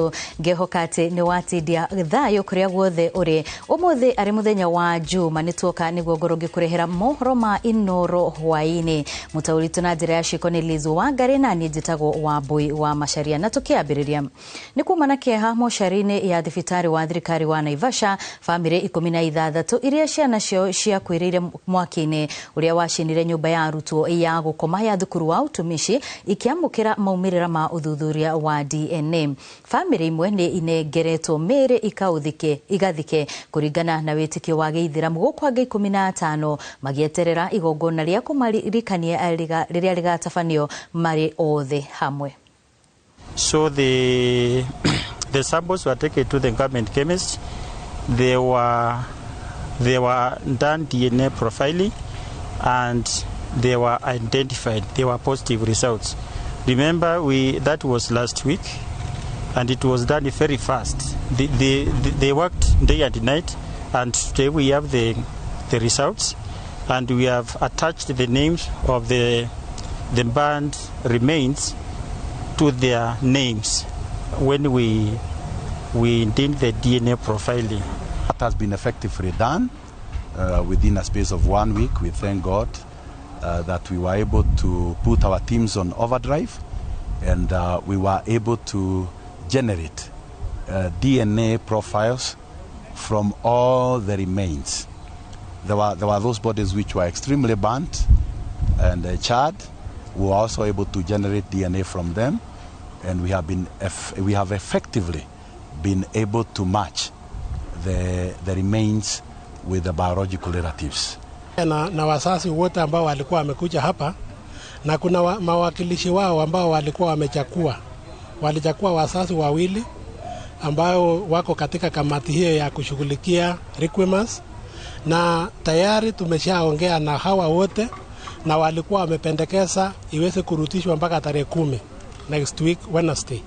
Ngehoka atĩ nĩ watindia thayũ kũrĩa guothe ũrĩ. Ũmũthĩ arĩ mũthenya wa Juma, nĩ tuoka nĩguo ngorwo ngĩkũrehera mohoro ma Inoro hwaĩ-inĩ. Mũtaũri witũ na njĩra ya ciĩko nĩ Liz Wangari, na niĩ njĩtagwo Wambui wa Macharia. Na tũkĩambĩrĩria nĩ kuma na kĩeha mocarĩ-inĩ ya thibitarĩ wa thirikari wa Naivasha, bamĩrĩ 16 iria ciana ciao ciakuĩrĩire mwaki-inĩ ũrĩa wacinire nyũmba ya arutwo ya gũkoma ya thukuru wa utumishi ikĩamũkĩra maumĩrĩra ma ũthuthuria wa DNA. Bamĩrĩ imwe nĩ inengeretwo mĩĩrĩ ikaũthike igathike kũringana na wĩtĩkio wa gĩithĩramu, gũkũ angĩ 15 magĩeterera igongona rĩa kũmaririkania rĩrĩa rĩgatabanio marĩ othe hamwe. So the samples were taken to the government chemist. They were done DNA profiling and they were identified. They were positive results. Remember, we that was last week, and it was done very fast. They worked day and night, and today we have the results, and we have attached the names of the burned remains to their names when we did the DNA profiling. That has been effectively done within a space of one week. We thank God that we were able to put our teams on overdrive and we were able to generate DNA profiles from all the remains. There were those bodies which were extremely burnt and charred. We were also able to generate DNA from them, and we have effectively been able to match the remains with the biological relatives. Na wazazi wote ambao walikuwa wamekuja hapa na kuna mawakilishi wao ambao walikuwa walichagua wazazi wawili ambao wako katika kamati hiyo ya kushughulikia requiems, na tayari tumeshaongea na hawa wote na walikuwa wamependekeza iweze kurudishwa mpaka tarehe 10 next week Wednesday,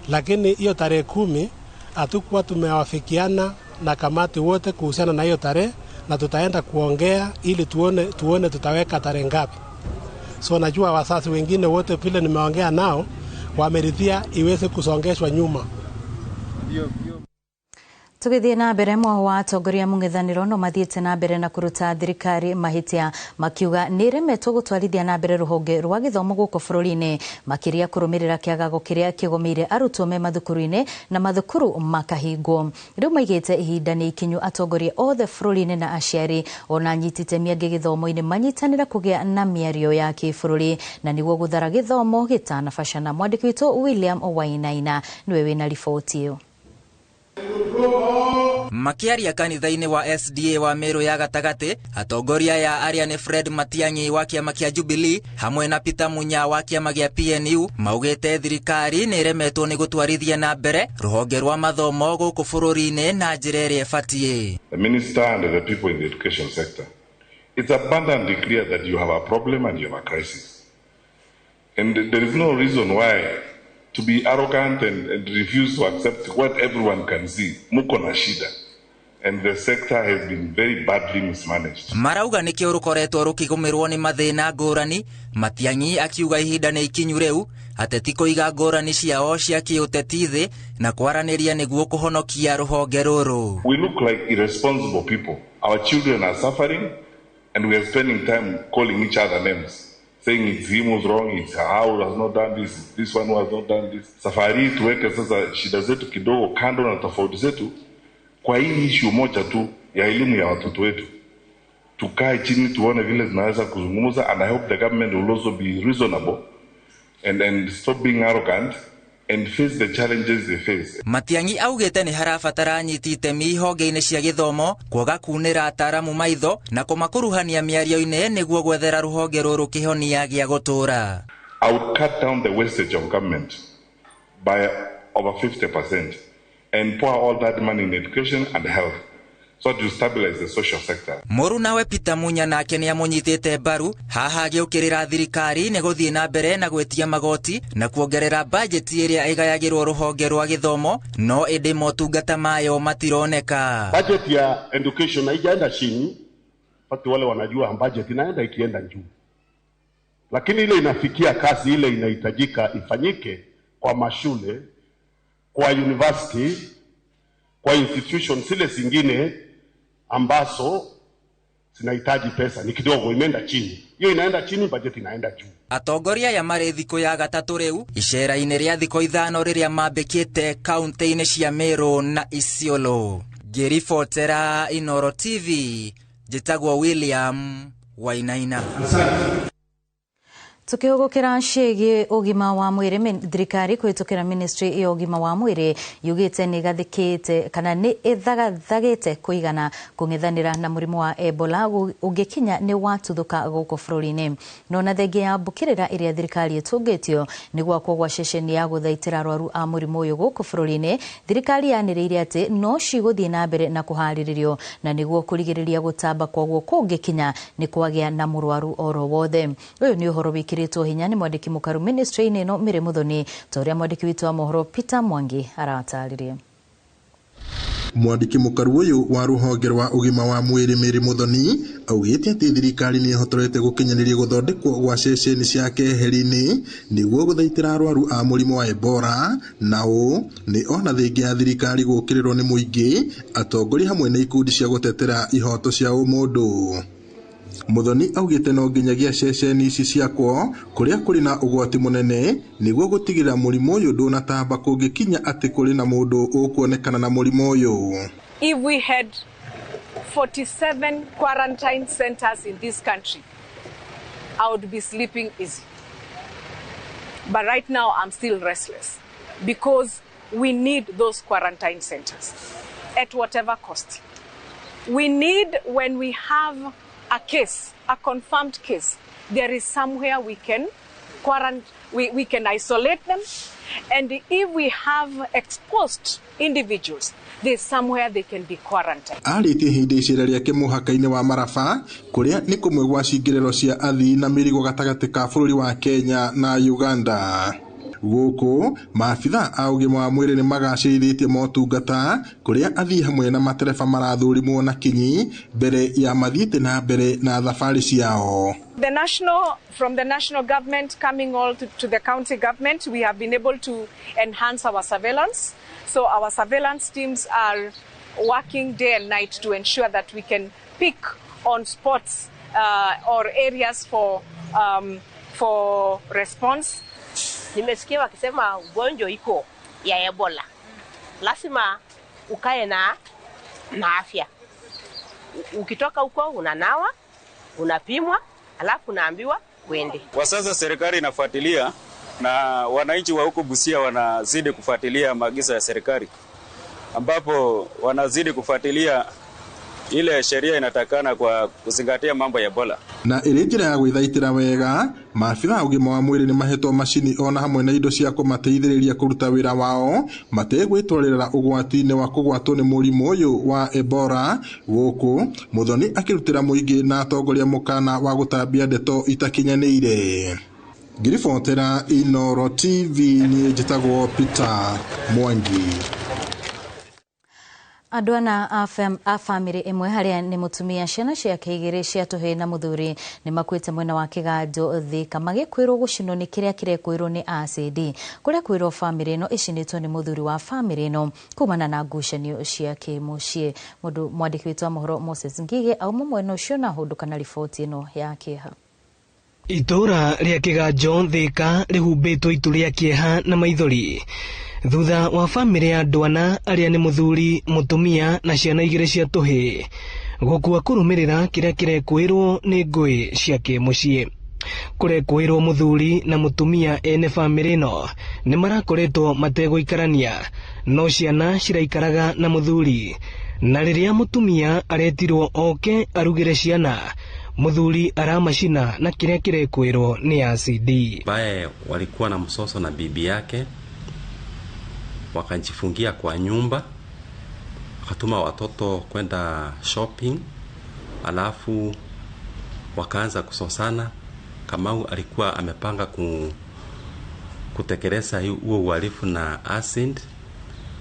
lakini hiyo tarehe 10 hatukuwa tumewafikiana na kamati wote kuhusiana na hiyo tarehe, na tutaenda kuongea ili tuone tutaweka tarehe ngapi. So najua wazazi wengine wote vile nimeongea nao wameridhia iweze kusongeshwa nyuma. Tũgĩthiĩ na mbere, mwaho wa atongoria mũng'ethanĩro no mathiĩte na mbere na kũruta thirikari mahĩtia, makiuga nĩ ĩremetwo gũtwarithia na mbere rũhonge rwa gĩthomo gũkũ bũrũri-inĩ, makĩria kũrũmĩrĩra kĩagago kĩrĩa kĩgũmĩire arutwo me mathukuru-inĩ na mathukuru makahingwo. Rĩu maigĩte ihinda nĩ ikinyu atongoria othe bũrũri-inĩ na aciari ona anyiti itemi angĩ gĩthomo-inĩ manyitanĩra kũgĩa na mĩario ya kĩbũrũri na nĩguo gũthara gĩthomo gĩtanabacana. Mwandĩki witũ William Wainaina nĩwe wĩna riboti ĩyo. Makiaria kanitha-inĩ wa SDA wa Meru ya gatagatĩ, atongoria ya arĩa nĩ Fred Matiang'i wa kĩama kĩa Jubilee hamwe na Peter Munya wa kĩama gĩa PNU maugĩte thirikari nĩ ĩremetwo nĩ gũtwarithia na mbere rũhonge rwa mathomo gũkũ bũrũri-inĩ na njĩra ĩrĩa ĩbatiĩ. The minister and the people in the education sector, it's abundantly clear that you have a problem and you have a crisis. And there is no reason why to be arrogant and refuse to accept what everyone can see. Muko na shida. And the sector has been very badly mismanaged. Marauga nĩkĩo rũkoretwo rũkĩgũmĩrwo nĩ mathĩna ngũrani. Matiang'i akiuga ihinda nĩ ikinyu rĩu ateti kũiga ngũrani ciao cia kĩũteti thĩ na kwaranĩria nĩguo kũhonokia rũhonge rũrũ. We look like irresponsible people. Our children are suffering and we are spending time calling each other names, saying it's him who's wrong, it's how who has not done this, it's this one who has not done this. Safari hii tuweke sasa shida zetu kidogo kando na tofauti zetu kwa hii issue moja tu ya elimu ya watoto wetu. Tukae chini tuone vile tunaweza kuzungumza, and I hope the government will also be reasonable and stop being arrogant and face the challenges they face. Matiang'i augĩte nĩ harabatara anyiti itemi honge-inĩ cia gĩthomo kwaga kunĩra ataramu maitho na kũmakuruhania mĩario-inĩ nĩguo gwethera rũhonge rũrũ kĩhonia gĩa gũtũũra. I would cut down the wastage of government by over 50% and pour all that money in education and health so that you stabilize the social sector. Mũrunawe Peter Munya nake nĩ amũnyitĩte mbaru haha, agĩũkĩrĩra thirikari nĩ gũthiĩ na mbere na gwĩtia magoti na kuongerera bajeti ĩrĩa ĩgayagĩrwo rũhonge rwa gĩthomo, no ĩndĩ motungata mayo matironeka. Budget ya education haijaenda chini, watu wale wanajua budget inaenda ikienda juu, lakini ile inafikia kasi ile inahitajika ifanyike kwa mashule. kwa university, kwa institution zile zingine ambazo zinahitaji pesa ni kidogo, imeenda chini. Hiyo inaenda chini, budget inaenda juu. Atongoria aya marĩ thikũ ya gatatũ rĩu icera-inĩ rĩa thikũ 5 rĩrĩa mambĩkĩte kaunti-inĩ cia Meru na Isiolo. Ngĩribotera Inooro TV, njĩtagwo William Wainaina. Tukihugukira ciĩgiĩ ũgima wa mwĩrĩ, thirikari kũhĩtũkĩra ministry ya ũgima wa mwĩrĩ yugĩte nĩ ĩgathĩkĩte kana nĩ ĩthagathagĩte kũigana kũng'ethanĩra na mũrimũ wa Ebola ũngĩkinya nĩ watuthũka gũkũ bũrũri-inĩ. No na thengia ya mbũkĩrĩra ĩrĩa thirikari ĩtũngĩtio nĩ gwakwo gwa ceceni ya gũthaitĩra arwaru a mũrimũ ũyũ gũkũ bũrũri-inĩ, thirikari yanĩrĩire atĩ no cigũthiĩ na mbere na kũharĩrĩrio na nĩguo kũrigĩrĩria gũtamba kwaguo kũngĩkinya nĩ kwagĩa na mũrwaru oro wothe. Ũyũ nĩ ũhoro wĩkĩrĩtwo hinya nĩ mwandĩki mũkaru ministry-inĩ ĩno Mary Muthoni, ta ũrĩa mwandĩki witũ wa mohoro Peter Mwangi aratarĩria. Mwandĩki mũkaru ũyũ wa rũhonge rwa ũgima wa mwĩrĩ Mary Muthoni augĩte atĩ thirikari nĩ ĩhotorete gũkinyanĩria gũthondekwo gwa ceceni cia keheri-inĩ nĩguo gũthaitĩra arwaru a mũrimũ wa Ebola, na ũũ nĩ ona thengia ya thirikari gũũkĩrĩrwo nĩ mũingĩ, atongoria hamwe na ikundi cia gũtetera ihoto cia ũmũndũ. Muthoni augĩte no nginyagia ceceni ici ciakwo kũrĩa kũrĩ na ũgwati mũnene nĩguo gũtigĩrĩra mũrimũ ũyũ ndũnatamba kũngĩkinya atĩ kũrĩ na mũndũ ũkuonekana na mũrimũ ũyũ. If we had 47 quarantine centers in this country, I would be sleeping easy. But right now I'm still restless because we need those quarantine centers at whatever cost. We need, when we have a case, a confirmed case, there is somewhere we can quarantine, we can isolate them, and if we have exposed individuals, there's somewhere they can be quarantined. Arĩtie hĩndĩ icera rĩake mũhaka-inĩ wa Maraba kũrĩa nĩ kũmwe gwa cingĩrĩro cia athii na mĩrigo gatagatĩ ka bũrũri wa Kenya na Uganda. Gũkũ maabitha a ũgima wa mwĩrĩ nĩ magacĩrithĩtie motungata kũrĩa athii hamwe na matereba marathũrimwo na kinyi mbere ya mathiĩte na mbere na thabarĩ ciao. The national, from the national government coming all to the county government, we have been able to enhance our surveillance. So our surveillance teams are working day and night to ensure that we can pick on spots or areas for response. Nimesikia wakisema ugonjwa iko ya Ebola, lazima ukae na afya. Ukitoka huko unanawa, unapimwa, alafu unaambiwa uende. Kwa sasa serikali inafuatilia na wananchi wa huko Busia wanazidi kufuatilia maagizo ya serikali, ambapo wanazidi kufuatilia ile sheria inatakana kwa kuzingatia mambo ya Ebola. Na ĩrĩ njĩra ya gwĩthaitĩra wega, maabitha a ũgima wa mwĩrĩ nĩ mahetwo macini ona hamwe na indo cia kũmateithĩrĩria kũruta wĩra wao mategwĩtwarĩra ũgwati-inĩ wa kũgwatwo nĩ mũrimũ ũyũ wa Ebola. Gũkũ Muthoni akĩrutĩra mũingĩ na atongoria mũkana wa gũtambia ndeto itakinyanĩire. Ngĩribotera Inooro TV, niĩ njĩtagwo Peter Mwangi. Andũ ana a bamĩrĩ ĩmwe harĩa nĩ mũtumia, ciana ciake igĩrĩ cia tũhĩĩ na mũthuri nĩ makuĩte mwena wa Kĩganjo Thika magĩkwĩrwo gũcinwo nĩ kĩrĩa kĩrekwĩrwo nĩ acidi. Kũrĩa kwĩrwo bamĩrĩ ĩno ĩcinĩtwo nĩ mũthuri wa bamĩrĩ ĩno kumana na ngucanio cia kĩmũciĩ. Mũndũ mwandĩki witũ wa mohoro Moses Ngige auma mwena ũcio na hũndũka na riboti ĩno ya kĩeha. Itũũra rĩa Kĩganjo Thika rĩhumbĩtwo itu rĩa kĩeha na maithori thutha wa bamĩrĩ ya andũ ana arĩa nĩ mũthuri, mũtumia na ciana igĩrĩ cia tũhĩĩ gũkua kũrũmĩrĩra kĩrĩa kĩrekwĩrwo nĩ ngũĩ cia kĩmũciĩ. Kũrekwĩrwo mũthuri na mũtumia ene bamĩrĩ ĩno nĩ marakoretwo mategũikarania, no ciana ciraikaraga na mũthuri, na rĩrĩa mũtumia aretirwo oke arugĩre ciana, mũthuri aramacina na kĩrĩa kĩrekwĩrwo nĩ acidi. Ambaye walikuwa na msoso na bibi yake wakajifungia kwa nyumba, wakatuma watoto kwenda shopping, alafu wakaanza kusosana. Kamau alikuwa amepanga kutekeleza huo uhalifu na acid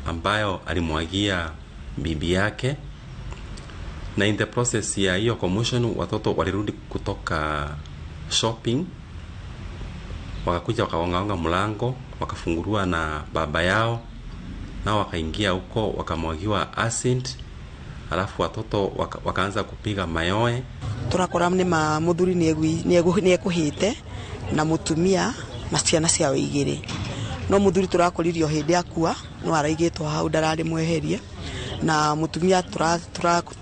ambayo alimwagia bibi yake, na in the process ya hiyo commotion watoto walirudi kutoka shopping, wakakuja wakaongaonga mlango, wakafungurua na baba yao. nao wakaingia huko wakamwagiwa acid, alafu watoto wakaanza kupiga mayowe. Turakora ni ma muthuri ni ekuhite na mutumia na ciana ciao igiri, no muthuri turakoririo hindi akua no araigitwo hau ndarari mweherie, na mutumia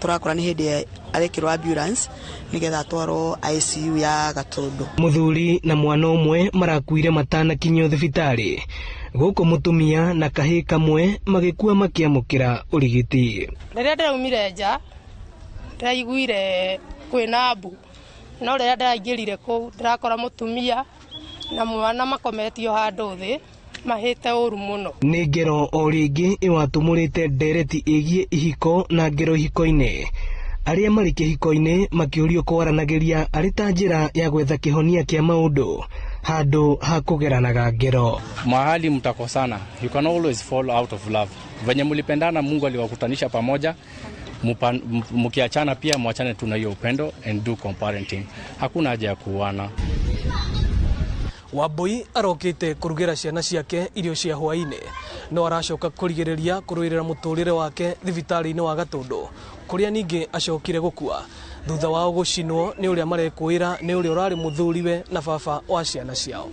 turakora ni hindi arekirwo ambulance nigetha atwarwo ICU ya Gatundu. Muthuri na mwana umwe marakuire matanakinyio thibitari, guku mutumia na kahii kamwe magikua makiamukira urigiti. Riria ndiraumire nja ndiraiguire kwina mbu, no riria ndiraingirire kuu ndirakora mutumia na mwana makometio handu thi mahite uru muno. Ni ngero o ringi iwatumurite ndereti igie ihiko na ngero ihiko-ini. Aria mari kihiko-ini makiurio kwaranagiria ari ta njira ya gwetha kihonia kia maundu handu ha kugeranaga ngero. Mahali mtakosana, you can always fall out of love. Venye mulipendana Mungu aliwakutanisha pamoja, mkiachana pia mwachane tu na hiyo upendo and do comparenting. Hakuna haja ya kuuana. Wambui arokite kurugira ciana ciake irio cia hwaini, no aracoka kurigiriria kuruirira muturire wake thibitari-ini wa Gatundu kuria ningi acokire gukua thutha wao gucinwo ni uria marekwira ni uria urari muthuriwe na baba wa ciana ciao.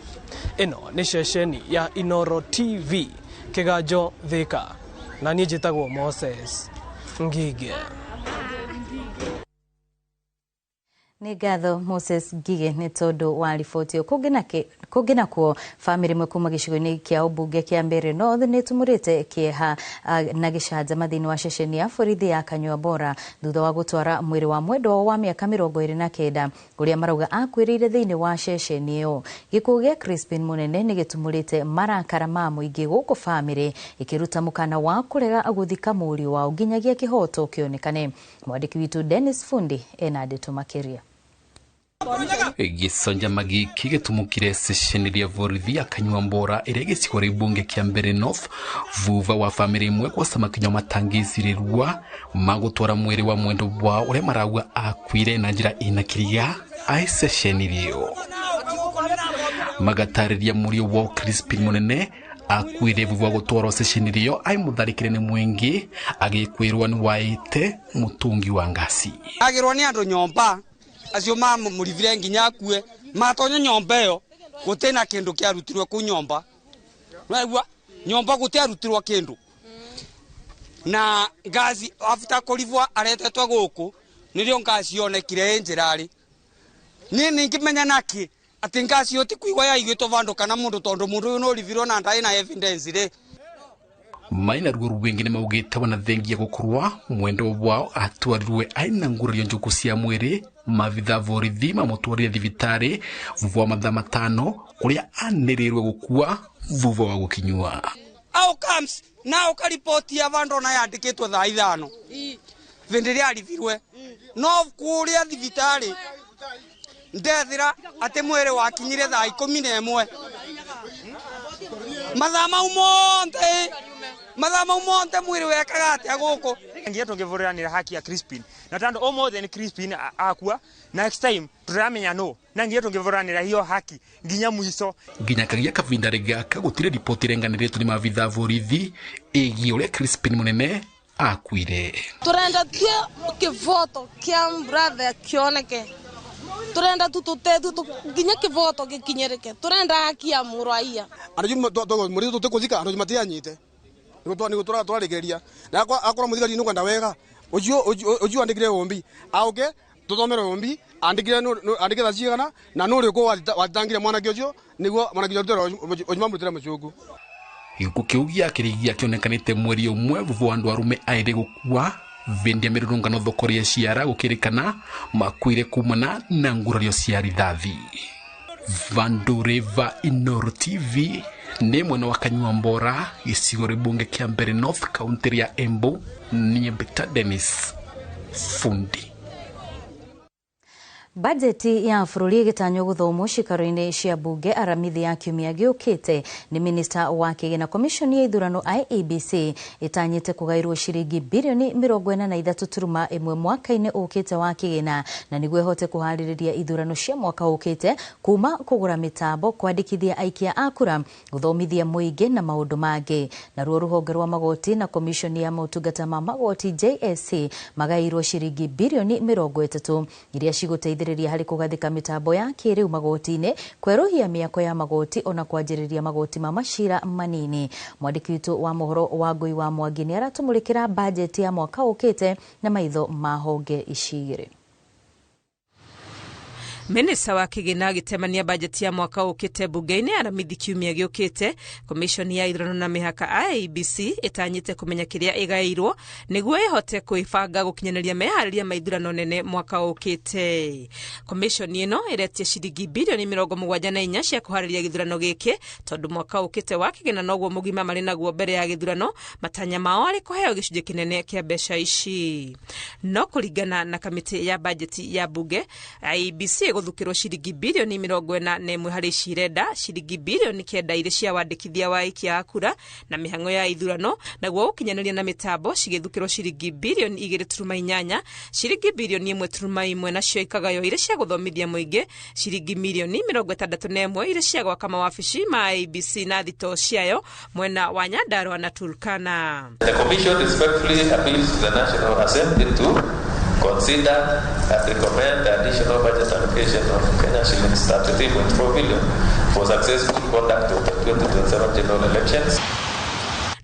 Ino ni ceceni ya Inoro TV Kiganjo Thika, na niĩ njĩtagwo Moses Ngige. Nĩ ngatho Moses Ngige nĩ tondũ wa riboti ĩyo. Kũngĩ nakuo bamĩrĩ ĩmwe kuma gĩcigo-inĩ kĩa ũmbunge kĩa Mbeere North nĩ ĩtumũrĩte kĩeha na gĩcanjama thĩinĩ wa ceceni ya borithi ya Kanyua Bora thutha wa gũtwara mwĩrĩ wa mwendwa wao wa mĩaka 29 ũrĩa marauga akuĩrĩire thĩinĩ wa ceceni ĩyo. Gĩkuũ gĩa Crispin Munene nĩ gĩtumũrĩte marakara ma mũingĩ gũkũ bamĩrĩ ĩkĩruta mũkana wa kũrega gũthika mũriũ wao nginyagia kĩhoto kĩonekane. Mwandĩki witũ Dennis Fundi ena ndeto makĩria. Gĩcanjama gĩkĩ gĩtumũkire ceceni rĩa borithi ya Kanyua Mbora ĩrĩa gĩcigo rĩa mbunge kĩa Mbeere North vuva wa bamĩrĩ ĩmwe gwaca makinya matangĩcirĩrua magũtwara mwĩrĩ wa mwendwa wao ũrĩa marauga akuire na njĩra ĩna kĩriga ai ceceni rĩo. Magatarĩria mũriũ wao Crispin Munene akuire vuva gũtwarwo ceceni rĩo ai mũtharĩkĩre nĩ mũingĩ agĩkwĩrwo nĩ waĩte mũtungi wa ngasi. Agĩrwo nĩ andũ nyomba acio mamũrivire nginya akue matonya nyomba ĩyo gũtĩ na kĩndũ kĩarutirwo kũu nyomba, waigua nyomba gũtiarutirwo kĩndũ, na ngaci after kũrivwo aretetwo gũkũ nĩrĩo ngaci yonekire ĩ njĩra-rĩ. Niĩ nĩngĩmenya nakĩ atĩ ngaci ĩyo ti kũigua yaigĩtwo vandũ kana mũndũ, tondũ mũndũ ũyũ nĩũrivirwo na ndarĩ na evidence rĩ. Maina ruo rwingi nĩ maugĩte wanathengia gũkorwa mwendwa wao atwarirwe aina ngurario njuku cia mwĩrĩ mavitha borithi mamũtwarire thibitarĩ vuva wa mathaa 5 kũrĩa anĩrĩirwe gũkua vuva wa gũkinyua. Outcomes na ũkaripoti ya vandu na yandĩkĩtwo thaa 5 vĩndĩ rĩa aribirwe no kũrĩa thibitarĩ ndethira atĩ mwĩrĩ wakinyire thaa 11 mathaa mau monthe mathaa mau monthe mwĩrĩ wekaga atĩa gũkũ. Nginya tũngĩvũrĩranĩra haki ya Crispin na tondũ ũmũthĩ nĩ Crispin akua, next time tũramenya no na nginya tũngĩvũrĩranĩra hiyo haki nginya mwico. Nginya kagia kavinda gaka gũtirĩ riboti ĩrenganĩrĩtwo nĩ maabitha borithi ĩgiĩ ũrĩa Crispin Munene akuire. Turenda tu kĩvoto kĩa brother kĩoneke, turenda tu tũtethu nginya kĩvoto gĩkinyĩrĩke, turenda haki ya mũrwaia. Andũ mũrĩ tũtĩkũthika andũ matianyite nĩguo tũrarĩkĩrĩria na akorwo mũthigari nĩ kwenda wega ũcio andĩkire ũmbi aũke tũthomere ũmbi andĩkire thaa cigana na nũ ũrĩkũ wathitangire mwanake ũcio nĩguo mwanake ũcio ũmamũrutĩre mũcungu. Gĩkuũ kĩu gĩakĩrĩgia kĩonekanĩte mweri ũmwe vuva wa andũ arũme aĩrĩ gũkua vĩndĩ ya mĩrũrũngano thoko rĩa ciara gũkĩrĩkana makuire kumana na ngurario cia rithathi. Vandureva Inoro TV nĩ mwena wa Kanyua Mbora gĩcigo rĩa mbunge kĩa Mbeere North kaunti ya Embu. Niĩ Mbita Dennis Fundi. Bajeti ya bũrũri ĩgĩtanywo gũthomwo cikaro-inĩ cia bunge aramithi ya kiumia gĩũkĩte nĩ minista wa kĩgĩna komishoni ya ithurano IEBC ĩtanyĩte kũgaĩrwo ciringi birioni 43.1 mwaka-inĩ ũkĩte wa kĩgĩna na nĩguo ĩhote kũharĩrĩria ithurano cia mwaka ũkĩte kuma kũgũra mĩtambo, kwandĩkithia aikia a kura, gũthomithia mũingĩ na maũndũ mangĩ. Naruo rũhonge rwa magoti na komishoni ya motungata ma magoti JSC magaĩirwo ciringi birioni 30 iria cigũteithĩrĩria harĩ kũgathĩka mĩtambo ya kĩrĩu magoti-inĩ, kwerũhia mĩako ya magoti ona kwanjĩrĩria magoti ma macira manini. Mwandĩki witũ wa mohoro wa Ngũi wa Mwangi nĩ aratũmũrĩkĩra bajeti ya mwaka ũkĩte na maitho ma honge ici igĩrĩ. Minista wa kĩgĩna agĩtemania bajeti ya mwaka ũkĩte bunge-inĩ aramithi kiumia gĩũkĩte. Komishoni ya ithurano na mĩhaka IEBC ĩtanyĩte kũmenya kĩrĩa ĩgaĩirwo nĩguo ĩhote kwĩbanga gũkinyanĩria meharĩria ma ithurano nene mwaka ũkĩte. Komishoni ĩno ĩretia ciringi birioni 74 cia kũharĩria gĩthurano gĩkĩ tondũ mwaka ũkĩte wa kĩgĩna noguo mũgima marĩ naguo mbere ya gĩthurano, matanya mao arĩ kũheo gĩcunjĩ kĩnene kĩa mbeca ici. No kũringana na kamĩtĩ ya bajeti ya bunge, IEBC gũthukĩrwo ciringi birioni 41 harĩ cirenda, ciringi birioni 9 irĩ cia wandĩkithia wa aikia a kura na mĩhang'o ya ithurano, naguo gũkinyanĩria na mĩtambo cigĩthukĩrwo ciringi birioni 2.8, ciringi birioni 1.1 nacio ikagaywo irĩ cia gũthomithia mũingĩ, ciringi mirioni 61 irĩ cia gwaka mawabici ma IEBC na thitoo ciayo mwena wa Nyandarua na Turkana. The Commission respectfully appeals to the National Assembly to consider and recommend the additional budget allocation of Kenya shillings 33.4 billion for successful conduct of the 2027 general elections.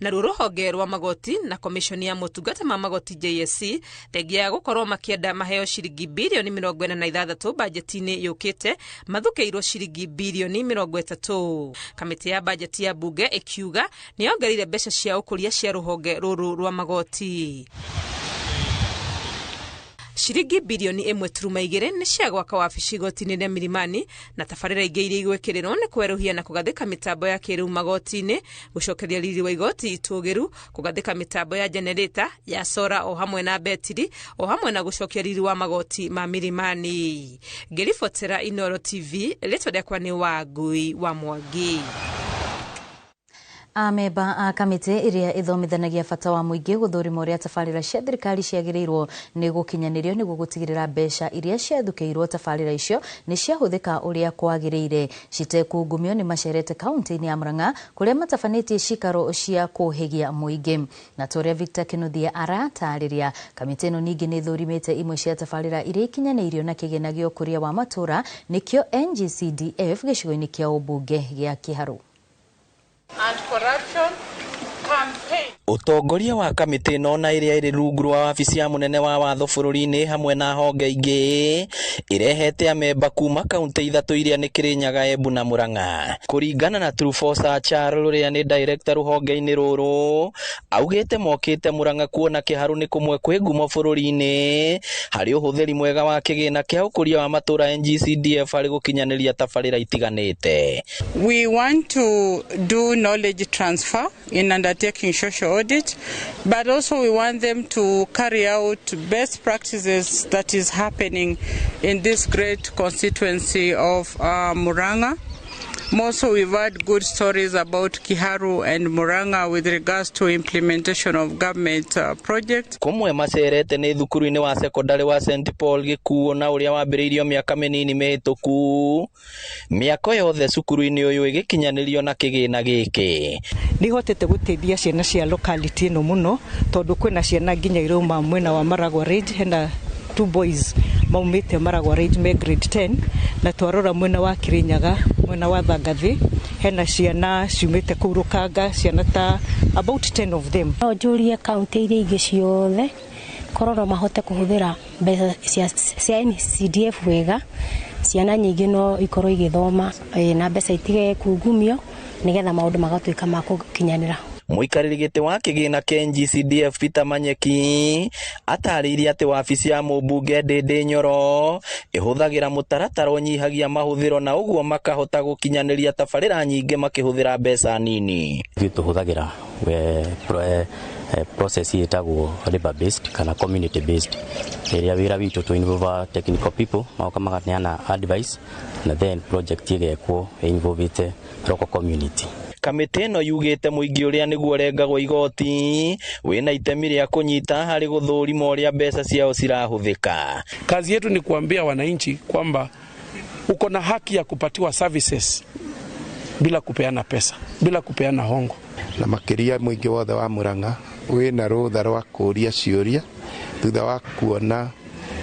Naruo rũhonge rwa magoti na komishoni ya motungata ma magoti JSC thengia ya gũkorwo makĩenda maheo ciringi birioni 46 bajeti-inĩ yũkĩte mathukĩirwo ciringi birioni 30. Kamĩtĩ ya bajeti ya bunge ĩkiuga nĩ yongereire mbeca cia ũkũria cia rũhonge rũrũ rwa magoti. Ciringi birioni 1.2 nĩ cia gwaka wabici igoti-inĩ rĩa Milimani na tabarĩra ingĩ iria igwĩkĩrĩrwo nĩ kwerũhia na kũgathĩka mĩtambo ya kĩrĩu magoti-inĩ, gũcokeria riri wa igoti itũgĩru, kũgathĩka mĩtambo ya generator ya sora o hamwe na betiri o hamwe na gũcokia riri wa magoti ma Milimani. Ngĩribotera Inooro TV, rĩtwa rĩakwa nĩ Wangui wa Mwangi. Amemba a kamĩtĩ ĩrĩa ĩthomithanagia bata wa mũingĩ gũthũrima ũrĩa tabarĩra cia thirikari ciagĩrĩirwo nĩ gũkinyanĩrio nĩguo gũtigĩrĩra mbeca iria ciathukĩirwo tabarĩra icio nĩ ciahũthĩka ũrĩa kwagĩrĩire citekungumio nĩ macerete kaunti-inĩ ya Murang'a kũrĩa matabanĩtie cikaro cia kũhĩgia mũingĩ. Na ta ũrĩa Victor Kinuthia aratarĩria, kamĩtĩ ĩno ningĩ nĩ ĩthũrimĩte imwe cia tabarĩra iria ikinyanĩirio na kĩgĩna gĩa ũkũria wa matũũra nĩkĩo NGCDF gĩcigo-inĩ kĩa ũmbunge gĩa Kĩharũ. Ũtongoria wa kamĩtĩ ĩno na ĩrĩa ĩrĩ rungu rwa wabici ya mũnene wa watho bũrũri-inĩ hamwe na honge ingĩ ĩrehete amemba kuma kaunti ithatũ iria nĩ Kĩrĩnyaga, Embu na Murang'a. Kũringana na Trufosa Charo ũrĩa nĩ director rũhonge-inĩ rũrũ, augĩte mokĩte Murang'a kuona Kĩharũ nĩ kũmwe kwĩ ngumo bũrũri-inĩ harĩ ũhũthĩri mwega wa kĩgĩna kĩa ũkũria wa matũũra NGCDF harĩ gũkinyanĩria tabarĩra itiganĩte. We want to do knowledge transfer in undertaking social audit, but also we want them to carry out best practices that is happening in this great constituency of Murang'a. More so, we've heard good stories about Kiharu and Murang'a with regards to implementation of government projects. Kumwe macerete nĩ thukuru-inĩ wa sekondari wa St Paul Gĩkuo na ũrĩa wambĩrĩirio mĩaka mĩnini mĩhĩtũku. Mĩako yothe cukuru-inĩ ũyũ ĩgĩkinyanĩrio na kĩgĩna gĩkĩ. Nĩhotete gũteithia ciana cia locality ĩno mũno tondũ kwĩna ciana nginya irauma mwena wa Maragwa Ridge, hena two boys maumĩte Maragwa Ridge me grade 10, na twarora mwena wa Kĩrĩnyaga, mwena wa Thangathĩ hena ciana ciumĩte kũu Rũkanga, ciana ta about 10 of them. No njũrie kaunti iria ingĩ ciothe korwo no mahote kũhũthĩra mbeca cia NCDF wega, ciana nyingĩ no ikorwo igĩthoma na mbeca itige kungumio nĩgetha maũndũ magatuĩka ma gũkinyanĩra. Mũikarĩri gĩtĩ wa kĩgĩna kĩa NGCDF Peter Manyeki atarĩirie atĩ wabici ya mũmbunge Ndindi Nyoro ĩhũthagĩra mũtaratara ũnyihagia mahũthĩro na ũguo makahota gũkinyanĩria tabarĩra nyingĩ makĩhũthĩra mbeca nini. Ithuĩ tũhũthagĩra process ĩtagwo labor based kana community based, ĩrĩa wĩra witũ to involve technical people magoka maganeana advice na then project ĩgekwo involvete local community. Kamĩtĩ ĩno yugĩte mũingĩ ũrĩa nĩguo ũrengagwo igoti wĩna itemi rĩa kũnyita harĩ gũthũrima ũrĩa mbeca ciao cirahũthĩka. Kazi yetu ni kuambia wananchi kwamba uko na haki ya kupatiwa services bila kupeana pesa, bila kupeana hongo. Na makiria mũingĩ wothe wa Murang'a wĩna rũtha rwa kũũria ciũria thutha wa kuona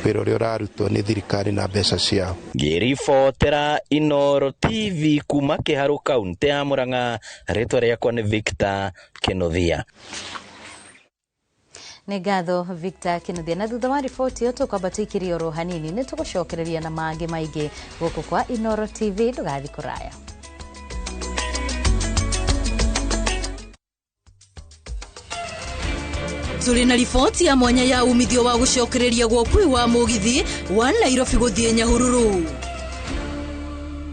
wĩra ũrĩa ũrarutwo nĩ thirikari na mbeca ciao. Ngĩribotera Inooro TV kuma Kĩharũ kaunti ya Murang'a, rĩtwa rĩakwa nĩ Victor Kĩnuthia. Nĩ ngatho Victor Kĩnuthia. Na thutha wa riboti ĩyo tũkwamba tũikĩrie oro hanini, nĩ tũgũcokereria na mangĩ maingĩ gũkũ kwa Inooro TV. Ndũgathiĩ kũraya. Tũrĩ na riboti ya mwanya ya umithio wa gũcokereria gwa ũkuui wa mũgithi wa Nairobi gũthiĩ Nyahururu.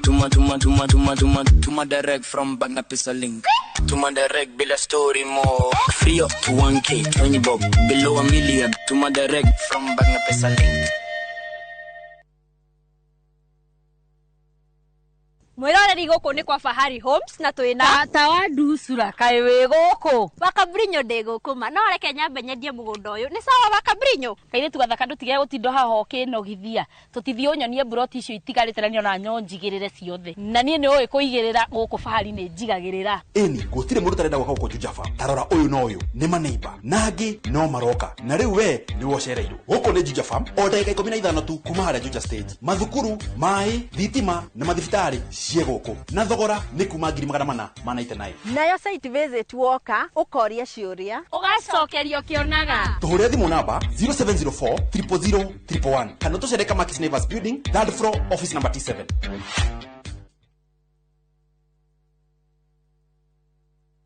Tuma tuma tuma tuma tuma tuma direct from Bagna Pesa link. Tuma direct bila story more. Free up to 1K, 20 bob, below a million. Tuma direct from Bagna Pesa link. Mwiroreri guku ni kwa Fahari Homes na twina tata wa nducura kaĩ wĩ gũkũ Wakabrinyo ndĩ gũkũ ma no reke nyambe nyendie mũgũnda ũyũ nĩ sawa Wakabrinyo. Kairĩtu gathaka ndũtige gũtinda haha ũkĩnogithia tũtithiĩ ũnyonie mburoti icio itigarĩte na niona nyo njigĩrĩre ciothe na niĩ nĩ ũĩ kũigĩrĩra gũkũ Fahari nĩ njigagĩrĩra. Ĩni gũtirĩ mũndũ ũtarenda gwaka gũkũ Juja Farm. Ta rora ũyũ na ũyũ nĩ maneiba na angĩ no maroka na rĩu we nĩwe ũcereirwo. Gũkũ nĩ Juja Farm o ndagĩka 15 tu kuma harĩa Juja stage. Mathukuru, maĩ, thitima na mathibitarĩ cie gũkũ na thogora nĩ kuma 499. Nayo site visit woka ũkoria ciũria ũgacokerio kĩonaga. Tũhũrĩre thimũ namba 0704 000 111 kana tũcere Kamakis Neighbors Building, third floor, office number T7.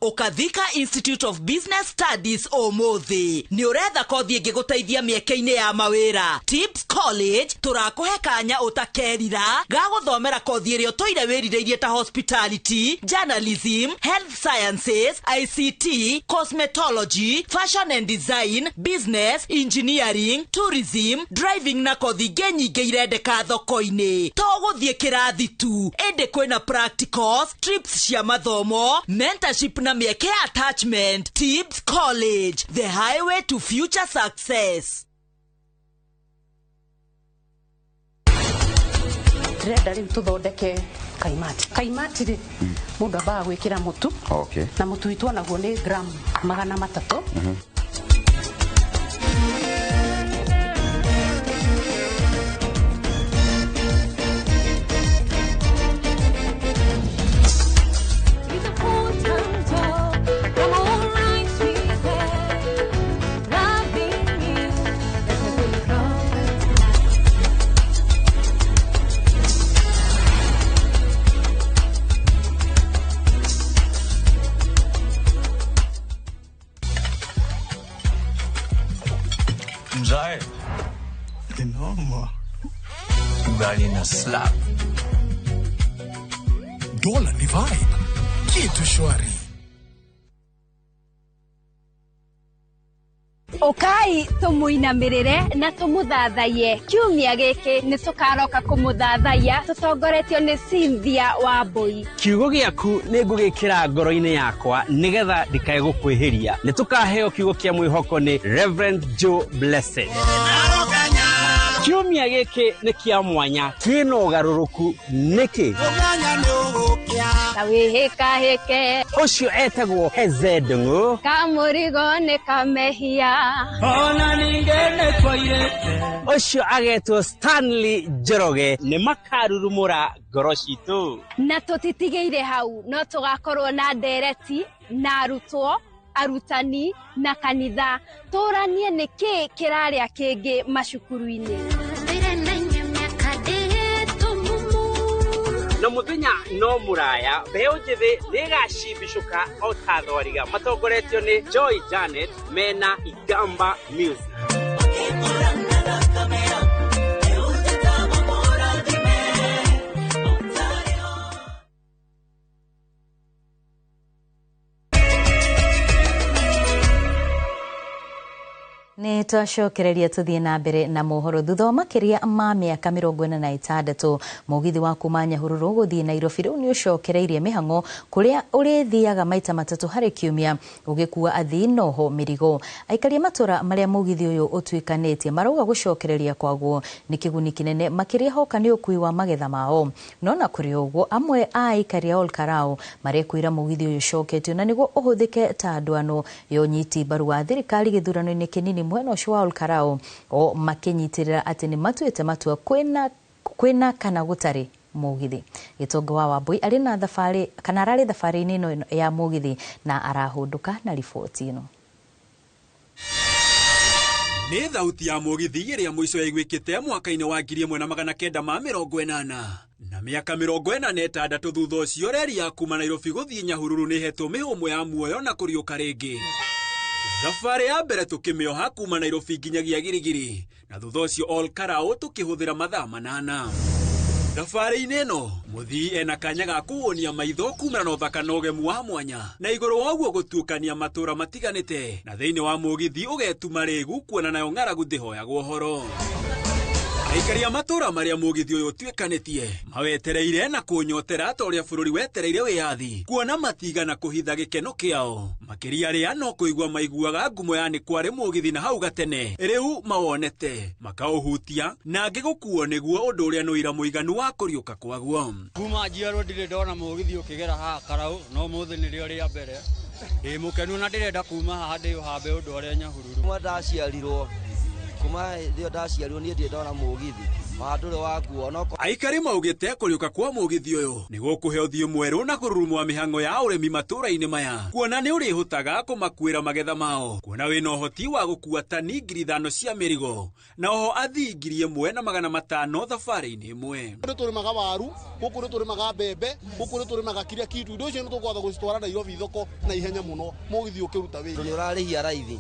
Ũkathika Institute of Business Studies ũmũthĩ nĩ ũretha kothi ĩngĩgũteithia mĩeke-inĩ ya mawĩra. Tips College tũrakũhe kanya ũtakerira ga gũthomera kothi ĩrĩa ũtũire wĩrirĩirie ta hospitality, journalism, health sciences, ICT, cosmetology, fashion and design, business, engineering, tourism, driving na kothi ingĩ nyingĩ irendeka thoko-inĩ. To gũthiĩ kĩrathi tu, ĩndĩ kwĩna practicals, trips cia mathomo, mentorship na mĩeke attachment. Tips College, the highway to future success. Ndĩrenda rĩu tũthondeke kaimati. Kaimati rĩ, mũndũ ambaga gwĩkĩra mũtu. Okay. Na mũtu witũ onaguo nĩ gram 300. Mzae. Noma. Ugali na slap. Dola ni vibe. Kitu shwari. Ukai tumuinamirire na tumuthathaiye kiumia giki ni tukaroka kumuthathaiya tutongoretio ni Cynthia Wambui. Kiugo giaku ni ngugikira ngoro-inĩ yakwa nigetha ndikae gũkwĩhĩria. Nĩ tũkaheo kiugo kĩa mwĩhoko nĩ Reverend Joe Blessed. Kiumia gĩkĩ nĩ kĩa mwanya kĩna ũgarũrũku nĩkĩ? Ta wĩhĩkahĩke Ũcio etagwo Heze Ndung'u. Kamũrigo nĩ kamehia. Ona ningĩ nĩ twairĩte. Ũcio agetwo Stanley Njoroge. Nĩ makarurumũra ngoro citũ. Na tũtitigĩire hau, no tũgakorwo na ndereti na arutwo, arutani na kanitha tũranie nĩkĩ kĩrarĩa kĩngĩ macukuru-inĩ. Na Na mũthenya no mũraya, mbeu njĩthĩ nĩĩgacimbicũka o ta thwariga matongoretio nĩ Joy Janet mena Igamba Music. Nĩ twacokereria tũthiĩ na mbere na mohoro thutha wa makĩria ma mĩaka 46 mũgithi wa kuma Nyahururu gũthiĩ Nairobi rĩu nĩ ũcokereirie mĩhang'o kũrĩa ũrĩthiaga maita matatũ harĩ kiumia ũgĩkua athii noho mĩrigo. Aikari a matũra marĩa mũgithi ũyũ ũtuĩkanĩtie marauga gũcokereria kwaguo nĩ kĩguni kĩnene makĩria hoka nĩ ũkui wa magetha mao. No na kũrĩ ũguo amwe a aikari a Olkarau marekwĩra mũgithi ũyũ ũcoketio na nĩguo ũhũthĩke ta ndwano ya ũnyiti mbaru wa thirikari gĩthurano-inĩ kĩnini mwena ũcio wa Olkarau o makinyitĩrĩra atĩ nĩ matuĩte matua kwĩna kana gũtarĩ mũgithi. Gĩtonga wa Wambui arĩ na thabarĩ kana ararĩ thabarĩ-inĩ ĩno ya mũgithi na arahũndũka na riboti ĩno. Nĩ thauti ya mũgithi ĩrĩa mũico yaiguĩkĩte mwaka-inĩ wa 1980 na mĩaka 46 thutha ũcio reri ya kuma Nairobi gũthiĩ Nyahururu nĩhetwo mĩhũmũ ya muoyo na kũriũka rĩngĩ. Thabarĩ ya mbere tũkĩmĩoha kuma Nairobi nginyagia Girigiri na thutha ũcio Olkarau tũkĩhũthĩra mathaa 8. Thabarĩ-inĩ ĩno mũthii ena kanya ga kũwũnia maitho kumana na ũthaka na ũgemu wa mwanya na igũrũ wa ũguo gũtuĩkania matũra matiganĩte na thĩinĩ wa mũgithi ũgetuma rĩgu kuona nayo ng'aragu ndĩhoyagwo ũhoro. Aikari a matũra marĩa mũgithi ũyũ ũtuĩkanĩtie mawetereire na kũnyotera ta ũrĩa bũrũri wetereire wĩyathi kuona matigana kũhitha gĩkeno kĩao makĩria arĩa no kũigua maiguaga ngumo ya nĩ kwarĩ mũgithi na hau gatene rĩu mawonete makaũhutia na angĩ gũkuo nĩguo ũndũ ũrĩa nĩ ũira mũiganu wa kũriũka kwaguo. Kuma njiarwo ndirĩ ndona mũgithi ũkĩgera haha Karau no mũthĩ nĩrĩo rĩa mbere ndĩ mũkenu na ndĩrenda kuma haha ndĩũhambe ũndũ ũrĩa Nyahururu. Kuma ndaciarirwo kuma ndio ndaciarirwo niĩ ndirĩ ndona mũgithi wa ndũrĩ wakuo no. Aikari maugĩte kũriũka kwa mũgithi ũyũ nĩ gũkũhe ũthiũ mwerũ na kũrurumwa mĩhang'o ya ũrĩmi matũra-inĩ maya kuona nĩ ũrĩhũtaga kũmakuĩra magetha mao kuona wĩna ũhoti wa gũkua tani 5,000 cia mĩrigo na oho athii 1,500 thabarĩ-inĩ ĩmwe. Nĩ tũrĩmaga waru gũkũ nĩ tũrĩmaga mbembe gũkũ nĩ tũrĩmaga kĩrĩa kitu indo icio nĩ tũkwatha gũcitwara Nairobi thoko na ihenya mũno mũgithi ũkĩruta wĩra. Nĩ ũrarĩhia raithi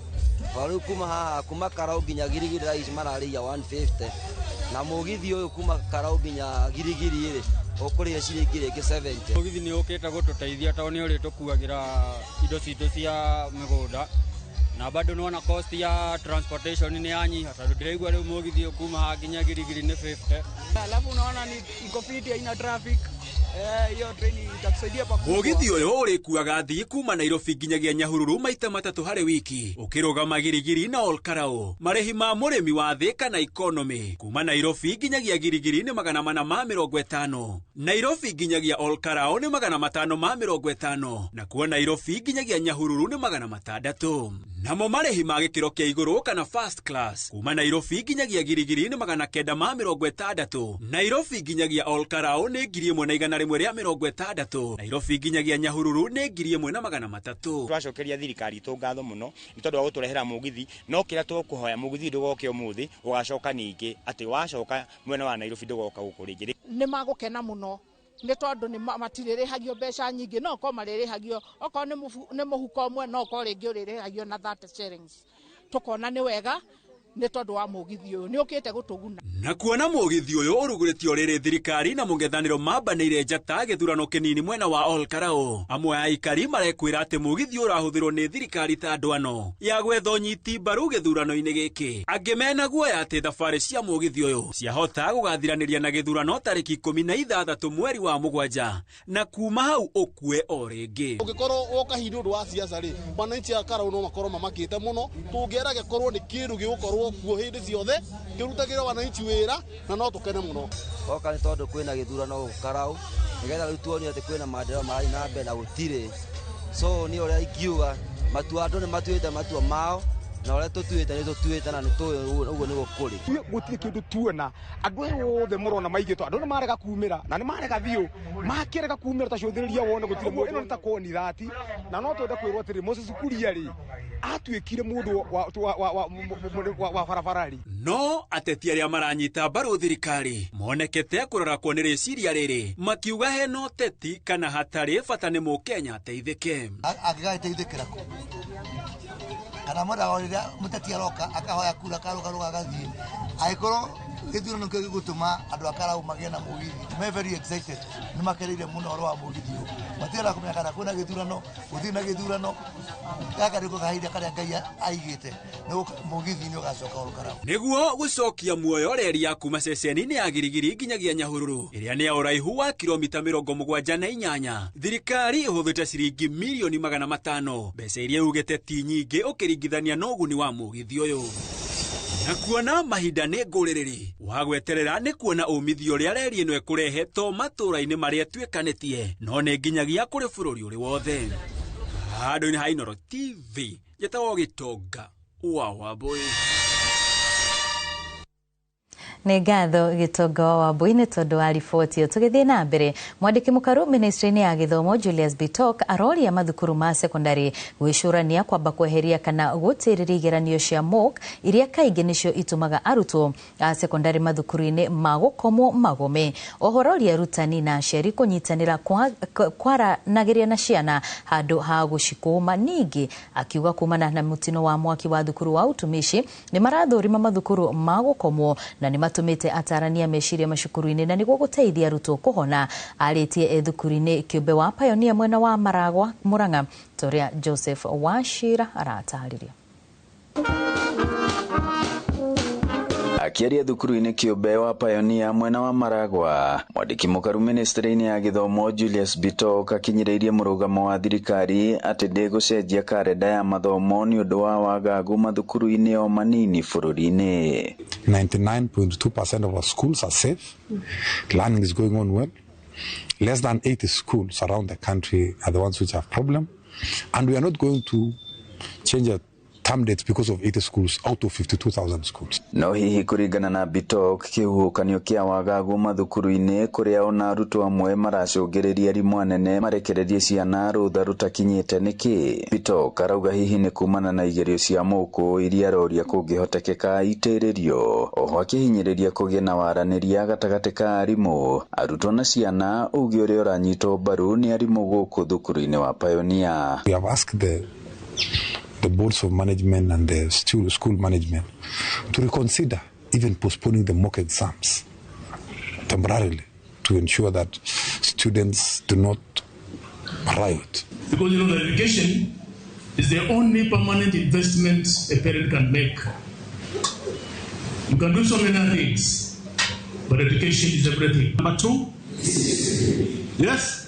waru kuma haha kuma Karau nginya Girigiri raithi mararĩhia 150 na mũgithi ũyũ kuma Karau nginya Girigiri rĩ ũkũrĩha ciringi rĩngĩ 70. Mũgithi nĩ ũkĩte gũtũteithia tondũ nĩ ũrĩtũkuagĩra indo citũ cia mĩgũnda na bado nĩwona cost ya transportation nĩ yanyiha tondũ ndĩraigua rĩu mũgithi kuma haha nginya Girigiri nĩ 50. Alafu unaona ni iko fiti haina traffic. Hiyo treni itatusaidia pakubwa. Mũgithi ũyũ ũrĩkuaga athii kuma Nairobi nginyagia Nyahururu maita matatũ harĩ wiki ũkĩrũgama Girigiri na Olkarau. Marĩhi ma mũrĩmi wa thĩ kana economy kuma Nairobi nginyagia Girigiri nĩ 450, Nairobi nginyagia Olkarau nĩ 550 na kuo Nairobi nginyagia Nyahururu nĩ 600. Namo marĩhi ma gĩkĩro kĩa igũrũ kana first class kuma Nairobi nginyagia Girigiri nĩ 960, Nairobi nginyagia Olkarau nĩ 1,160, Nairobi nginyagia Nyahururu nĩ 1,300. Twacokeria thirikari itũ ngatho mũno nĩ tondũ wa gũtũrehera mũgithi no kĩrĩa tũkũhoya mũgithi ndũgoke ũmũthĩ ũgacoka ningĩ atĩ wacoka mwena wa Nairobi ndũgoka gũkũ rĩngĩ. Nĩ magũkena mũno nĩ tondũ nĩ matirĩrĩhagio mbeca nyingĩ no korwo marĩrĩhagio okorwo nĩ mũhuko ũmwe no korwo rĩngĩ ũrĩrĩhagio na 30 shillings. Tũkona nĩ wega nĩ tondũ wa mũgithi ũyũ nĩ ũkĩte gũtũguna. Na kuona mũgithi ũyũ ũrugũrĩtio rĩrĩ thirikari na mũng'ethanĩro mambanĩire njata gĩthurano kĩnini mwena wa Olkarau amwe a aikari marekwĩra atĩ mũgithi ũrahũthĩrwo nĩ thirikari ta ndwano ya gwetha ũnyiti mbaru gĩthurano-inĩ gĩkĩ. Angĩ mena guoya atĩ thabarĩ cia mũgithi ũyũ ciahota gũgathiranĩria na gĩthurano tarĩki 16 mweri wa 7 na kuma hau ũkue o rĩngĩ. Ũngĩkorwo woka hihi ũndũ wa siasa rĩ wananchi a Karau no makorwo mamakĩte mũno tũngĩera gĩkorwo nĩ kĩndũ gĩgũkorwo kuo hĩndĩ ciothe kĩrutagĩra wananchi wĩra na no tũkene mũno. Oka nĩ tondũ kwĩna gĩthurano Karau nĩgetha rĩu tuone atĩ kwĩna maendeleo marathiĩ na mbere na gũtirĩ so niĩ ũrĩa ingiuga matua andũ nĩ matuĩte matua mao Na ũrĩa tũtuĩte nĩ tũtuĩte na nĩ tũĩ ũguo nĩguo kũrĩ. Gũtirĩ kĩndũ tuona andũ aya othe mũrona maigĩtwo andũ nĩ marega kumĩra na nĩ marega biũ makĩrega kumĩra ta cũthĩrĩria wone gũtirĩ mũndũ ĩno nĩ ta koni thati na no twende kwĩrwo atĩrĩ Moses Kuria rĩ atuĩkire mũndũ wa barabara rĩ. No ateti arĩa maranyita mbaru thirikari monekete kũrora kuo nĩ rĩciria rĩrĩ makiuga hena ũteti kana hatarĩ bata nĩ mũkenya ateithĩke. Angĩgagĩteithĩkĩra kũ kana mwendaga o rĩrĩa mũteti aroka akahoya kura akarũgarũga agathiĩ angĩkorwo gĩthurano nĩkĩo gĩgũtũma andũ a Karau magĩe na mũgithi me very excited nĩ makeneire mũno ũhoro wa mũgithi ũyũ matirenda kũmenya kana kwĩna gĩthurano gũtirĩ na gĩthurano gaka nĩko kahinda karĩa Ngai aigĩte mũgithi nĩ ũgacoka oro Karau. Nĩguo gũcokia muoyo reri ya kuma ceceni-inĩ ya Girigiri nginyagia Nyahururu ĩrĩa nĩ ya ũraihu wa kilomita 78 thirikari ĩhũthĩte ciringi mirioni 500 mbeca iria yugĩte ti nyingĩ ũkĩringithania na ũguni wa mũgithi ũyũ. Na kuona mahinda nĩ ngũrĩrĩri wa gweterera nĩ kuona umithio ũrĩa reri ĩno ĩkũrehe to matũũra-inĩ marĩa ĩtuĩkanĩtie no nĩ nginyagia kũrĩ bũrũri ũrĩ wothe. Handũ-inĩ ha Inooro TV njĩtagwo Gĩtonga wa Wambũi. Nĩ ngatho Gĩtonga wa Wambũi nĩ tondũ wa riboti ĩyo. Tũgĩthiĩ na mbere, mwandĩki mũkaru ministry-inĩ ya gĩthomo Julius Bitok aroria mathukuru ma sekondari gwĩcũrania kwamba kweheria kana gũtĩrĩria igeranio cia mock iria kaingĩ nĩcio itũmaga arutwo a sekondari mathukuru-inĩ ma gũkomwo magome. Oho aroria arutani na aciari kũnyitanĩra kwaranagĩria na ciana handũ ha gũcikũma. Ningĩ akiuga kumana na mũtino wa mwaki wa thukuru wa utumishi nĩ marathũrima mathukuru ma gũkomwo na nĩ matũmĩte atarania meciria macukuru-inĩ na nĩguo gũteithia arutwo kũhona. Arĩtie thukuru-inĩ kĩũmbe wa Pioneer mwena wa Maragwa Murang'a ta ũrĩa Joseph Wachira aratarĩria. Akĩaria thukuru-inĩ kĩũmbe wa Pioneer mwena wa Maragwa, mwandĩki mũkaru ministry-inĩ ya gĩthomo Julius Bitok akinyĩrĩirie mũrũgamo wa thirikari atĩ ndĩgũcenjia karenda ya mathomo nĩ ũndũ wa wagagu mathukuru-inĩ o manini bũrũri-inĩ. 99.2% of our schools are safe. Learning is going on well. Less than 80 schools around the country are the ones which have problem. And we are not going to change our term dates because of 80 schools out of 52,000 schools. No hihi kũringana na Bitok kĩhuhũkanio kĩa wagagu mathukuru-inĩ kũrĩa ona arutwo amwe maracũngĩrĩria arimũ anene marekererie ciana rũtha rũtakinyĩte nĩkĩ? Bitok arauga hihi nĩ kumana na igerio cia mũkũ iria aroria kũngĩhotekeka itĩrĩrio. Oho akĩhinyĩrĩria kũgĩe na waranĩria gatagatĩ ka arimũ, arutwo na ciana, uge ũrĩa ũranyitwo mbaru nĩ arimũ gũkũ thukuru-inĩ wa Pioneer. We have asked the boards of management and the school management to reconsider even postponing the mock exams temporarily to ensure that students do not riot. Because you know, the education is the only permanent investment a parent can make. You can do so many things, but education is everything. Number two, yes?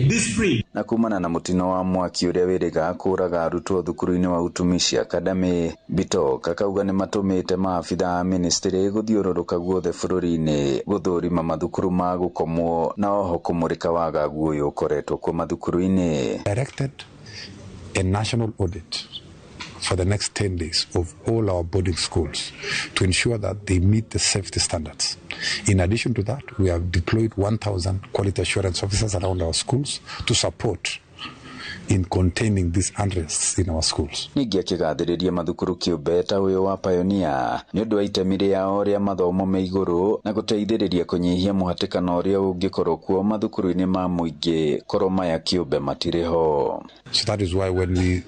Discipline. Na kumana na mutino wa mwaki uria wiriga kuraga arutwo thukuru-inĩ wa Utumishi Academy, Bitok akauga nĩ matũmĩte maabitha a ministry gũthiũrũrũka guothe bũrũri-inĩ gũthũrima mathukuru ma gũkomwo na oho kũmũrĩka wagagu ũyũ ũkoretwo kuo mathukuru-inĩ. Directed a national audit for the next 10 days of all our boarding schools to ensure that they meet the safety standards. In addition to that, we have deployed 1,000 quality assurance officers around our schools to support in containing these unrests in our schools. Ningĩ akĩgathĩrĩria mathukuru kĩũmbe ta ũyũ wa Pioneer nĩ ũndũ wa itemi rĩao rĩa mathomo me igũrũ na gũteithĩrĩria kũnyihia mũhatĩkano ũrĩa ũngĩkorwo kuo mathukuru-inĩ ma mũingĩ korwo maya kĩũmbe matirĩ ho. So that is why when we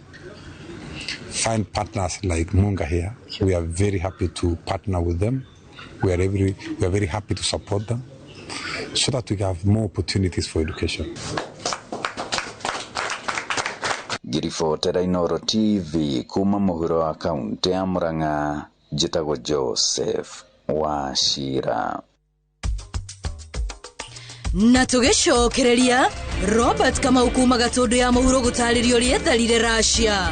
find partners like Munga here, we are very happy to partner with them. We are very happy to support them so that we have more opportunities for education. Ngiribotera Inooro TV kuma mũhuro wa kaunti ya Murang'a, njĩtagwo Joseph Wachira. Na tũgĩcokereria Robert Kamau kuma Gatũndũ ya mũhuro gũtarĩrio ũrĩa etharire Russia.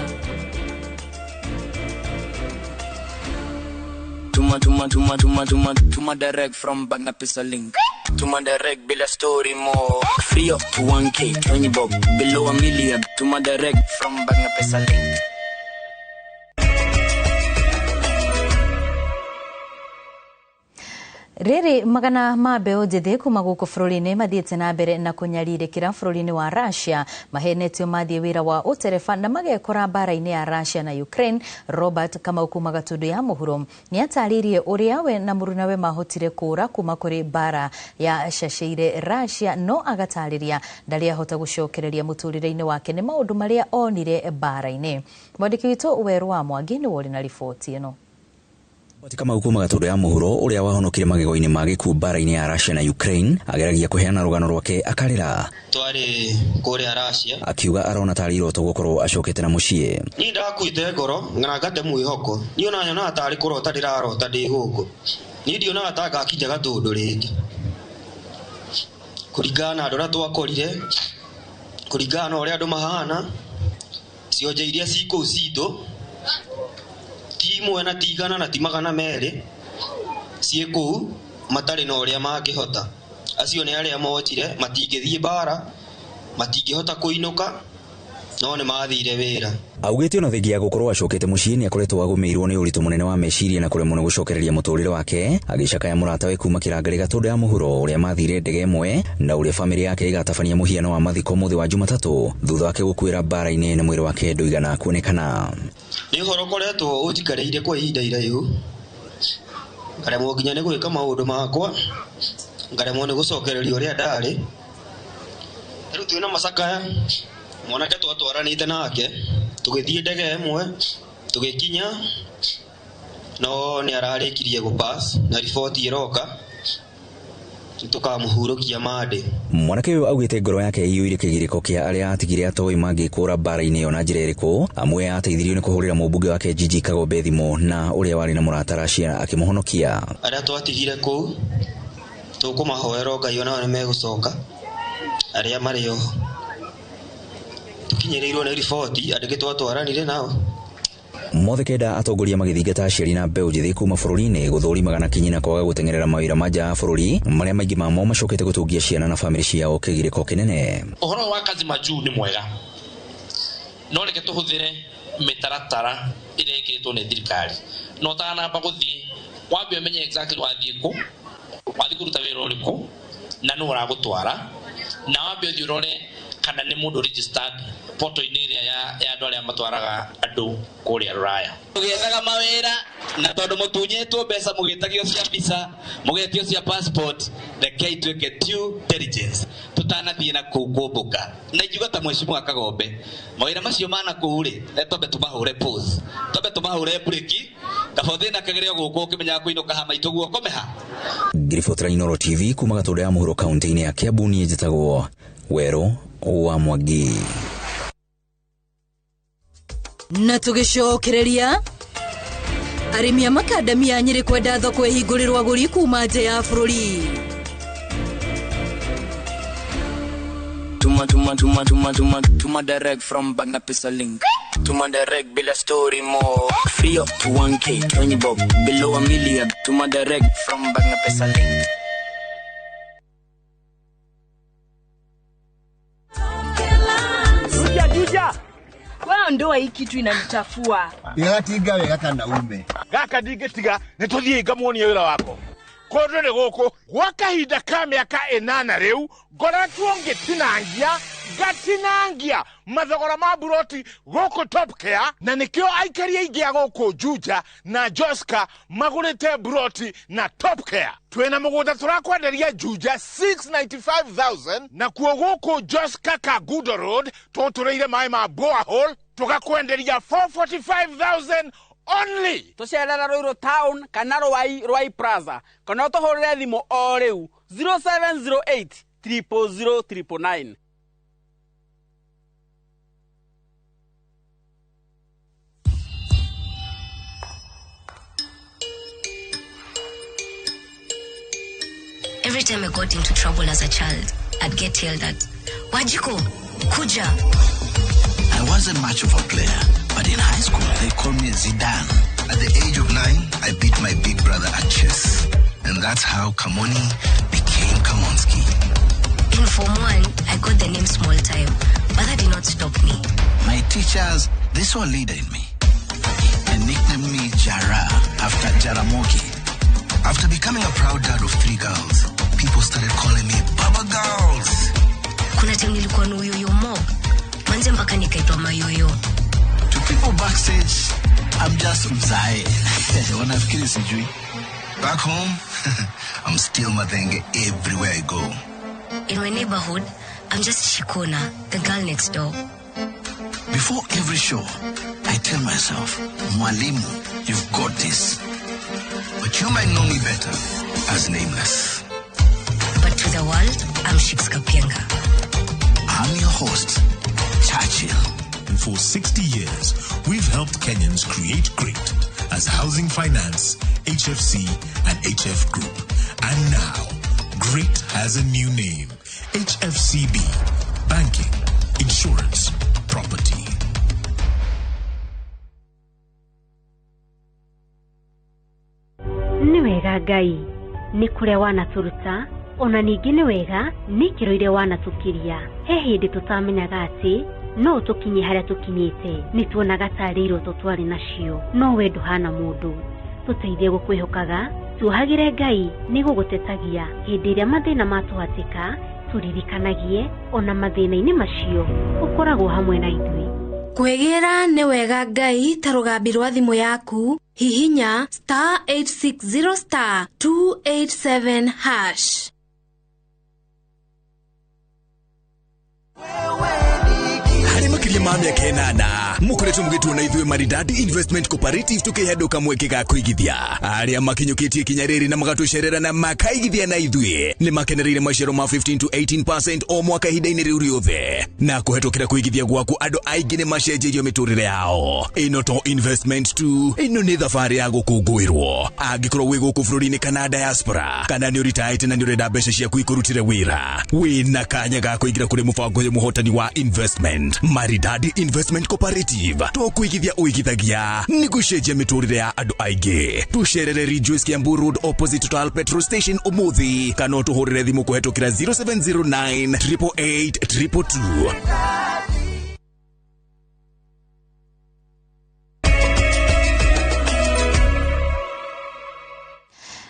Tuma tuma tuma tuma tuma tuma direct from Bagna Pesa link. Tuma direct bila story more. Free up to 1K, 20 bob, below a million. Tuma direct from Bagna Pesa link. Rĩrĩ magana ma mbeũ njĩthĩ kuma gũkũ bũrũri-inĩ mathiĩte na mbere na kũnyarirĩkĩra bũrũri-inĩ wa Russia, mahenetio mathiĩ wĩra wa ũtereba na magekora mbara-inĩ ya Russia na Ukraine. Robert Kamau kuma Gatundu ya mũhuro nĩatarĩirie ũrĩa we na mũrunawe mahotire kũũra kuma kũrĩ mbara ya cacĩire Russia, no agatarĩria ndarĩ ahota gũcokereria mũtũrĩre-inĩ wake nĩ maũndũ marĩa onire mbara-inĩ. Mwandĩki witũ Werũ wa Mwangi nĩwe ũrĩ na riboti ĩno. Kamau kuma Gatundu ya mũhuro ũrĩa wahonokire magego-inĩ ma gĩkuũ mbara-inĩ ya Russia na Ukraine ageragia kũheana rũgano rwake akarĩra. Twarĩ kũrĩa Russia, akiuga arona tarĩ iroto gũkorwo acokete na mũciĩ. Niĩ ndakuĩte ngoro na ngate mwĩhoko, niĩ ona nyonaga tarĩ kũrota ndĩrarota ndĩ gũkũ, niĩ ndionaga ta ngakinya Gatundu rĩngĩ kũringana na andũ arĩa twakorire, kũringana na ũrĩa andũ mahana, cionje iria ci kũu citũ ti imwe na ti igana na ti magana merĩ ciĩ kũu matarĩ na ũrĩa mangĩhota. Acio nĩ arĩa mokire matingĩthiĩ mbara, matingĩhota kũinũka, no nĩ mathire wĩra. Augĩte ona thengia ya gũkorwo acokete mũciĩ nĩ akoretwo agũmĩirwo nĩ ũritũ mũnene wa meciria na kũremwo nĩ gũcokereria mũtũrĩre wake, agĩcakaya mũratawe kuma Kĩrangarĩ Gatundu ya mũhuro ũrĩa mathire ndege ĩmwe na ũrĩa bamĩrĩ yake ĩgatabania mũhiano wa mathiko mũthĩ wa Jumatatũ thutha wake gũkuĩra mbara-inĩ na mwĩrĩ wake ndũigana kuonekana. Nĩ ũhoro ũkoretwo ũnjikarĩire kwa ihinda iraihu, ngaremwo nginya nĩ gwĩka maũndũ makwa, ngaremwo nĩ gũcokereria ũrĩa ndarĩ. Rĩu twĩna macakaya, mwanake twatwaranĩte nake tũgĩthiĩ ndege ĩmwe tũgĩkinya, no nĩ ararĩkirie gũpass na riboti ĩroka tũkamũhurũkia Monday. Mwanake ũyũ augĩte ngoro yake ĩiyũire kĩgirĩko kĩa arĩa atigire atoĩ mangĩkũra mbara-inĩ ĩyo na njĩra ĩrĩkũ. Amwe ateithirio nĩ kũhũrĩra mũmbunge wake Gigi Kagombe thimũ na ũrĩa warĩ na mũrata Russia akĩmũhonokia. Arĩa twatigire kũu tũkũmahoera Ngai onao nĩ megũcoka, arĩa marĩ oho tũkinyĩrĩirwo nĩ riboti andũ twatwaranire nao. Mothe kenda atongoria magĩthingata aciari na mbeũ njĩthĩ kuma bũrũri-inĩ gũthũrimaga na kinyi na kwaga gũteng'erera mawĩra ma nja ya bũrũri marĩa maingĩ mamo macokete gũtũngia ciana na bamĩrĩ ciao kĩgirĩko kĩnene. Ũhoro wa kazi majuu nĩ mwega, no reke tũhũthĩre mĩtaratara ĩrĩa ĩkĩrĩtwo nĩ thirikari, no ũtanamba gũthiĩ wambe ũmenye exactly wathiĩ kũ, wathiĩ kũruta wĩra ũrĩkũ na nũ ũragũtwara, na wambe ũthiĩ ũrore kana nĩ mũndũ registered portal-inĩ ĩrĩa ya andũ arĩa matwaraga andũ kũrĩa rũraya. Tũgĩethaga mawĩra na tondũ mũtunyĩtwo mbeca mũgĩtagio cia visa, mũgetio cia passport, rekei twĩke due diligence tũtanathiĩ na kũu kũmbũka. Na ingiuga ta mheshimiwa Kagombe, mawĩra macio ma na kũu rĩ, twambe tũmahũre pause, twambe tũmahũre breki, kaba ũthiĩ na kĩgerio gũkũ ũkĩmenyaga kũinũka ha maitũ guo ũkome ha. Ngĩribotera Inooro TV kuma Gatundu ya mũhuro kaunti-inĩ ya Kiambu, niĩ njĩtagwo Werũ wa Mwangi. Na tũgĩcokereria arĩmi a makandamia Nyĩrĩ kwenda thoko ĩhingũrĩrwo agũri kuma nja ya bũrũri. Tuma tuma tuma tuma tuma tuma direct from bank na pesa link. Tuma direct bila story more. Free up to 1K, 20 bob, below a million. Tuma direct from bank na pesa link. Juja. Wewe ndoa hii kitu inanichafua. Igatiga wega kana ume. Gaka ndingĩtiga nĩ tũthiĩ ngamuonie wĩra wako. Kũndũ nĩ gũkũ gwa kahinda ka mĩaka 8 rĩu ngoretwo ngĩtinangia ngatinangia mathogora ma buroti gũkũ Top Care, na nĩkĩo aikari aingĩ a gũkũ Juja na Joska magũrĩte buroti na Top Care. Twĩna mũgũnda tũrakwenderia Juja 695,000 na kuo gũkũ Joska Kagudo Road tũtũrĩire maĩ ma borehole tũgakwenderia 445,000 only. Tũcerera Ruiru town kana Ruai Plaza kana ũtũhũrĩre thimũ o rĩu 0708 000 999. Every time I got into trouble as a child, I'd get yelled at. Wajiko, kuja. I wasn't much of a player, but in high school they called me Zidane. At the age of 9, I beat my big brother at chess. And that's how Kamoni became Kamonski. In Form 1, I got the name Small Time, but that did not stop me. My teachers, they saw a leader in me and nicknamed me Jara after Jaramogi. After becoming Becoming a proud dad of three girls, people started calling me Baba Girls. Kuna time nilikuwa na uyoyo mob manze mpaka nikaitwa mayoyo. To people backstage, I'm just mzae. Wanafikiri sijui. Back home, I'm still Mathenge everywhere I go. In my neighborhood, I'm just Shikona, the girl next door. Before every show, I tell myself, Mwalimu, you've got this. But you might know me better as Nameless. But to the world, I'm Shiks Kapienga. I'm your host, Churchill. And for 60 years, we've helped Kenyans create great as Housing Finance, HFC, and HF Group. And now, Great has a new name, HFCB, Banking, Insurance, Property. Nĩ wega Ngai nĩ kũrĩa wanatũruta ona ningĩ nĩ wega nĩ ikĩro iria wanatũkiria. He hĩndĩ tũtamenyaga atĩ no tũkinye harĩa tũkinyĩte, nĩ tuonaga tarĩ iroto twarĩ nacio, no we ndũhana mũndũ. Tũteithie gũkwĩhokaga, tuohagĩre Ngai nĩ gũgũtetagia hĩndĩ ĩrĩa mathĩna matũhatĩka, tũririkanagie ona mathĩna-inĩ macio ũkoragwo hamwe na ithuĩ. Kwĩgĩra nĩ wega Ngai ta rũgambi rwa thimũ yaku, hihinya star 860 star 287 hash. Harĩ makĩria ma mĩaka 8 mũkoretwo mũgĩtuona ithuĩ Maridadi Investment Cooperative tũkĩhe kamweke ga kũigithia. Arĩa makinyũkĩtie ikinya rĩrĩ na magatũcerera na makaigithia na ithuĩ nĩ makenereire maciaro ma 15 to 18% o mwaka ihinda-inĩ rĩu rĩothe, na kũhetũkĩra kũigithia gwaku andũ aingĩ nĩ macenjeirio mĩtũrĩre yao. Ĩno to investment tu, ĩno nĩ thabarĩ ya gũkũngũĩrwo. Angĩkorwo wĩ gũkũ bũrũri-inĩ kana diaspora, kana nĩ ũritaĩte na nĩ ũrenda mbeca ciaku ikũrutĩre wĩra, wĩna kanya ga kũingĩra kũrĩ mũbango ũyũ mũhotani wa investment. Maridadi Investment Cooperative, tũkũigithia ũigithagia nĩ gũcenjia mĩtũrĩre ya andũ aingĩ. Tũcerere Ridgeways Kiambu Road opposite Total Petrol Station ũmũthĩ, kana ũtũhũrĩre thimũ kũhetũkĩra 0709 888 222.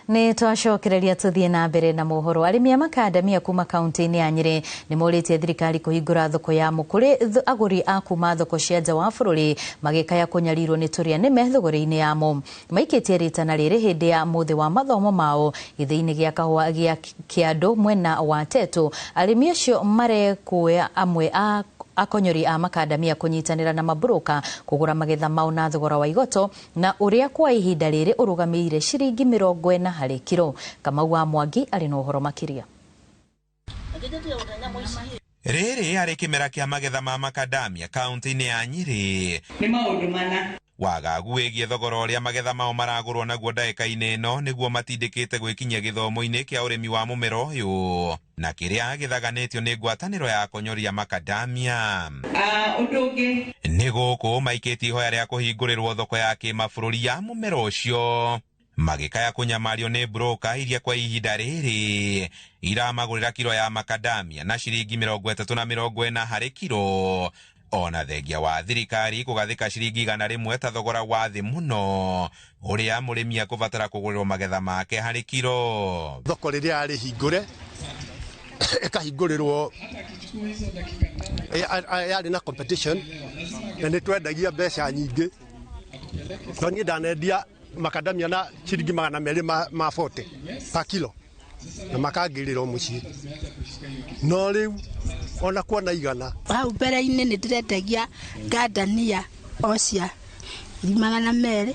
Nĩ twacokereria tũthiĩ na mbere na mohoro. Arĩmi a makandamia kuma kaunti-inĩ ya Nyĩrĩ nĩ morĩtie thirikari kũhingũra thoko yamo kũrĩ agũri a kuma thoko cia nja wa bũrũri magĩkaya kũnyarirwo nĩ tũrĩa nĩme thogora-inĩ yamo. Maikĩtie rĩtana rĩrĩ hĩndĩ ya mũthĩ wa mathomo mao gĩthĩi-inĩ gĩa kahũa gĩa Kĩandũ mwena wa Tetu. Arĩmi acio marekũĩa amwe a akonyori a makandamia kũnyitanĩra na maburoka kũgũra magetha mao na thogora wa igoto na ũrĩa kwa ihinda rĩrĩ ũrũgamĩrĩire ciringi 40 harĩ kiro. Kamau wa Mwangi arĩ na ũhoro makĩria. Rĩrĩ arĩ kĩmera kĩa magetha ma makandamia kaunti-inĩ ya Nyĩrĩ. Nĩ maũndũ mana wagagu wĩgiĩ thogora ũrĩa magetha mao maragũrwo naguo ndagĩka-inĩ ĩno nĩguo matindĩkĩte gwĩkinyia gĩthomo-inĩ kĩa ũrĩmi wa mũmera ũyũ na kĩrĩa gĩthaganĩtio nĩ ngwatanĩro ya akonyori a makandamia. Ũndũ ũngĩ nĩ gũkũ maikĩtie ihoya rĩa kũhingũrĩrwo thoko ya kĩmabũrũri ya mũmera ũcio, magĩkaya kũnyamario nĩ broka iria kwa ihinda rĩrĩ iramagũrĩra kiro ya makandamia na ciringi 30 na 40 harĩ kiro, ona thengia wa thirikari kũgathĩka ciringi 100 ta thogora wa thĩ mũno ũrĩa mũrĩmi akũbatara kũgũrĩrwo magetha make harĩ kiro. Thoko rĩrĩa rĩhingũre ĩkahingũrĩrwo yarĩ na competition na nĩ twendagia mbeca nyingĩ, no niĩ ndanendia makandamia na ciringi 200 ma 40 pa kilo na makangĩrĩrwo mũciĩ, no rĩu ona kuona igana. Hau mbere-inĩ nĩ ndĩrendagia ngandania o cia 200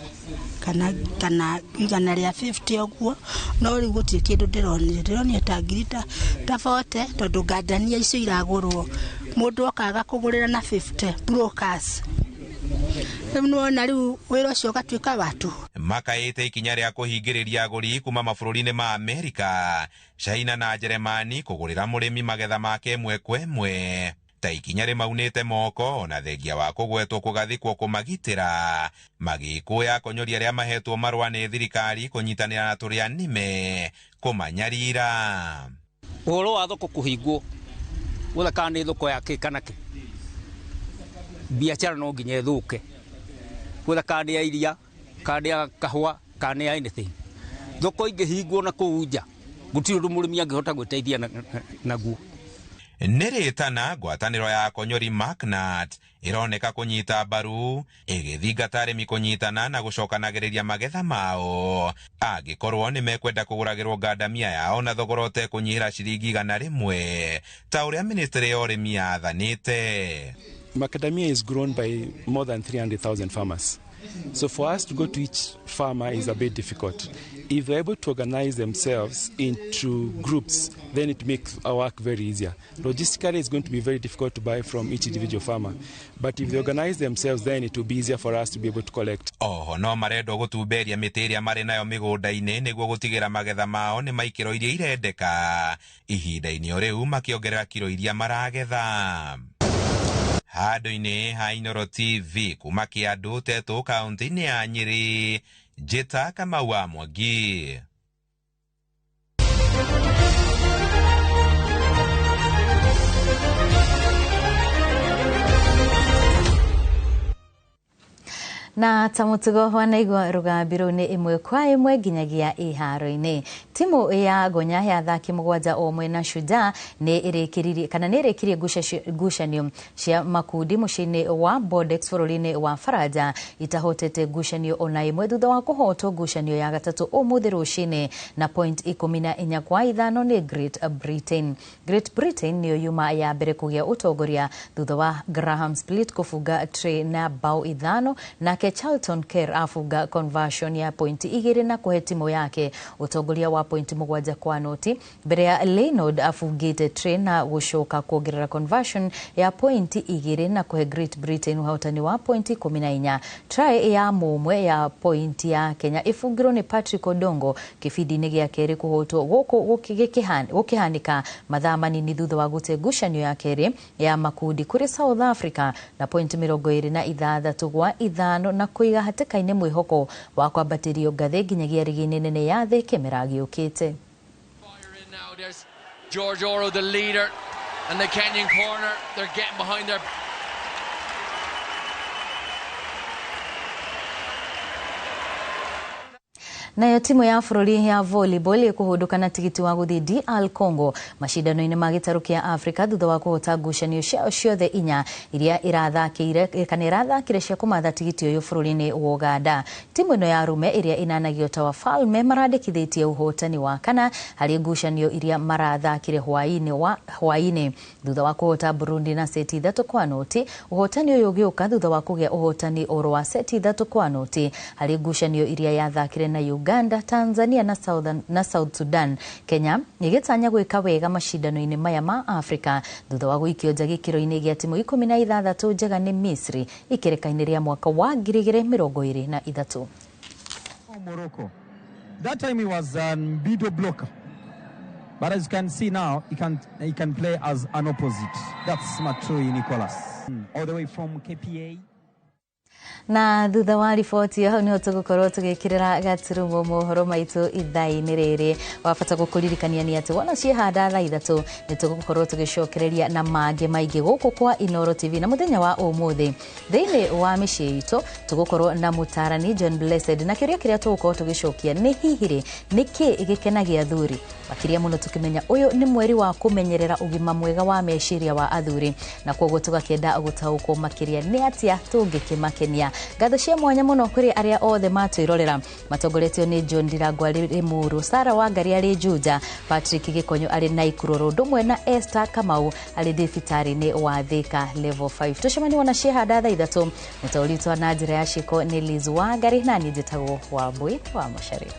kana 150 ũguo, no rĩu gũtirĩ kĩndũ ndĩronire. Ndĩronire ta ngiri ta 40 tondũ ngandania icio iragũrwo mũndũ okaga kũgũrĩra na 50 brokers. Rĩu nĩwona rĩu wĩra ũcio ũgatuĩka wa tũhũ. Makaĩte ikinya rĩa kũhingĩrĩria agũri kuma mabũrũri-inĩ ma Amerika, China na Jeremani kũgũrĩra mũrĩmi magetha make ĩmwe kwa ĩmwe ta ikinya rĩmaunĩte moko ona thengia wa kũgwetwo kũgathĩkwo kũmagitĩra, magĩkũya akonyori arĩa mahetwo marũa nĩ thirikari kũnyitanĩra na tũrĩa nĩme kũmanyarira. Ũhoro wa thoko kũhingwo whether kana nĩ thoko ya kĩ kana kĩ, biacara no nginya ĩthũke, whether kana nĩ ya iria, kana nĩ ya kahũa, kana nĩ ya anything. Thoko ingĩhingwo na kũu nja gũtirĩ ũndũ mũrĩmi angĩhota gwĩteithia naguo. Nĩ rĩtana ngwatanĩro ya Konyori Macnat ĩroneka kũnyita mbaru ĩgĩthingata arĩmi kũnyitana na gũcokanagĩrĩria magetha mao angĩkorwo nĩ mekwenda kũgũragĩrwo ngandamia yao na thogora ũtekũnyihĩra ciringi 100 ta ũrĩa ministry ya ũrĩmi yathanĩte. Macadamia is grown by more than 300,000 farmers. So for us to go to each farmer is a bit difficult. If they're able to organize themselves into groups, then it makes our work very easier. Logistically, it's going to be very difficult to buy from each individual farmer. But if they organize themselves, then it will be easier for us to be able to collect. Oho no marendwo gũtumberia mĩtĩ ĩrĩa marĩ nayo mĩgũnda-inĩ nĩguo gũtigĩra magetha mao nĩ maikĩro iria irendeka ihinda-inĩ o rĩu makĩongerera kiro iria maragetha. Handũ-inĩ ha Inooro TV kuma Kĩandũ Tetũ kaunti-inĩ ya Nyĩrĩ, Njĩta Kamau wa Mwangi. Na ta mũtugo wanaigua rũgambi rũu nĩ ĩmwe kwa ĩmwe nginyagia iharo-inĩ. Timu ya Gonya ya athaki 7 o mwena Shujaa nĩ ĩrĩkĩririe kana nĩ ĩrĩkirie ngucanio cia makundi mũciĩ-inĩ wa Bordeaux bũrũri-inĩ wa Faranja itahotete ngucanio ona ĩmwe thutha wa kũhotwo ngucanio ya gatatũ ũmũthĩ rũcinĩ na point 14 kwa 5 nĩ Great Britain. Great Britain nĩyo yuma ya mbere kũgĩa ũtongoria thutha wa Graham Split kũbunga tray na bao 5 nake Charlton Kerr afunga conversion ya pointi 2 na kũhe timu yake ũtongoria wa pointi 7 kwa noti mbere ya Leonard afungĩte tray na gũcoka kuongerera conversion ya pointi 2 na kũhe Great Britain ũhotani wa pointi 14. Try ya mũmwe ya pointi ya Kenya ĩbungirwo nĩ Patrick Odongo kĩbindi-inĩ gĩa kerĩ kũhotwo gũkũ gũkĩhanĩka mathaa manini thutha wa gũte ngucanio ya kerĩ ya makundi kũrĩ South Africa na pointi 26 kwa 5 na kũiga hatĩka-inĩ mwĩhoko wa kwambatĩrio ngathĩ nginyagia rigi-inĩ nene ya thĩ kĩmera gĩũkĩte. George Oro, the leader, and the Kenyan corner, they're getting behind their Nayo timu ya bũrũri ya volleyball ĩkũhũndũka na tigiti wa gũthiĩ DR Congo macindano-inĩ ma gĩtarũ kĩa Afrika thutha wa kũhota ngucanio ciao ciothe 4 iria irathakĩire kana irathakire cia kũmatha tigiti ũyũ bũrũri-inĩ wa Uganda. Timu ĩno ya arume ĩrĩa ĩnanagio ta wafalme marandĩkithĩtie ũhotani wa kana harĩ ngucanio iria marathakire hwaĩ-inĩ thutha wa kũhota Burundi na seti 3 kwa noti. Ũhotani ũyũ ũgĩũka thutha wa kũgĩa ũhotani oro wa seti 3 kwa noti harĩ ngucanio iria yathakire na Uganda, Tanzania na South Sudan. Kenya ĩgĩtanya gwĩka wega macindano-inĩ maya ma Afrika thutha wa gũikio nja gĩkĩro-inĩ gĩa timu 16 njega nĩ Misri ikĩrĩka-inĩ rĩa mwaka wa 2023. Morocco. That time he was a middle blocker. But as you can see now, he can play as an opposite. That's Matrui Nicholas. All the way from KPA. Na thutha wa riboti hau niho tũgũkorwo tũgĩkĩrĩra gaturumo mohoro maitũ ithaa-inĩ rĩrĩ. Wabata gũkũririkania nĩ atĩ wona ciĩhanda thaa 3 nĩ tũgũkorwo tũgĩcokereria na mangĩ maingĩ gũkũ kwa Inooro TV. Na mũthenya wa ũmũthĩ thĩinĩ wa mĩciĩ itũ tũgũkorwo na mũtarani John Blessed, na kĩũria kĩrĩa tũgũkorwo tũgĩcokia nĩ hihi rĩ nĩkĩ gĩkenagia athuri makĩria mũno tũkĩmenya ũyũ nĩ mweri wa kũmenyerera ũgima mwega wa meciria wa athuri, na kwoguo tũgakĩenda gũtaũkwo makĩria nĩ atĩa tũngĩkĩmakenia. Ngatho cia mwanya mũno kũrĩ arĩa othe matwĩrorera matongoretio nĩ John Ndirangwa arĩ Limuru, Sarah Wangari arĩ Juja, Patrick Gĩkonyo arĩ Naikuru oro ũndũ ũmwe na Esther Kamau arĩ thibitarĩ-inĩ wa Thika level 5. Tũcemanie wona ciĩhanda thaa 3. Mũtaũri witũ na njĩra ya ciĩko nĩ Liz Wangari na niĩ njĩtagwo Wambui wa Macharia.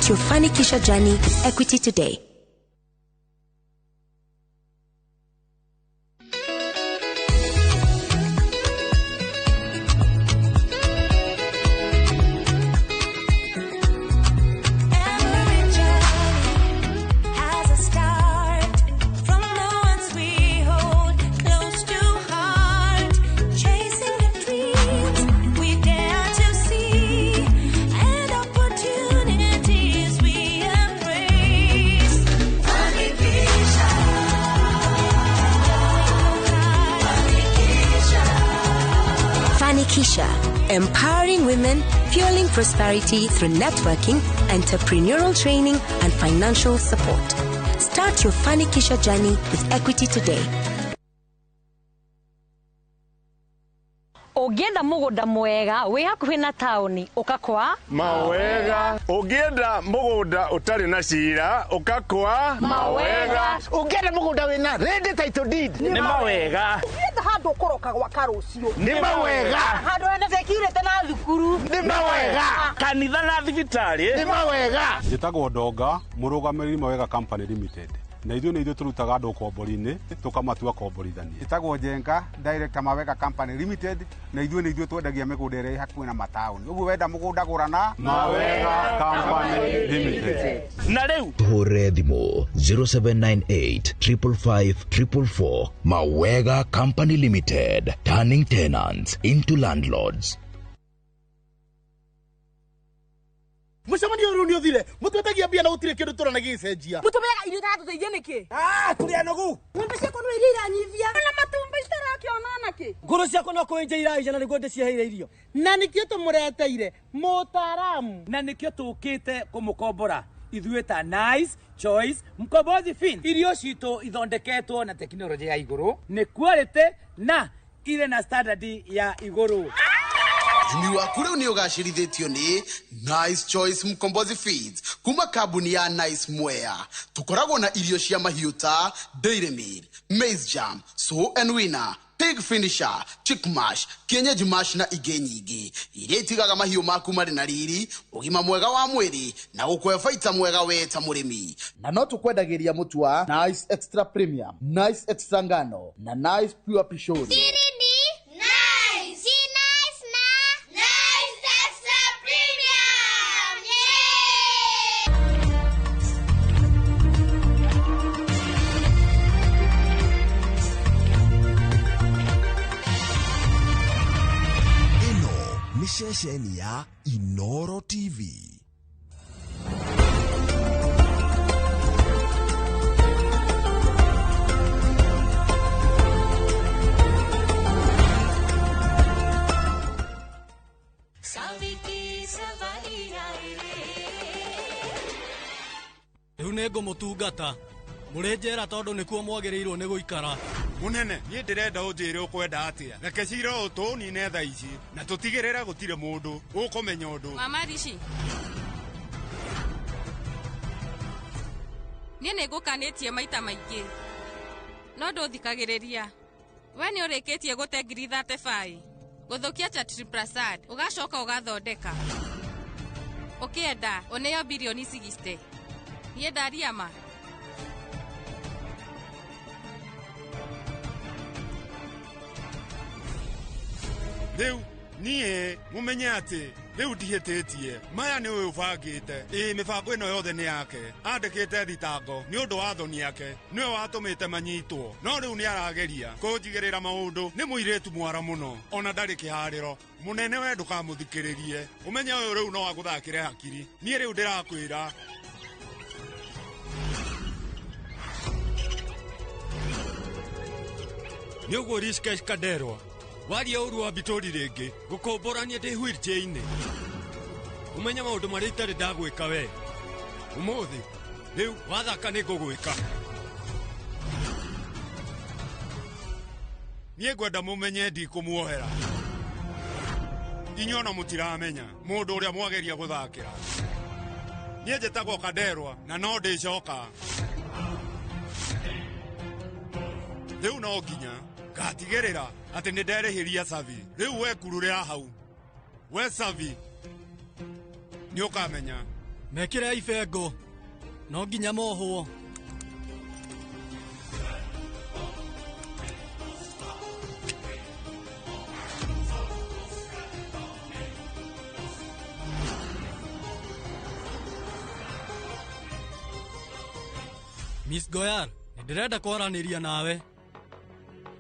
Your Fanikisha journey with Equity today. Fanikisha, empowering women, fueling prosperity through networking, entrepreneurial training, and financial support. Start your Fanikisha journey with Equity today. Ũngĩenda mũgũnda mwega wĩ hakuhĩ na taũni ũka kwa Mawega. Ũngĩenda mũgũnda ũtarĩ na cira ũka kwa Mawega. Ũngĩenda mũgũnda wĩna ready title deed Nĩ mawega. Ũngĩenda handũ ũkũroka gwaka rũciũ Nĩ mawega. Handũ hena security na thukuru Nĩ mawega. Kanitha na thibitarĩ Nĩ mawega. Njĩtagwo Ndonga, mũrũgamĩrĩri Mawega Company Limited. Na ithuĩ nĩ ithuĩ tũrutaga andũ ũkombori-inĩ tũkamatua komborithania. Njĩtagwo Njenga, director Mawega Company Limited, na ithuĩ nĩ ithuĩ twendagia mĩgũnda ĩrĩa ĩ hakuhĩ na mataũni. Ũguo wenda mũgũnda gũra na Mawega Company Limited. Na rĩu Tũhũrĩre thimũ 0798 555 444. Mawega Company Limited, turning tenants into landlords. Mũcemanio ũyũ nĩ ũthire mũtwetagia mbia na gũtirĩ kĩndũ tũrona gĩgĩcenjia. Mũtũmĩraga irio itaratũteithia nĩkĩ? Tũrĩ anogu. Ng'ombe ciakwa no iria iranyivia na matumbĩ itarakĩona nakĩ. Ngũrũ ciakwa no kũenja iraija na nĩguo ndĩciheire irio. Na nĩkĩo tũmũreteire mũtaaramu. Na nĩkĩo tũkĩte kũmũkombora ithuĩ ta Nice Choice Mkombozi Fin. Irio citũ ithondeketwo na tekinoronjĩ ya igũrũ, nĩ quality na irĩ na standard ya igũrũ. Ũrĩmi waku rĩu nĩ ũgacĩrithĩtio nĩ Nice Choice Mkombozi Feeds kuma kambuni ya Nice Mwea. Tũkoragwo na irio cia mahiũ ta Dairy Meal, Maize Jam, Sow and Winner, Pig Finisher, Chick Mash, Kienyeji Mash na ingĩ nyingĩ iria itigaga mahiũ maku marĩ na riri, ũgima mwega wa mwĩrĩ na gũkũhe baita mwega we ta mũrĩmi. Na no tũkwendagĩria mũtu wa Nice Extra Premium, Nice Extra Ngano na Nice Pure Pishori. Nice. Nice na Nice Extra Premium. Yeah! Ĩno nĩ ceceni ya Inoro TV. Rĩu nĩ ngũmũtungata mũrĩ njera tondũ nĩkuo mwagĩrĩirwo nĩ gũikara. Mũnene, niĩ ndĩrenda ũnjĩre ũkwenda atĩa. Reke cira ũyũ tũũnine thaa ici na tũtigĩrĩre gũtirĩ mũndũ ũkũmenya ũndũ. Mama Rishi, niĩ nĩ ngũkanĩtie maita maingĩ no ndũthikagĩrĩria. We nĩ ũrĩkĩtie gũte 35,000 gũthũkia Chatri Prasad ũgacoka ũgathondeka ũkĩenda ũneo birioni 60. Niĩ ndaria ma. Rĩu niĩ mũmenye atĩ rĩu ndihĩtĩtie. Maya nĩ ũyũ ũbangĩte. Ĩĩ mĩbango ĩno yothe nĩ yake. Andĩkĩte thitango nĩ ũndũ wa thoni yake. Nĩwe watũmĩte manyitwo. No rĩu nĩ arageria kũnjigĩrĩra maũndũ. Nĩ mũirĩtu mwara mũno ona ndarĩ kĩharĩro. Mũnene we ndũkamũthikĩrĩrie. Ũmenye ũyũ rĩu no agũthakĩre hakiri. Niĩ rĩu ndĩrakwĩra. Nĩ ũguo Rishikesh Kanderwa waria ũru wa Mbitori rĩngĩ ngũkũmbũrania ndĩ wheelchair-inĩ. Ũmenye maũndũ marĩa itarĩ ndagwĩka we ũmũthĩ rĩu wathaka nĩ ngũgwĩka. Niĩ ngwenda mũmenye ndikũmuohera. Inyuĩ ona mũtiramenya mũndũ ũrĩa mwageria gũthakĩra. Niĩ njĩtagwo Kanderwa na no ndĩcoka. Rĩu no nginya ngatigĩrĩra atĩ nĩ nderĩhĩria Savi. Rĩu we kururĩra hau. We Savi nĩ ũkamenya. Mekĩre ibengo no nginya mohwo. Miss Goyal, nĩ ndĩrenda kwaranĩria nawe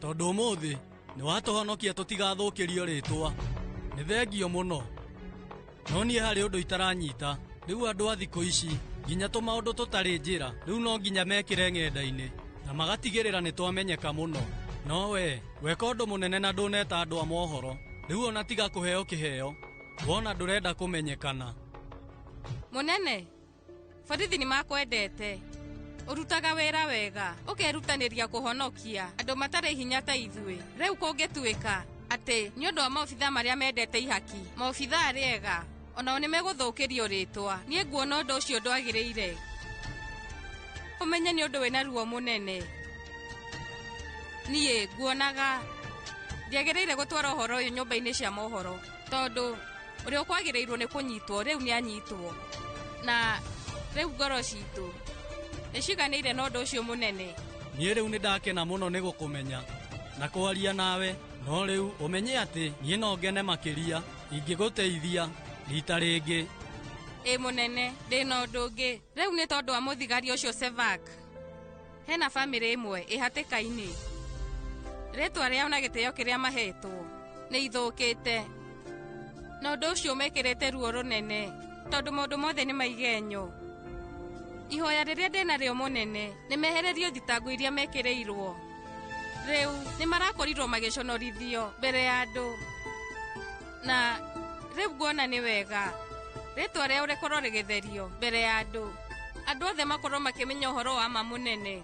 tondũ ũmũthĩ nĩ watũhonokia tũtigathũkĩrio rĩtwa. Nĩ thengio mũno no niĩ harĩ ũndũ itaranyita. Rĩu andũ a thikũ ici nginya tũmaũndũ tũtarĩ njĩra rĩu no nginya mekĩre ng'enda-inĩ na magatigĩrĩra nĩ twamenyeka mũno. No we weka ũndũ mũnene na ndũneta andũ a mohoro. Rĩu ona tiga kũheo kĩheo wona ndũrenda kũmenyekana. Mũnene, borithi nĩ makwendete. Ũrutaga wĩra wega, ũkerutanĩria kũhonokia andũ matarĩ hinya ta ithuĩ. Rĩu kũngĩtuĩka atĩ nĩ ũndũ wa maobithaa marĩa mendete ihaki, maobithaa arĩa ega onao nĩ megũthũkĩrio rĩtwa. Niĩ nguona ũndũ ũcio ndwagĩrĩire. Ũmenye nĩ ũndũ wĩna ruo mũnene. Niĩ nguonaga ndiagĩrĩire gũtwara ũhoro ũyũ nyũmba-inĩ cia mohoro, tondũ ũrĩa ũkwagĩrĩirwo nĩ kũnyitwo rĩu nĩ anyitwo. Na rĩu ngoro citũ nĩciganĩire na ũndũ ũcio mũnene. Niĩ rĩu nĩ ndakena mũno nĩ gũkũmenya na kwaria nawe, no rĩu ũmenye atĩ niĩ no ngene makĩria ingĩgũteithia rita rĩngĩ. Ĩ mũnene, ndĩna ũndũ ũngĩ. Rĩu nĩ tondũ wa mũthigari ũcio Sevak. Hena bamĩrĩ ĩmwe ĩ hatĩka-inĩ. Rĩtwa rĩao na gĩtĩo kĩrĩa mahetwo nĩ ithũkĩte. Na ũndũ ũcio ũmekĩrĩte ruo rũnene tondũ maũndũ mothe nĩ maigenyo. Ihoya rĩrĩa ndĩnarĩo mũnene nĩ mehererio thitango iria mekĩrĩirwo. Rĩu nĩ marakorirwo magĩconorithio mbere ya andũ. Na rĩu nguona nĩ wega rĩtwa rĩao rĩkorwo rĩgĩtherio mbere ya andũ. Andũ othe makorwo makĩmenya ũhoro wa ma mũnene.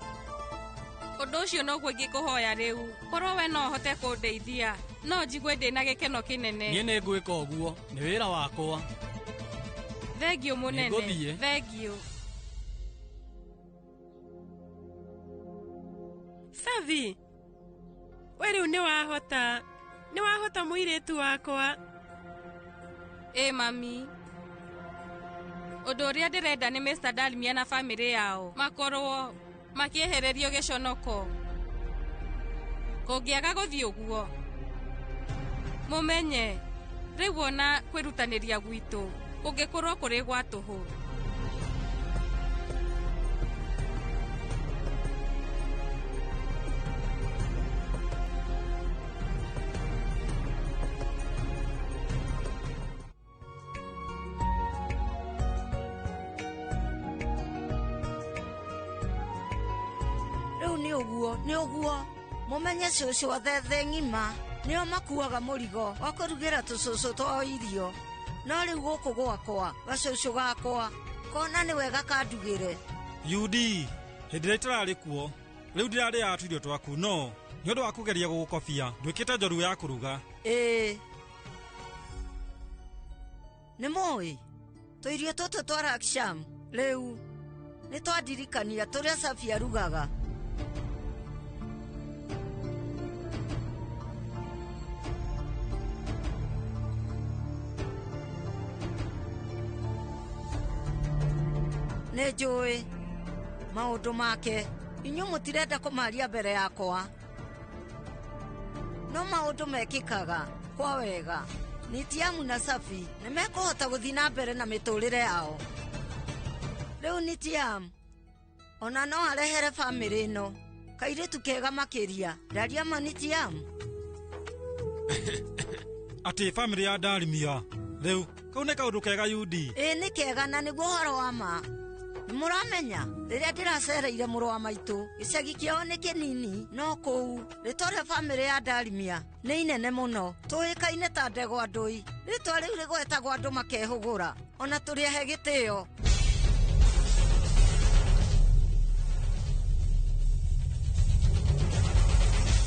Ũndũ ũcio noguo ingĩkũhoya rĩu. Korwo we no ũhote kũndeithia, no njigue ndĩna gĩkeno kĩnene. Niĩ nĩ ngwĩka ũguo, nĩ wĩra wakwa. Thengiũ mũnene. Nĩngũthiĩ. Thengiũ. Savi, we rĩu nĩ wahota. Nĩ wahota mũirĩtu wakwa. Ĩ mami, ũndũ ũrĩa ndĩrenda nĩ Mr. Dalmia na bamĩrĩ yao makorwo makĩehererio gĩconoko. Kũngĩaga gũthiĩ ũguo, mũmenye rĩu ona kwĩrutanĩria gwitũ kũngĩkorwo kũrĩ gwa tũhũ. Rĩu nĩ ũguo, nĩ ũguo. Mũmenye cũcũ othe thĩ ng'ima nĩo makuaga mũrigo wa kũrugĩra tũcũcũ twao irio. No rĩu gũkũ gwakwa, gacũcũ gakwa kona nĩ wega kandugĩre. UD, hĩndĩ ĩrĩa itararĩ kuo, rĩu ndirarĩaga tũirio twaku, no nĩ ũndũ wa kũgeria gũgũkobia nduĩkĩte njoru ya kũruga. Ĩĩ, nĩ mũĩ tũirio tũtũ twa Raksham rĩu nĩ twandirikania tũrĩa Safi arugaga. Nĩ njũĩ maũndũ make, inyuĩ mũtirenda kũmaria mbere yakwa. No maũndũ mekĩkaga kwa wega. Nitiamu na Safi nĩ mekũhota gũthiĩ na mbere na mĩtũrĩre yao. Rĩu Nitiamu ona no arehere bamĩrĩ ĩno kairĩtu kega makĩria. Ndaria ma Nitiamu. Atĩ bamĩrĩ ya Dalmia rĩu kau nĩ kaũndũ kega UD. Ĩĩ nĩ kega na nĩguo ũhoro wa ma. Mũramenya rĩrĩa ndĩracereire mũrũ wa maitũ, gĩcagi kĩao nĩ kĩnini, no kũu rĩtwa rĩa bamĩrĩ ya Dalmia nĩ inene mũno. Tũĩkaine ta ndegwa ndũi. Rĩtwa rĩu rĩgwetagwo andũ makehũgũra, ona tũrĩ ahe gĩtĩo.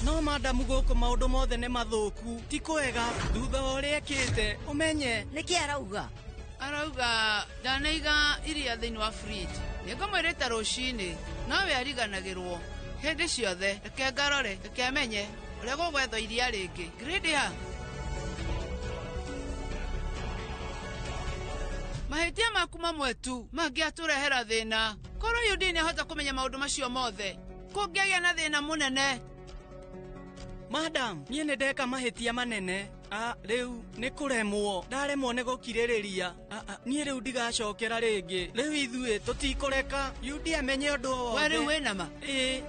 No madamu gũkũ maũndũ mothe nĩ mathũku, ti kwega thutha wa ũrĩa ekĩte ũmenye. Nĩkĩ arauga? Arauga ndanaiga iria thĩinĩ wa fridge. Nĩngũmwĩrĩte rũcinĩ, no we ariganagĩrwo hĩndĩ ciothe. Reke ngarore, reke menye ũrĩa gũgwethwo iria rĩngĩ. Grade ha? Mahĩtia maku mamwe tu mangĩatũrehera thĩna. Korwo UD nĩahota kũmenya maũndũ macio mothe, kũngĩagĩa na thĩna mũnene. Madam, niĩ nĩ ndeka mahĩtia manene. Rĩu nĩ kũremwo, ndaremwo nĩ gũkirĩrĩria. Niĩ rĩu ndigacokera rĩngĩ. Rĩu ithuĩ tũtikũreka UD amenye ũndũ o wothe. We rĩu wĩna ma? Ĩĩ.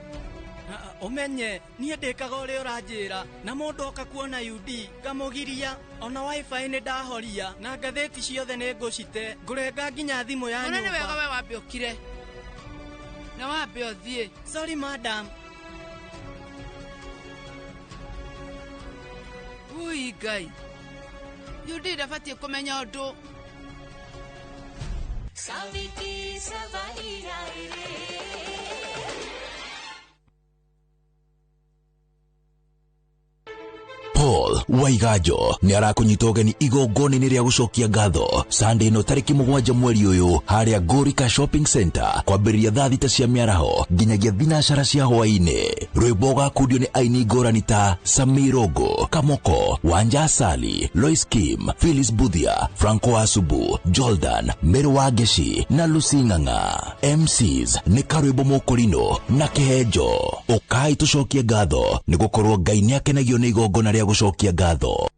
Ũmenye niĩ ndĩkaga ũrĩa ũranjĩra, na mũndũ oka kuona UD ngamũgiria. Ona wifi nĩ ndahoria na ngathĩti ciothe nĩ ngũcite, ngũrenga nginya thimũ ya Ona nĩ nyũmba. wega we wambe ũkire na wambe ũthiĩ. Sorry madam. Ui Ngai. Yudi ndabatiĩ kũmenya ũndũ. Paul Waiganjo nĩ arakũnyita ũgeni igongona-inĩ rĩa gũcokia ngatho Sunday ĩno tarĩki 7 mweri ũyũ harĩa Ngorika Shopping Center kwambĩrĩria thaa 6 cia mĩaraho nginyagia 4 cia hwaĩ-inĩ. Rwĩmbo ũgakundio nĩ aini ngũrani ta Samirogo, Kamoko, Wanja Asali, Lois Kim, Phyllis Budhia, Franco Asubu, Jordan, Mary Wangeshi na Lucy Ng'ang'a. MCs nĩ Karwĩmbo Mũkũrinũ na Kĩhenjo. Ũkai tũcokie ngatho nĩ gũkorwo Ngai nĩ akenagio nĩ igongona rĩa gũcokia ngatho.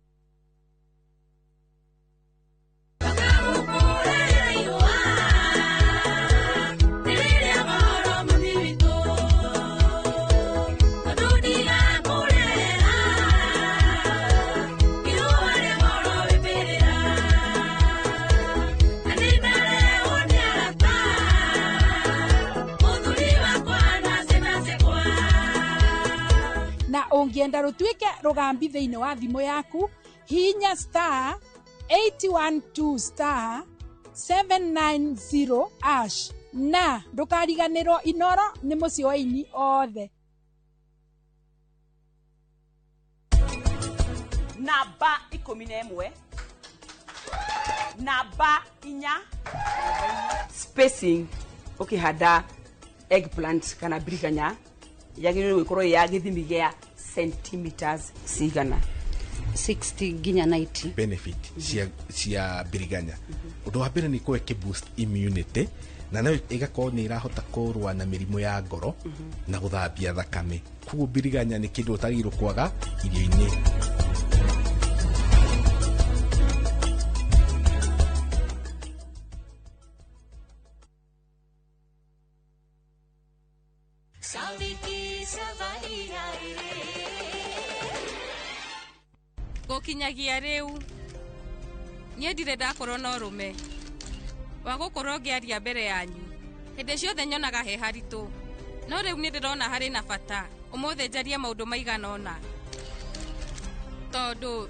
Ũngĩenda rũtuĩke rũgambi thĩinĩ wa thimũ yaku, hihinya star 812 star 790 ash na ndũkariganĩrwo Inoro nĩ mũciĩ wa aini othe. Namba 11, namba 4, spacing ũkĩhanda eggplant kana biriganya yagĩrĩirwo gũkorwo ya gĩthimi gĩa centimeters cigana? 60 nginya 90. Benefit cia biriganya ũndũ wa mbere nĩ ĩkoragwo ĩkĩ boost immunity na nayo ĩgakorwo nĩ ĩrahota kũrũa na mĩrimũ ya ngoro na gũthambia thakame. Koguo biriganya nĩ kĩndũ ũtagĩrĩirwo kwaga irio-inĩ. Gũkinyagia rĩu niĩ ndirĩ ndakorwo na ũrũme wa gũkorwo ngĩaria mbere yanyu. Hĩndĩ ciothe nyonaga he haritũ, no rĩu nĩ ndĩrona harĩ na bata ũmũthĩ njarie maũndũ maigana ũna, tondũ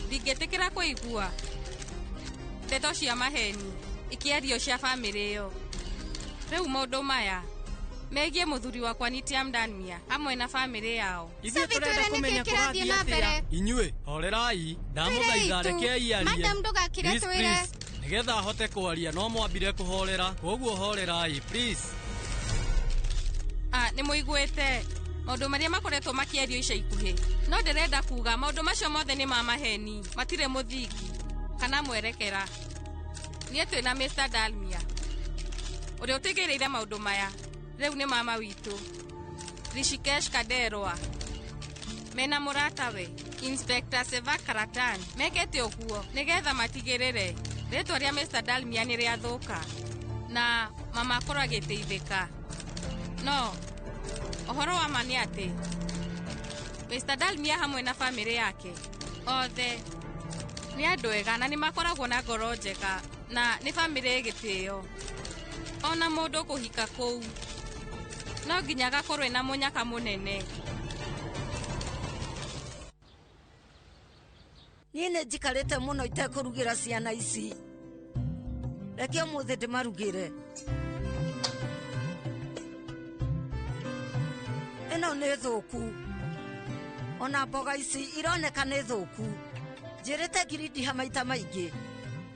ndingĩtĩkĩra kũigua ndeto cia maheni ikĩario cia bamĩrĩ ĩyo. Rĩu maũndũ maya megiĩ mũthuri wakwa Nitiam Dalmia hamwe na bamĩrĩ yao. Ithuĩ tũrenda kũmenya kũrathiĩ atĩa. Inyuĩ horerai, ndamũthaitha rekei arie. Madam ndũgakire twĩre. Nĩgetha ahote kwaria no mwambire kũhorera, koguo horerai please. Nĩ mũiguĩte maũndũ marĩa makoretwo makĩario ica ikuhĩ, no ndĩrenda kuga maũndũ macio mothe nĩ ma maheni, matirĩ mũthingi kana mwerekera. Niĩ twĩna Mr. Dalmia ũrĩa ũtĩgĩrĩire maũndũ maya rĩu nĩ mama witũ Rishikesh Kaderwa mena mũratawe Inspector Sevak Karatan mekete ũguo nĩgetha matigĩrĩre rĩtwa rĩa Mr. Dalmia nĩ rĩathũka na mama akorwo agĩteithĩka. No ũhoro wa ma nĩ atĩ Mr. Dalmia hamwe na bamĩrĩ yake othe nĩ andũ ega na nĩ makoragwo na ngoro njega na nĩ bamĩrĩ ĩ gĩtĩo. Ona mũndũ kũhika kũu no nginya agakorwo ena mũnyaka mũnene. Niĩ nĩ njikarĩte mũno itekũrugĩra ciana ici. Reke ũmũthĩ ndĩmarugĩre. Ĩno nĩ thũku. Ona mboga ici ironeka nĩ thũku. Njĩrĩte ngirindiha maita maingĩ.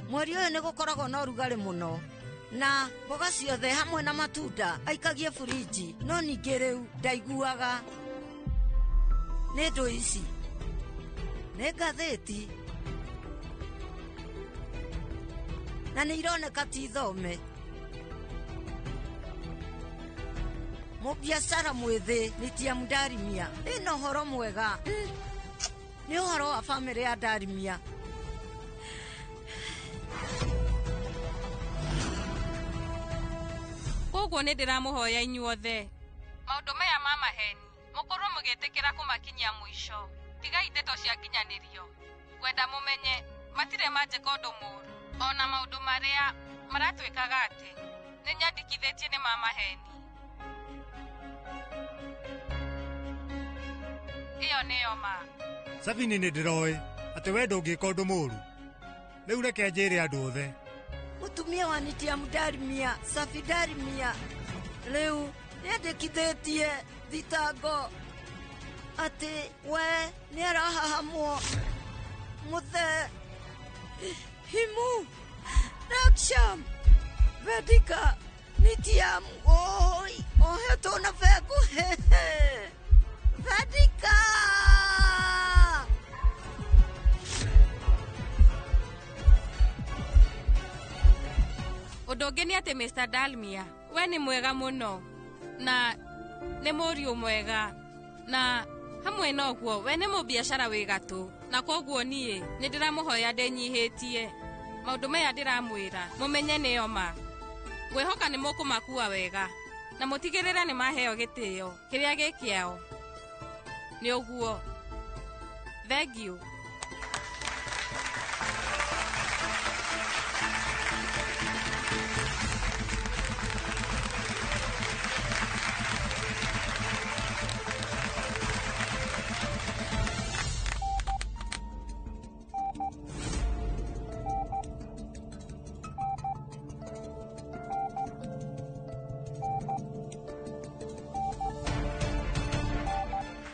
Mweri ũyũ nĩ gũkoragwo na ũrugarĩ mũno na mboga ciothe hamwe na matunda aikagie furiji, no ningĩ rĩu ndaiguaga. Nĩ ndũ ici nĩ ngathĩti na nĩ ironeka ti thome. Mũbiacara mwĩthĩ Nitiam Dalmia ĩna ũhoro mwega, nĩ ũhoro wa bamĩrĩ ya Dalmia. Koguo nĩ ndĩramũhoya inyuothe maũndũ maya ma maheni mũkorwo mũgĩtĩkĩra kũmakinyia mũico. Tigai ndeto cia nginyanĩrio, ngwenda mũmenye matirĩ manjĩka ũndũ mũũru, ona maũndũ marĩa maratwĩkaga atĩ nĩ nyandĩkithĩtie nĩ ma maheni. Ĩyo nĩyo ma. Sabini nĩ ndĩroĩ Atĩ we ndũngĩka ũndũ mũũru. Rĩu reke njĩre andũ othe. Mũtumia wa Nitiam Darmia, Safi Darmia, rĩu nĩandĩkithĩtie thitango atĩ we nĩarahahamwo mũthee Himu Raksham Vedika Nitiam oi ohetwo na bengo hehe Vedika. Ũndũ ũngĩ nĩ atĩ Mr. Dalmia, we nĩ mwega mũno na nĩ mũriũ mwega na hamwe na ũguo we nĩ mũbiacara wĩ gatũ na koguo niĩ nĩ ndĩramũhoya ndĩnyihĩtie maũndũ maya ndĩramwĩra mũmenye nĩo ma. Ngwĩhoka nĩ mũkũmakua wega na mũtigĩrĩre nĩ maheo gĩtĩo kĩrĩa gĩ kĩao. Nĩ ũguo. Thengiũ.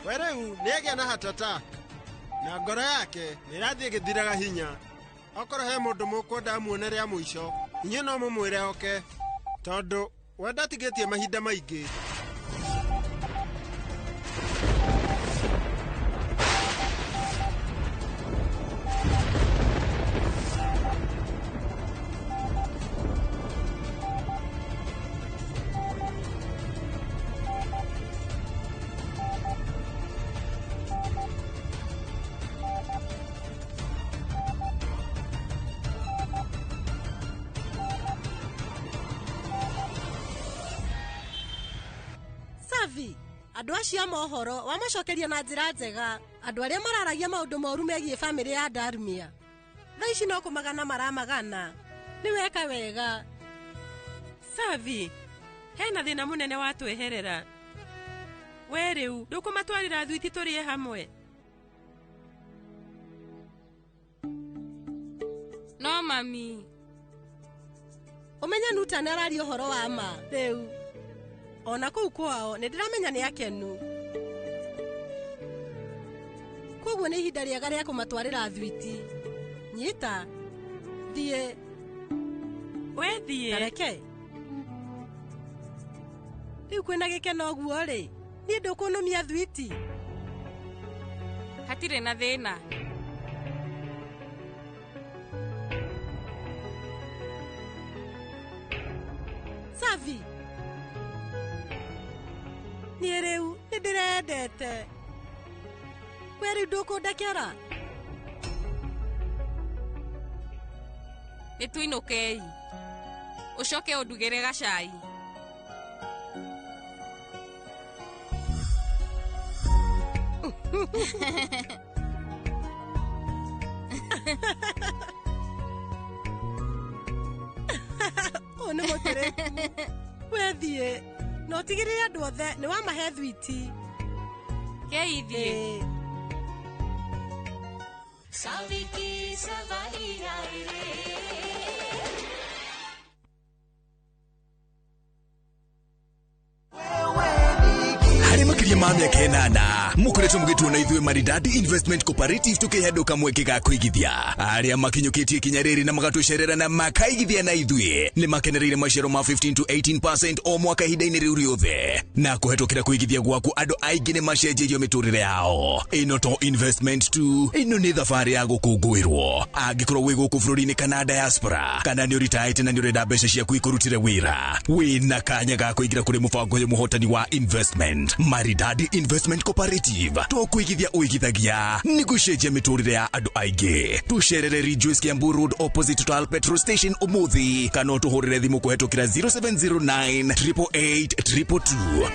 We rĩu nĩagĩa na hatata na ngoro yake nĩĩrathiĩ ĩgĩthiraga hinya. Okorwo he mũndũ mũkwenda amuone rĩa mũico, inyuĩ no mũmwĩre oke, tondũ we ndatigĩtie mahinda maingĩ. Savi, andũ acio a mohoro wamacokeria na njĩra njega andũ arĩa mararagia maũndũ moru megiĩ bamĩrĩ ya Darmia thaa ici no kũmagana maramagana. Nĩ weka wega. Savi, hena thĩna mũnene watweherera. We rĩu ndũkũmatwarĩra thwiti tũrĩe hamwe. No mami. Ũmenye Nuta nĩ araria ũhoro wa ma rĩu. Ona kũu kwao nĩ ndĩramenya nĩ akenu. Koguo nĩ ihinda rĩega rĩa kũmatwarĩra thwiti. Nyita. Thiĩ. We thiĩ. Tareke. Rĩu kwĩna gĩkeno ũguo rĩ, niĩ ndũkũnũmia thwiti. Hatirĩ na thĩna. Savi. Niĩ rĩu nĩ ndĩrendete. We rĩu ndũkũndekera. Nĩ tũinũkei. Ũcoke ũndugĩre gacai. Ũyũ nĩ mũtĩrĩku. We thiĩ. Na ũtigĩrĩre andũ othe nĩ wamahe thwiti. Keithiĩ. Saviki savari रे. Harĩ makĩria ma mĩaka 8 mũkoretwo mũgĩtuona ithuĩ Maridadi Investment Cooperative tũkĩhe kamweke ga kũigithia. Arĩa makinyũkĩtie ikinya rĩrĩ na magatũcerera na makaigithia na ithuĩ nĩ makenereire maciaro ma 15 to 18% o mwaka ihinda-inĩ rĩu rĩothe, na kũhetũkĩra kũigithia gwaku andũ aingĩ nĩ macenjeirio mĩtũrĩre yao. Ĩno to investment tu, ĩno nĩ thabarĩ ya gũkũngũĩrwo. Angĩkorwo wĩ gũkũ bũrũri-inĩ kana diaspora, kana nĩ ũritaĩte na nĩ ũrenda mbeca ciaku ikũrutĩre wĩra, wĩna kanya ga kũingĩra kũrĩ mũbango ũyũ mũhotani wa investment. Maridadi Investment Cooperative to kũigithia ũigithagia nĩ gũcenjia mĩtũrĩre ya andũ aingĩ. Tũcerere Ridgeways Kiambu Road opposite Total Petrol Station ũmũthĩ, kana ũtũhũrĩre thimũ kũhetũkĩra 0709 888 222.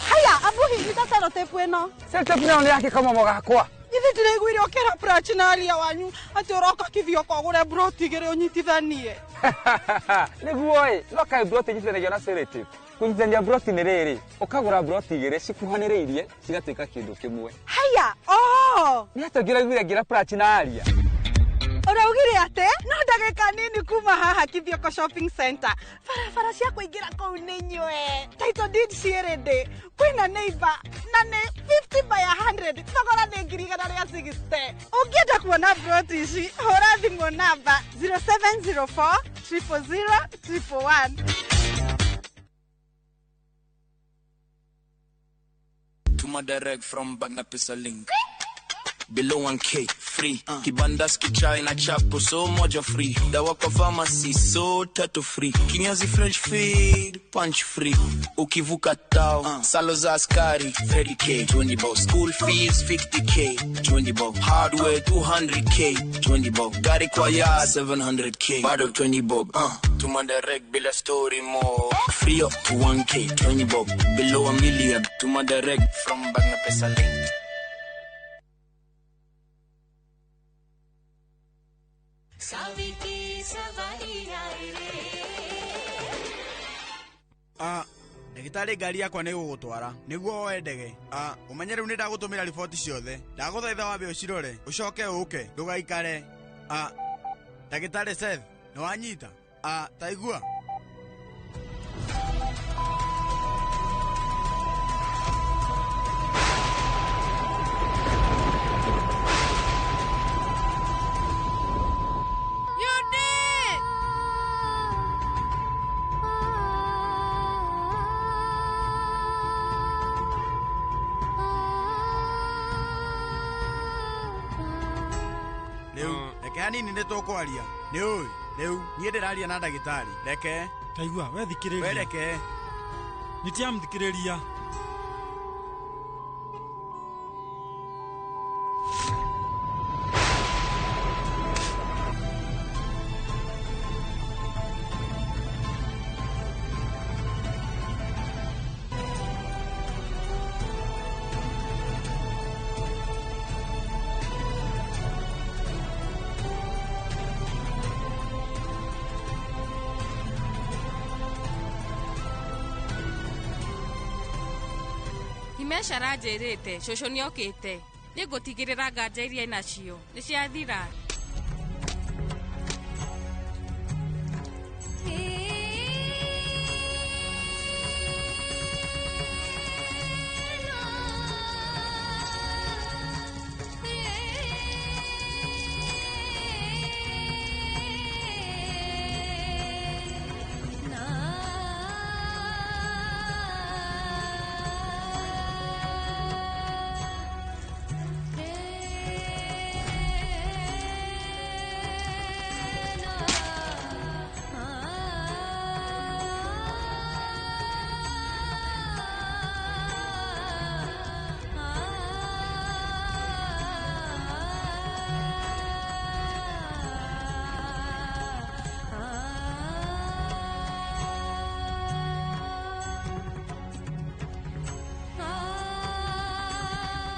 Haya, abuhi nyita sellotape ĩno. Sellotape nayo nĩ yake kamomo gakwa. Ithe ndĩraiguire ũkĩra Prachinaria wanyu atĩ ũroka Kithioko ũgũre broti igĩrĩ ũnyitithanie. Nĩguo ĩ, no kaĩ broti inyitithanagio na sellotape. Kũnyitithania broti nĩ rĩrĩ, ũkagũra broti igĩrĩ cikuhanĩrĩirie cigatuĩka kĩndũ kĩmwe. Haya, oh! Nĩ atĩa ũngĩraiguire ngĩra Prachi na Aria? Ũraugire atĩ no ndagĩka nini kuma haha Kithioko Shopping Center, barabara cia kũingĩra kũu nĩ nywe, title deed ciĩ ready, kwĩna neighbor na nĩ 50 by 100, thogora nĩ 160,000. Ũngĩenda kuona broti ici, hũra thimũ namba 0704 000 111. Tuma direct from Bagna Pesa link. Below 1K free. Kibandaski chai na chapo so moja free. Dawa kwa pharmacy so tatu free. Kinyazi French feed punch free. Ukivuka tao salo za askari 30K 20 bob. School fees 50K 20 bob. Hardware 200K 20 bob. Gari kwa ya 700K bado 20 bob. Tuma direct bila story more. Free up to 1K 20 bob. Below a million. Tuma direct from Bagna Pesa link. Ndagĩtarĩ ngari yakwa nĩ gũgũtwara nĩguo woe ndege. Ũmenye rĩu nĩ ndagũtũmĩra riboti ciothe. Ndagũthaitha wambe ũcirore ũcoke ũke ndũgaikare. Ndagĩtarĩ Seth nĩ wanyita? Taigua. Rĩu reke hanini nĩ tũkwaria. Nĩ ũĩ rĩu niĩ ndĩraria na ndagĩtarĩ. Reke. Taigua we thikĩrĩria. We reke. Nitiamthikĩrĩria. Himesh aranjĩrĩte cũcũ nĩokĩte. Nĩngũtigĩrĩra nganja iria enacio nĩciathira.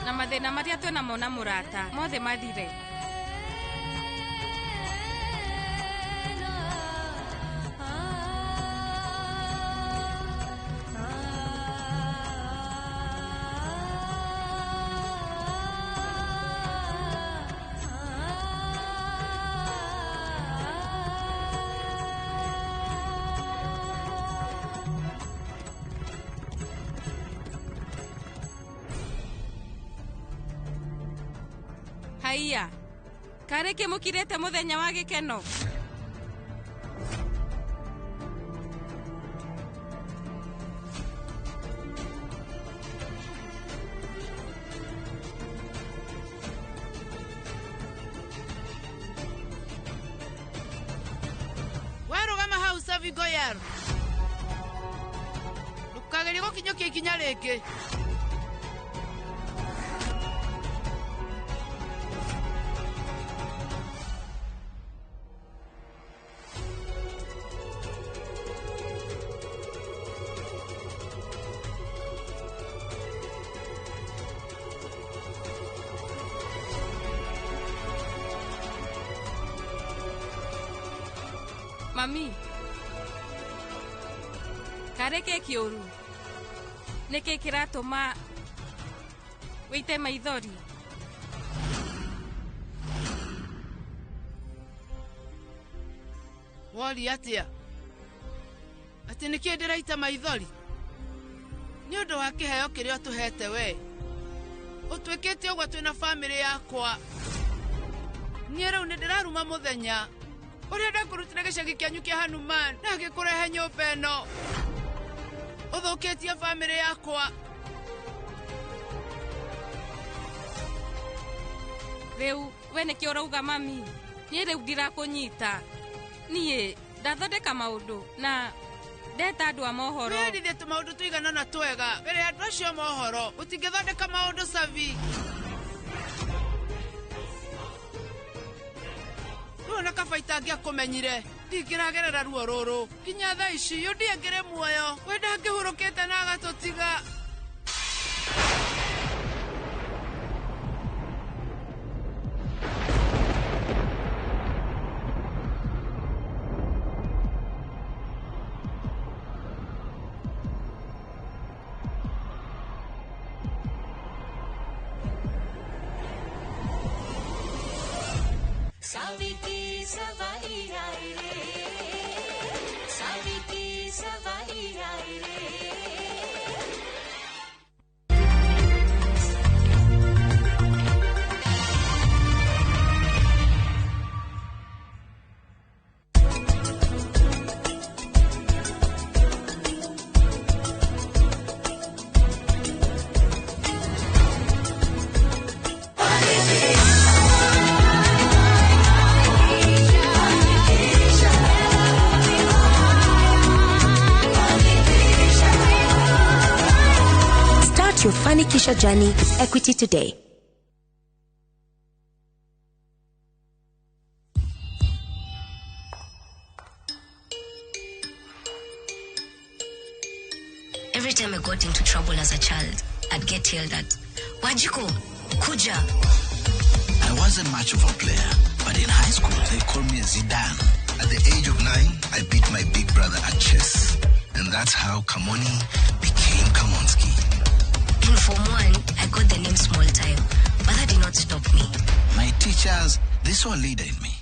Na mathĩna marĩa twĩnamo na mũrata mothe mathire. Haiya, karĩ kĩmũkirĩte mũthenya wa gĩkeno? Warũgama hau Savi Goyal. Ndũkagerie gũkinyũkia ikinya rĩngĩ. Mami, Karĩ kĩ kĩũru? Nĩkĩ kĩratũma wĩite maithori? Woria atĩa? Atĩ nĩkĩ ndĩraita maithori? Nĩ ũndũ wa kĩheo kĩrĩa ũtũhete we. Ũtuĩkĩte ũguo twĩna bamĩrĩ yakwa. Niĩ rĩu nĩ ndĩraruma mũthenya ũrĩa ndakũrutire gĩcagi kĩanyu kĩa Hanuman na gĩkũrehe nyũmba ĩno. Ũthũkĩtie bamĩrĩ yakwa. Rĩu we nĩkĩ ũrauga mami? Niĩ rĩu ndirakũnyita. Niĩ ndathondeka maũndũ na ndeta andũ a mohoro. Wĩrithie tũmaũndũ tũigana na twega mbere ya andũ acio mohoro. Ũtingĩthondeka maũndũ Savi. Rĩu ona kaba itangĩakũmenyire ndingĩragerera ruo rũrũ nginya thaa ici yu ndiangĩrĩ muoyo. We ndangĩhurũkĩte na agatũtiga. Saviki सवारी आई रे, Saviki सवारी आई रे। Start your Fanikisha journey with Equity today. Every time I got into trouble as a child, I'd get yelled at. Wajiko, Kuja. I wasn't much of a player, but in high school they called me Zidane. At the age of 9, I beat my big brother at chess. And that's how Kamoni became Kamonski. In Form 1, I got the name Small Time, but that did not stop me. My teachers, they saw a leader in me.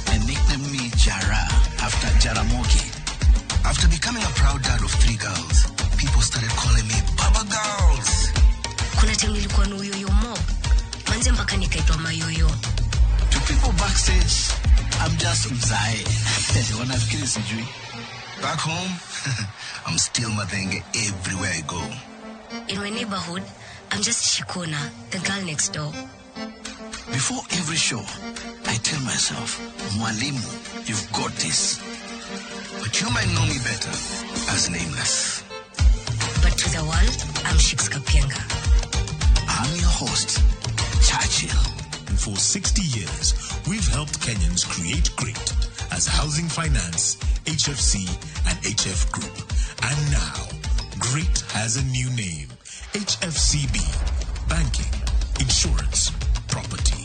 They nicknamed me Jara after Jaramogi. After becoming a proud dad of 3 girls, people started calling me Baba Girls. Kuna time nilikuwa na uyoyo mob. Manze mpaka nikaitwa mayoyo. To people backstage, I'm just mzae. Wanafikiri sijui. Back home, I'm still Mathenge everywhere I go. In my neighborhood, I'm just Shikona, the girl next door. Before every show, I tell myself, Mwalimu, you've got this. But you might know me better as Nameless. But to the world, I'm Shiks Kapienga. I'm your host, Churchill. And for 60 years, we've helped Kenyans create great as Housing Finance, HFC, and HF Group. And now, Great has a new name, HFCB, Banking, Insurance, Property.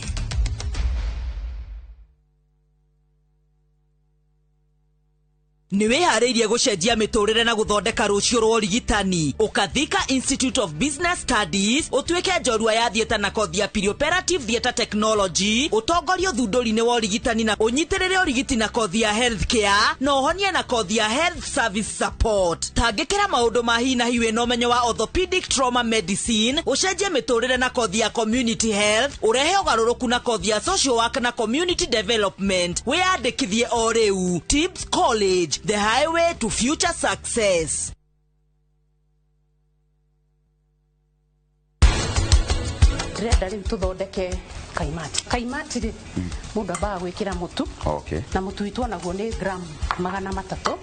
Nĩ wĩharĩirie gũcenjia mĩtũrĩre na gũthondeka rũciũ rwa ũrigitani. Ũkathika Institute of Business Studies ũtuĩke njorua ya theatre na kothi ya Perioperative Theatre Technology, ũtongorie ũthundũri-inĩ wa ũrigitani na ũnyitĩrĩre ũrigiti na kothi ya Healthcare na ũhonie na kothi ya Health Service Support. Tangĩkĩra maũndũ ma hi na hi wĩna ũmenyo wa Orthopedic Trauma Medicine, ũcenjie mĩtũrĩre na kothi ya Community Health, ũrehe ũgarũrũku na kothi ya Social Work na Community Development. Wĩyandĩkithie o rĩu. Tibbs College, the highway to future success. Ndĩrenda rĩu tũthondeke kaimati. Kaimati rĩ, mũndũ ambaga gwĩkĩra mũtu. Okay. Na mũtu witũ onaguo nĩ gram 300.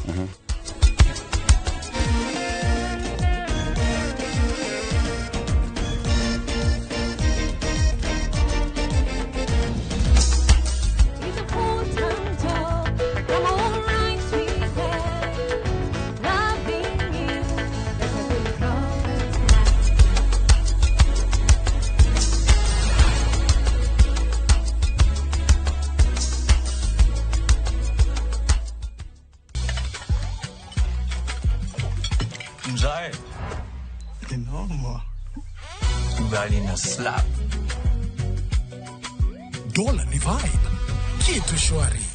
It's a full-time job from all rights we have. Loving you, that's a good cause. Noma. Ugali na slap. Dola ni vibe. Kitu shwari.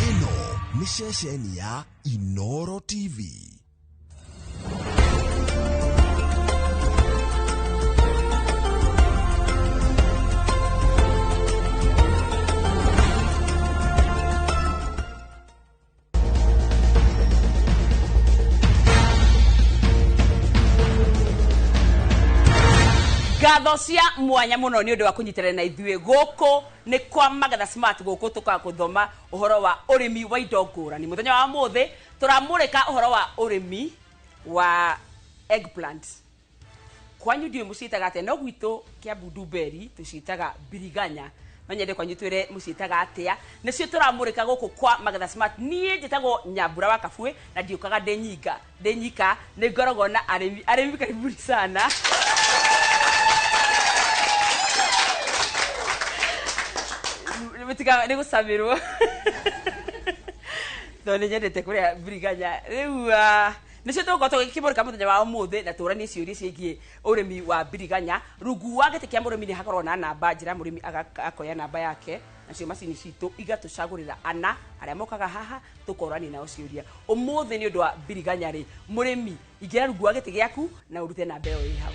Ĩno nĩ ceceni ya Inoro TV. Ngatho cia mwanya muno ni undu wa kunyitanĩra na ithuĩ gũkũ nĩ kwa Magetha Smart gũkũ tũkaga gũthoma ũhoro wa ũrĩmi wa indo ngũrani. Mũthenya wa ũmũthĩ tũramũrĩka ũhoro wa ũrĩmi wa eggplant. Kwanyu ndiũĩ mũciĩtaga atĩa, no gwitũ Kiambu Ndumberi tũciĩtaga biriganya. No nyende kwanyu twĩre mũciĩtaga atĩa. Nĩcio tũramũrĩka gũkũ kwa Magetha Smart. Niĩ njĩtagwo Nyambura wa Kabue na ndiũkaga ndĩ nyinga ndĩ nyika, nĩ ngoragwo na arĩmi. Arĩmi karibuni sana. Nä gå camä rwo tondå nä nyendete kå rä a mbiriganya rä u nä cio tå gå korwo tå kä må rä ka må thenya wa å må thä na tå ranie ciå ria ciägiä å rä mi wa mbiriganya. Rungu wa gä tä kä a må rä mi nä hakorwo na namba njä ra må rä mi akoya namba yake, nacio macini citå igatå cagå rä ra ana arä a mokaga haha tå korania nao ciå ria. Å må thä nä å ndå wa mbiriganya rä, må rä mi ingä ra rungu wa gä tä gä aku na å rute namba ä yo ä hau.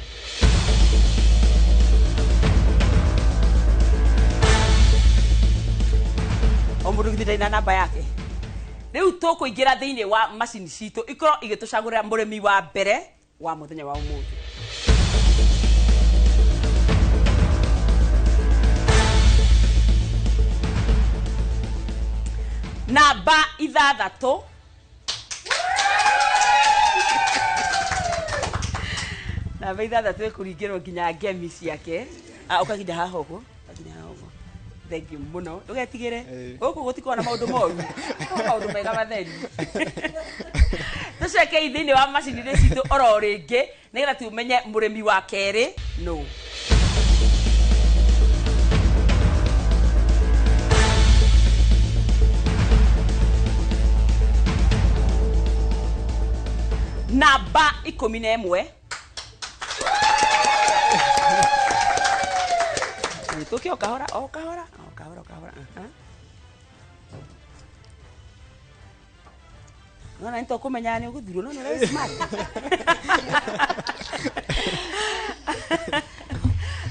O må ndå githä na namba yake. Rä u tå kå ingä ra thä inä wa macini citå ikorwo igä tå cagå rä ra må rä mi wa mbere wa må thenya wa å må thä. Namba 6. Namba 6 ä kå ringä rwo nginya ngemi ciake. Å kaginda haha å guo, kaginda haha å guo. Thank you muno. Ndugetigire guku gutikorwo na maundu moru, maundu mega matheri. Tucekei thiini wa macini-inĩ citũ oro rĩngĩ nĩgetha tumenye mũrĩmi wa kerĩ no. Namba 11. Tuke o kahora o kahora o kahora o kahora. No na nito kumenya ni uguthirwo no ni smart.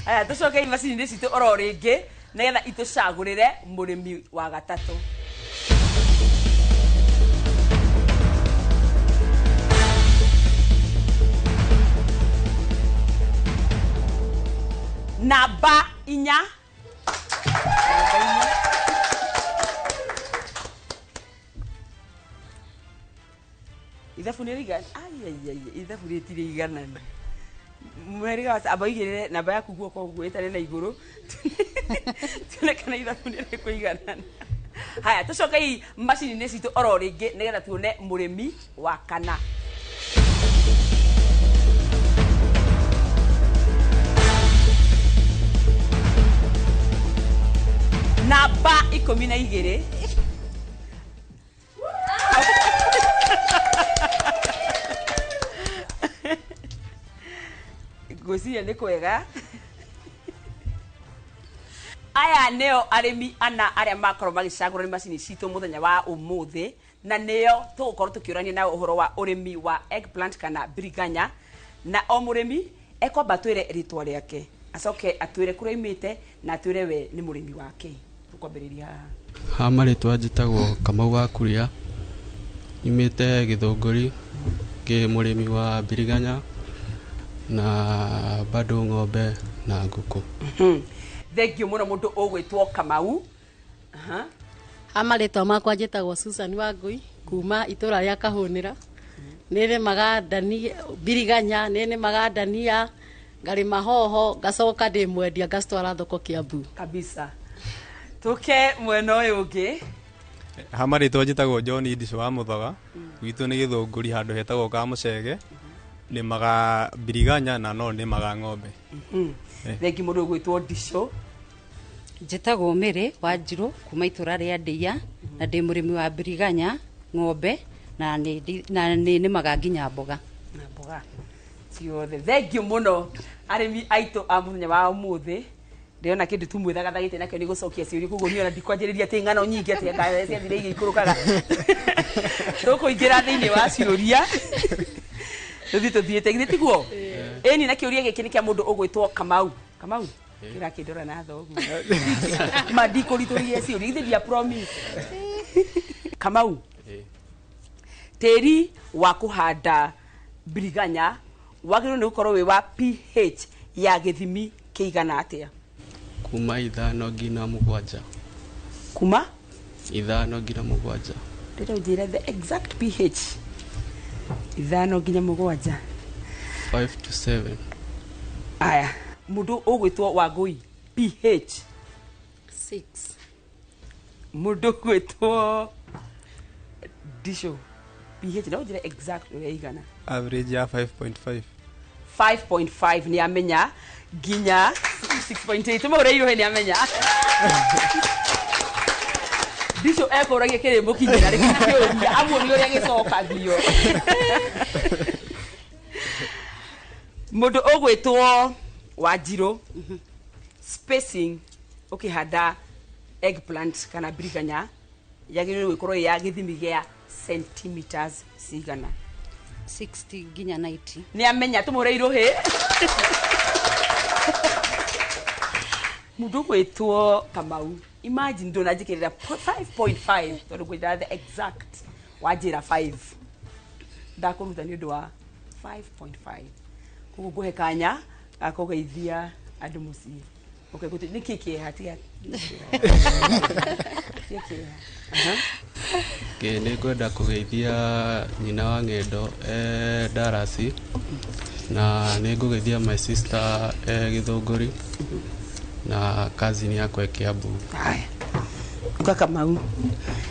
Aya tucoke macini-inĩ citũ oro rĩngĩ nĩgetha itũcagũrĩre mũrĩmi wa gatatũ. Namba 4. Ithabu nä rigana ithabu rä tirä iganana mweriga amba igä namba yaku guoko guo ĩtarĩ na igũrũ tuone kana ithabu nĩ rĩkũiganana. Haya tũcokei macini-inĩ citũ oro rĩngĩ nĩgetha tuone mũrĩmi wa kana. Namba 12. Ngwĩciria nĩ kwega. Aya nĩo arĩmi ana arĩa makorwo magĩcagũrwo nĩ macini citũ mũthenya wa ũmũthĩ, na nĩo tũgũkorwo tũkĩũrania nao ũhoro wa ũrĩmi wa eggplant kana biriganya. Na o mũrĩmi ekwamba atwĩre rĩtwa rĩake, acoke atwĩre kũrĩa aumĩte na atwĩre we nĩ mũrĩmi wake. Tũkwambĩrĩria haha. Ha marĩtwa njĩtagwo Kamau wa Kuria, nyumĩte Gĩthũngũri, ngĩ mũrĩmi wa biriganya na bado ng'ombe na ngũkũ. Thengiũ mũno mũndũ ũgwĩtwo Kamau. Ha marĩtwa makwa njĩtagwo Susan Wangui kuma itũra rĩa Kahũnĩra. Nĩrĩmaga ndania, biriganya, nĩnĩmaga ndania, ngarĩma hoho, ngacoka ndĩ mwendia ngacitwara thoko Kiambu. Kabisa. Tũke mwena ũyũ ũngĩ. Ha marĩtwa njĩtagwo John Indico wa Mũthaga, gwitũ nĩ Gĩthũngũri handũ hetagwo Kamũcege, nĩmaga biriganya na no nĩmaga ng'ombe. Thengi mũndũ ũgwĩtwo Ndico. Njĩtagwo Mary Wanjirũ kuma itũra rĩa Ndĩia na ndĩ mũrĩmi wa mbiriganya, ng'ombe na nĩ nĩmaga nginya mboga. Na mboga ciothe. Thank you mũno arĩmi aitũ a mũthenya wa ũmũthĩ. Ndĩrona kĩndũ tu mwĩthagathagĩte nakĩo nĩ gũcokia ciũria, koguo niĩ ona ndikwanjĩrĩria atĩ ng'ano nyingĩ atĩ anga ciathire igĩikũrũkaga. Tũkũingĩra thĩinĩ wa ciũria tũthiĩ tũthiĩte, githĩ tiguo? Ĩni, na kĩũria gĩkĩ nĩ kĩa mũndũ ũgwĩtwo Kamau. Kamau, kĩrakĩndora na thoguo ma ndikũritũhia ciũria, githĩ ndia promise. Kamau, tĩri wa kũhanda mbiriganya wagĩrĩirwo nĩ gũkorwo wĩ wa pH ya gĩthimi kĩigana atĩa? Kuma 5 nginya 7. Kuma 5 nginya 7. Ndĩrenda ũnjĩre the exact pH. 5 nginya 7. 5 to 7. Aya, mũndũ ũgwĩtwo Wangũi, pH 6. Mũndũ ũgwĩtwo Ndicũ, pH no ũnjĩre exact ũrĩa igana? Average ya 5.5. 5.5 nĩ amenya nginya 6.8. Tũmũhũre irohe nĩ amenya. Ndicũ ekũragia kĩrĩ mũkinyĩra rĩkĩ kĩũria amuonie ũrĩa gĩcokagio. Mũndũ ũgwĩtwo Wanjirũ, spacing ũkĩhanda eggplant kana mbiriganya yagĩrĩirwo gũkorwo ĩ ya gĩthimi gĩa centimeters cigana? 60 nginya 90. Nĩ amenya, tũmũhũre irohe. Mũndũ ũgwĩtwo Kamau, imagine ndũnanjĩkĩrĩra 5.5 tondũ ngwĩraga the exact, wanjĩra 5. Ndakũruta nĩ ũndũ wa 5.5. Koguo ngũhe kanya ga kũgeithia andũ mũciĩ. Okay, nĩ kĩ kĩeha? Tiga tiga kĩeha. Aha. Okay, nĩ ngwenda kũgeithia nyina wa ng'endo e Darasi, na nĩ ngũgeithia my sister e Gĩthũngũri, na cousin yakwa e Kiambu. Haya. Uka Kamau.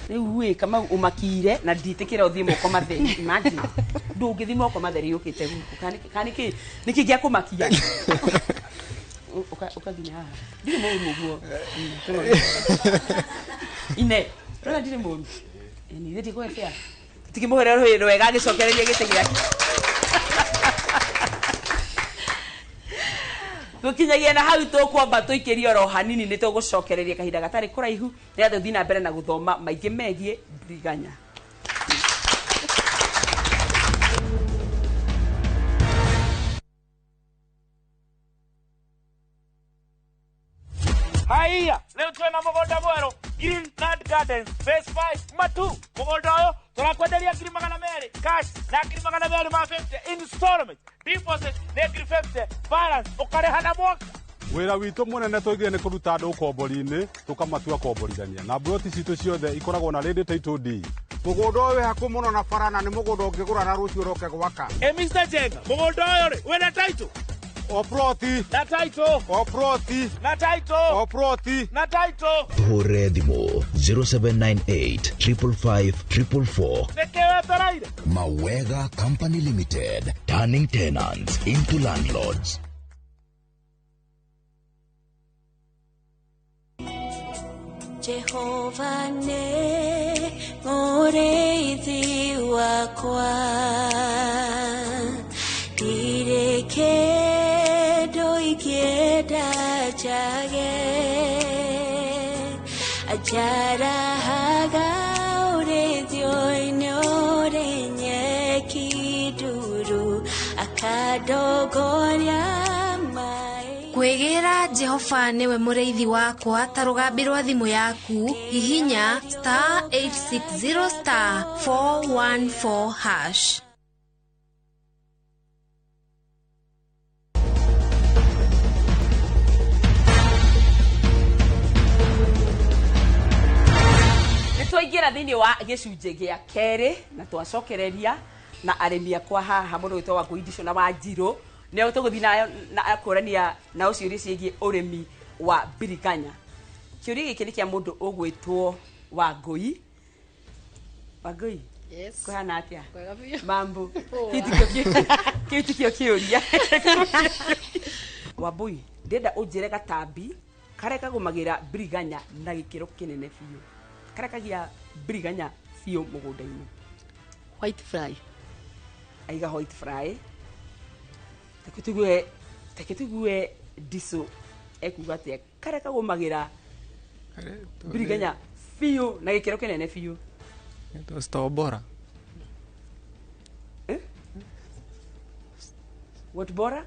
Rĩu ĩ Kamau ũmakire na nditĩkĩra ũthiĩ moko matheri. Imagine. Ndũngĩthiĩ moko matheri ũkĩte gũkũ. Kana nĩkĩ nĩkĩ gĩa kũmakia? Ũka nginya haha. Ndirĩ mũru ũguo. Ine, rora ndirĩ mũru. Ĩni, ithe ndikũhe fair. Tũtikĩmũhũre rũhĩ rwega agĩcokereria gĩtĩ gĩake. Gũkinyagia na hau tũkwamba tũikĩrie oro hanini, nĩ tũgũcokereria kahinda gatarĩ kũraihu nĩgetha tũthiĩ na mbere na gũthoma maingĩ megiĩ mbiriganya. Haiya, leo twena mũgũnda mwerũ Green Land Gardens Phase 5 Matu. Mũgũnda ũyũ tũrakwenderia 200,000 cash na 250,000 installment. Deposit nĩ 50,000, balance ũkarĩha na mwaka. Wĩra witũ mũnene tũigire nĩ kũruta andũ ũkombori-inĩ tũkamatua komborithania, na mburoti citũ ciothe ikoragwo na ready title deed. Mũgũnda ũyũ wĩ hakuhĩ mũno na bara na nĩ mũgũnda ũngĩgũra na rũciũ ũroke gwaka. Ĩ Mr. Jenga, mũgũnda ũyũ rĩ wĩna title? O ploti. Na title. O ploti. Na title. O ploti. Na title. Tũhũre thimũ 0798 555 444. Nĩkĩ wetereire? Mawega Company Limited, turning tenants into landlords. Jehova nĩ mũrĩithi wakwa, ndirĩ kĩndũ ingĩenda njage. Anjarahaga ũrĩithio-inĩ ũrĩ nyeki nduru, akandongoria maĩ. Kwĩgĩra Jehova nĩwe mũrĩithi wakwa ta rũgambi rwa thimũ yaku, hihinya star 860 star 414 hash. Twaingĩra thĩinĩ wa gĩcunjĩ gĩa kerĩ na twacokereria na arĩmi akwa haha mũndũ wĩtwo Wangũi Ndicũ na Wanjirũ nĩo tũgũthiĩ na kũrania nao ciũria ciĩgiĩ ũrĩmi wa mbiriganya. Kĩũria gĩkĩ nĩ kĩa mũndũ ũgwĩtwo Wangũi. Wangũi, Yes. kũhana atĩa? Kwega biũ. Mambo. Poa. Kĩu tikĩo kĩũria. Wambũi, ndĩrenda ũnjĩre gatambi Karĩa kagũmagĩra mbiriganya na gĩkĩro kĩnene biũ. Karĩa kagia mbiriganya biũ mũgũnda-inĩ. White fly. Aiga white fly. Take tuigue Ndico ekuga atĩa. Karĩa kagũmagĩra mbiriganya biũ na gĩkĩro kĩnene biũ. Stobora. What bora?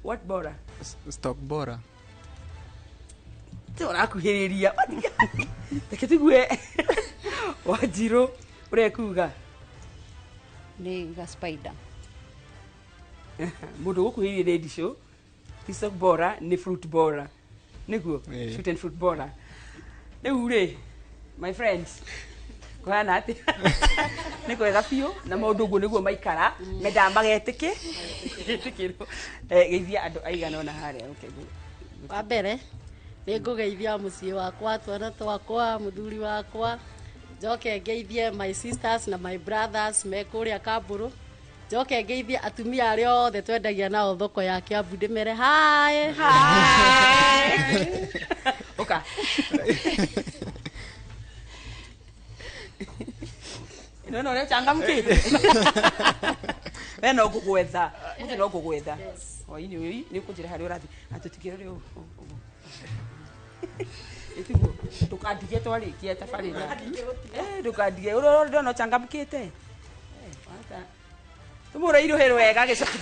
What bora? Stock bora. Te ũrakuhĩrĩria. Reke tuigue Wanjirũ ũrĩa ekuga. Nĩ ga spider. Mũndũ ũgũkuhĩrĩria nĩ Ndico. Ti stock bora, nĩ fruit bora. Nĩguo? Shoot and fruit bora. Rĩu rĩ, my friends, kũhana atĩa? Nĩ kwega biũ na maũndũ ũguo nĩguo maikara mendaga magetĩkĩ gĩtĩkĩrwo. Geithia andũ aigana ũna harĩa. Okay, wa mbere nĩ ngũgeithia mũciĩ wakwa, twana twakwa, mũthuri wakwa, njoke ngeithie my sisters na my brothers me kũrĩa Kambũrũ, njoke ngeithie atumia arĩa othe twendagia nao thoko ya Kiambu, ndĩmere hi hi. Ũka. No no changamkite. We no ngũgwetha. Mũthĩ no ngũgwetha. Hwaĩ-inĩ ũyũ nĩ ũkũnjĩra harĩa ũrathiĩ. Atũtigĩre rĩu. Ĩtiguo ndũkandige twarĩkia tabarĩra. Ndũkandige ũrĩa ndona ũchangamkĩte. Tũmũre irũhĩ rwega gĩcoki.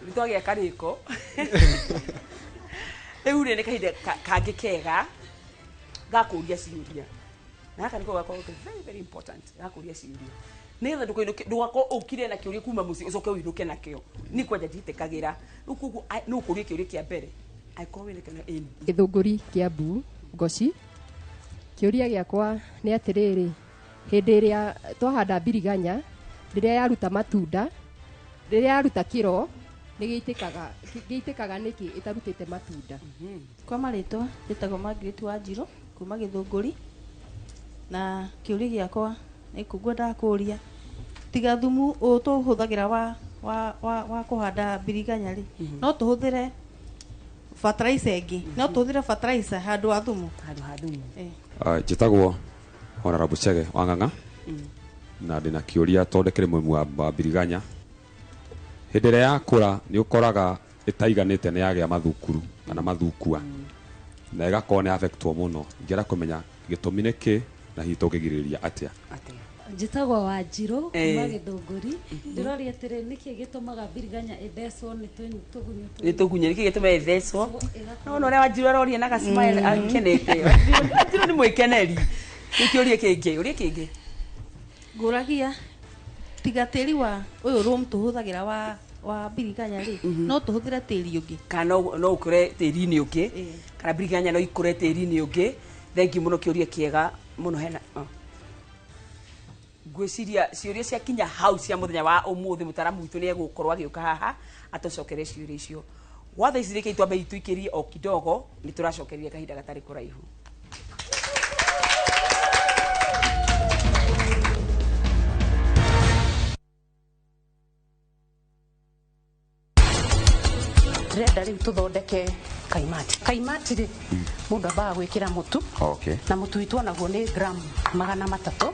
Nĩ twagĩa karĩko. Rĩu rĩ nĩ kahinda kangĩ kega ga kũũria ciũria. Na gaka nĩko gakoragwo ke very very important ga kũũria ciũria. Nĩgetha ndũkainũke ndũgakorwo ũkire na kĩũria kuma mũciĩ ũcoke ũinũke nakĩo. Niĩ kwanja ndiĩtĩkagĩra. Rĩu koguo no ũkũrie kĩũria kĩa mbere. Angĩkorwo wĩna kĩo ĩni. Gĩthũngũri Kiambu Ngoci. Kĩũria gĩakwa nĩ atĩrĩrĩ, hĩndĩ ĩrĩa twahanda mbiriganya, rĩrĩa yaruta matunda, rĩrĩa yaruta kĩro, nĩ gĩitĩkaga nĩkĩ ĩtarutĩte matunda? Kwa marĩtwa njĩtagwo Margaret Wanjirũ kuma Gĩthũngũri, na kĩũria gĩakwa nĩ ngwendaga kũũria tiga thumu ũyũ tũhũthagĩra wa kũhanda mbiriganya rĩ, no tũhũthĩre fertilizer ĩngĩ? No tũhũthĩre fertilizer handũ ha thumu? Handũ ha thumu. Njĩtagwo Honorable Chege wa Ng'ang'a na ndĩna kĩũria tondũ ndĩkĩrĩ mũrĩmi wa mbiriganya. Hĩndĩ ĩrĩa yakũra nĩ ũkoraga ĩtaiganĩte nĩ yagĩa mathukuru kana mathukua na ĩgakorwo nĩ affectwo mũno. Ingĩenda kũmenya gĩtũmi nĩ kĩ na hihi tũngĩgirĩrĩria atĩa. Njĩtagwo Wanjirũ kuma Gĩthũngũri. Ndĩroria atĩrĩ, nĩkĩ gĩtũmaga mbiriganya ĩthecwo nĩ tũgunyũ? Nĩ tũgunyũ, nĩkĩ gĩtũmaga ĩthecwo? No ũrĩa Wanjirũ aroria na gacmile akenete. Wanjirũ nĩ mwĩkeneri. Nĩ kĩũria kĩngĩ, ũria kĩngĩ. Ngũragia tiga tĩri wa ũyũ room tũhũthagĩra wa mbiriganya rĩ, no tũhũthĩre tĩri ũngĩ? Kana no ũkũre tĩri-inĩ ũngĩ, kana mbiriganya no ikũre tĩri-inĩ ũngĩ. Thengiũ mũno, kĩũria kĩega mũno hena. Ngwĩciria ciũria ciakinya hau cia mũthenya wa ũmũthĩ, mũtaaramu witũ nĩ egũkorwo agĩũka haha atũcokerie ciũria icio. Gwa thaa ici reke twambe tũikĩrie o kidogo, nĩ tũracokeria kahinda gatarĩ kũraihu. Ndĩrenda rĩu tũthondeke kaimati. Kaimati rĩ, mũndũ ambaga gwĩkĩra mũtu. Na mũtu witũ onaguo nĩ gram 300.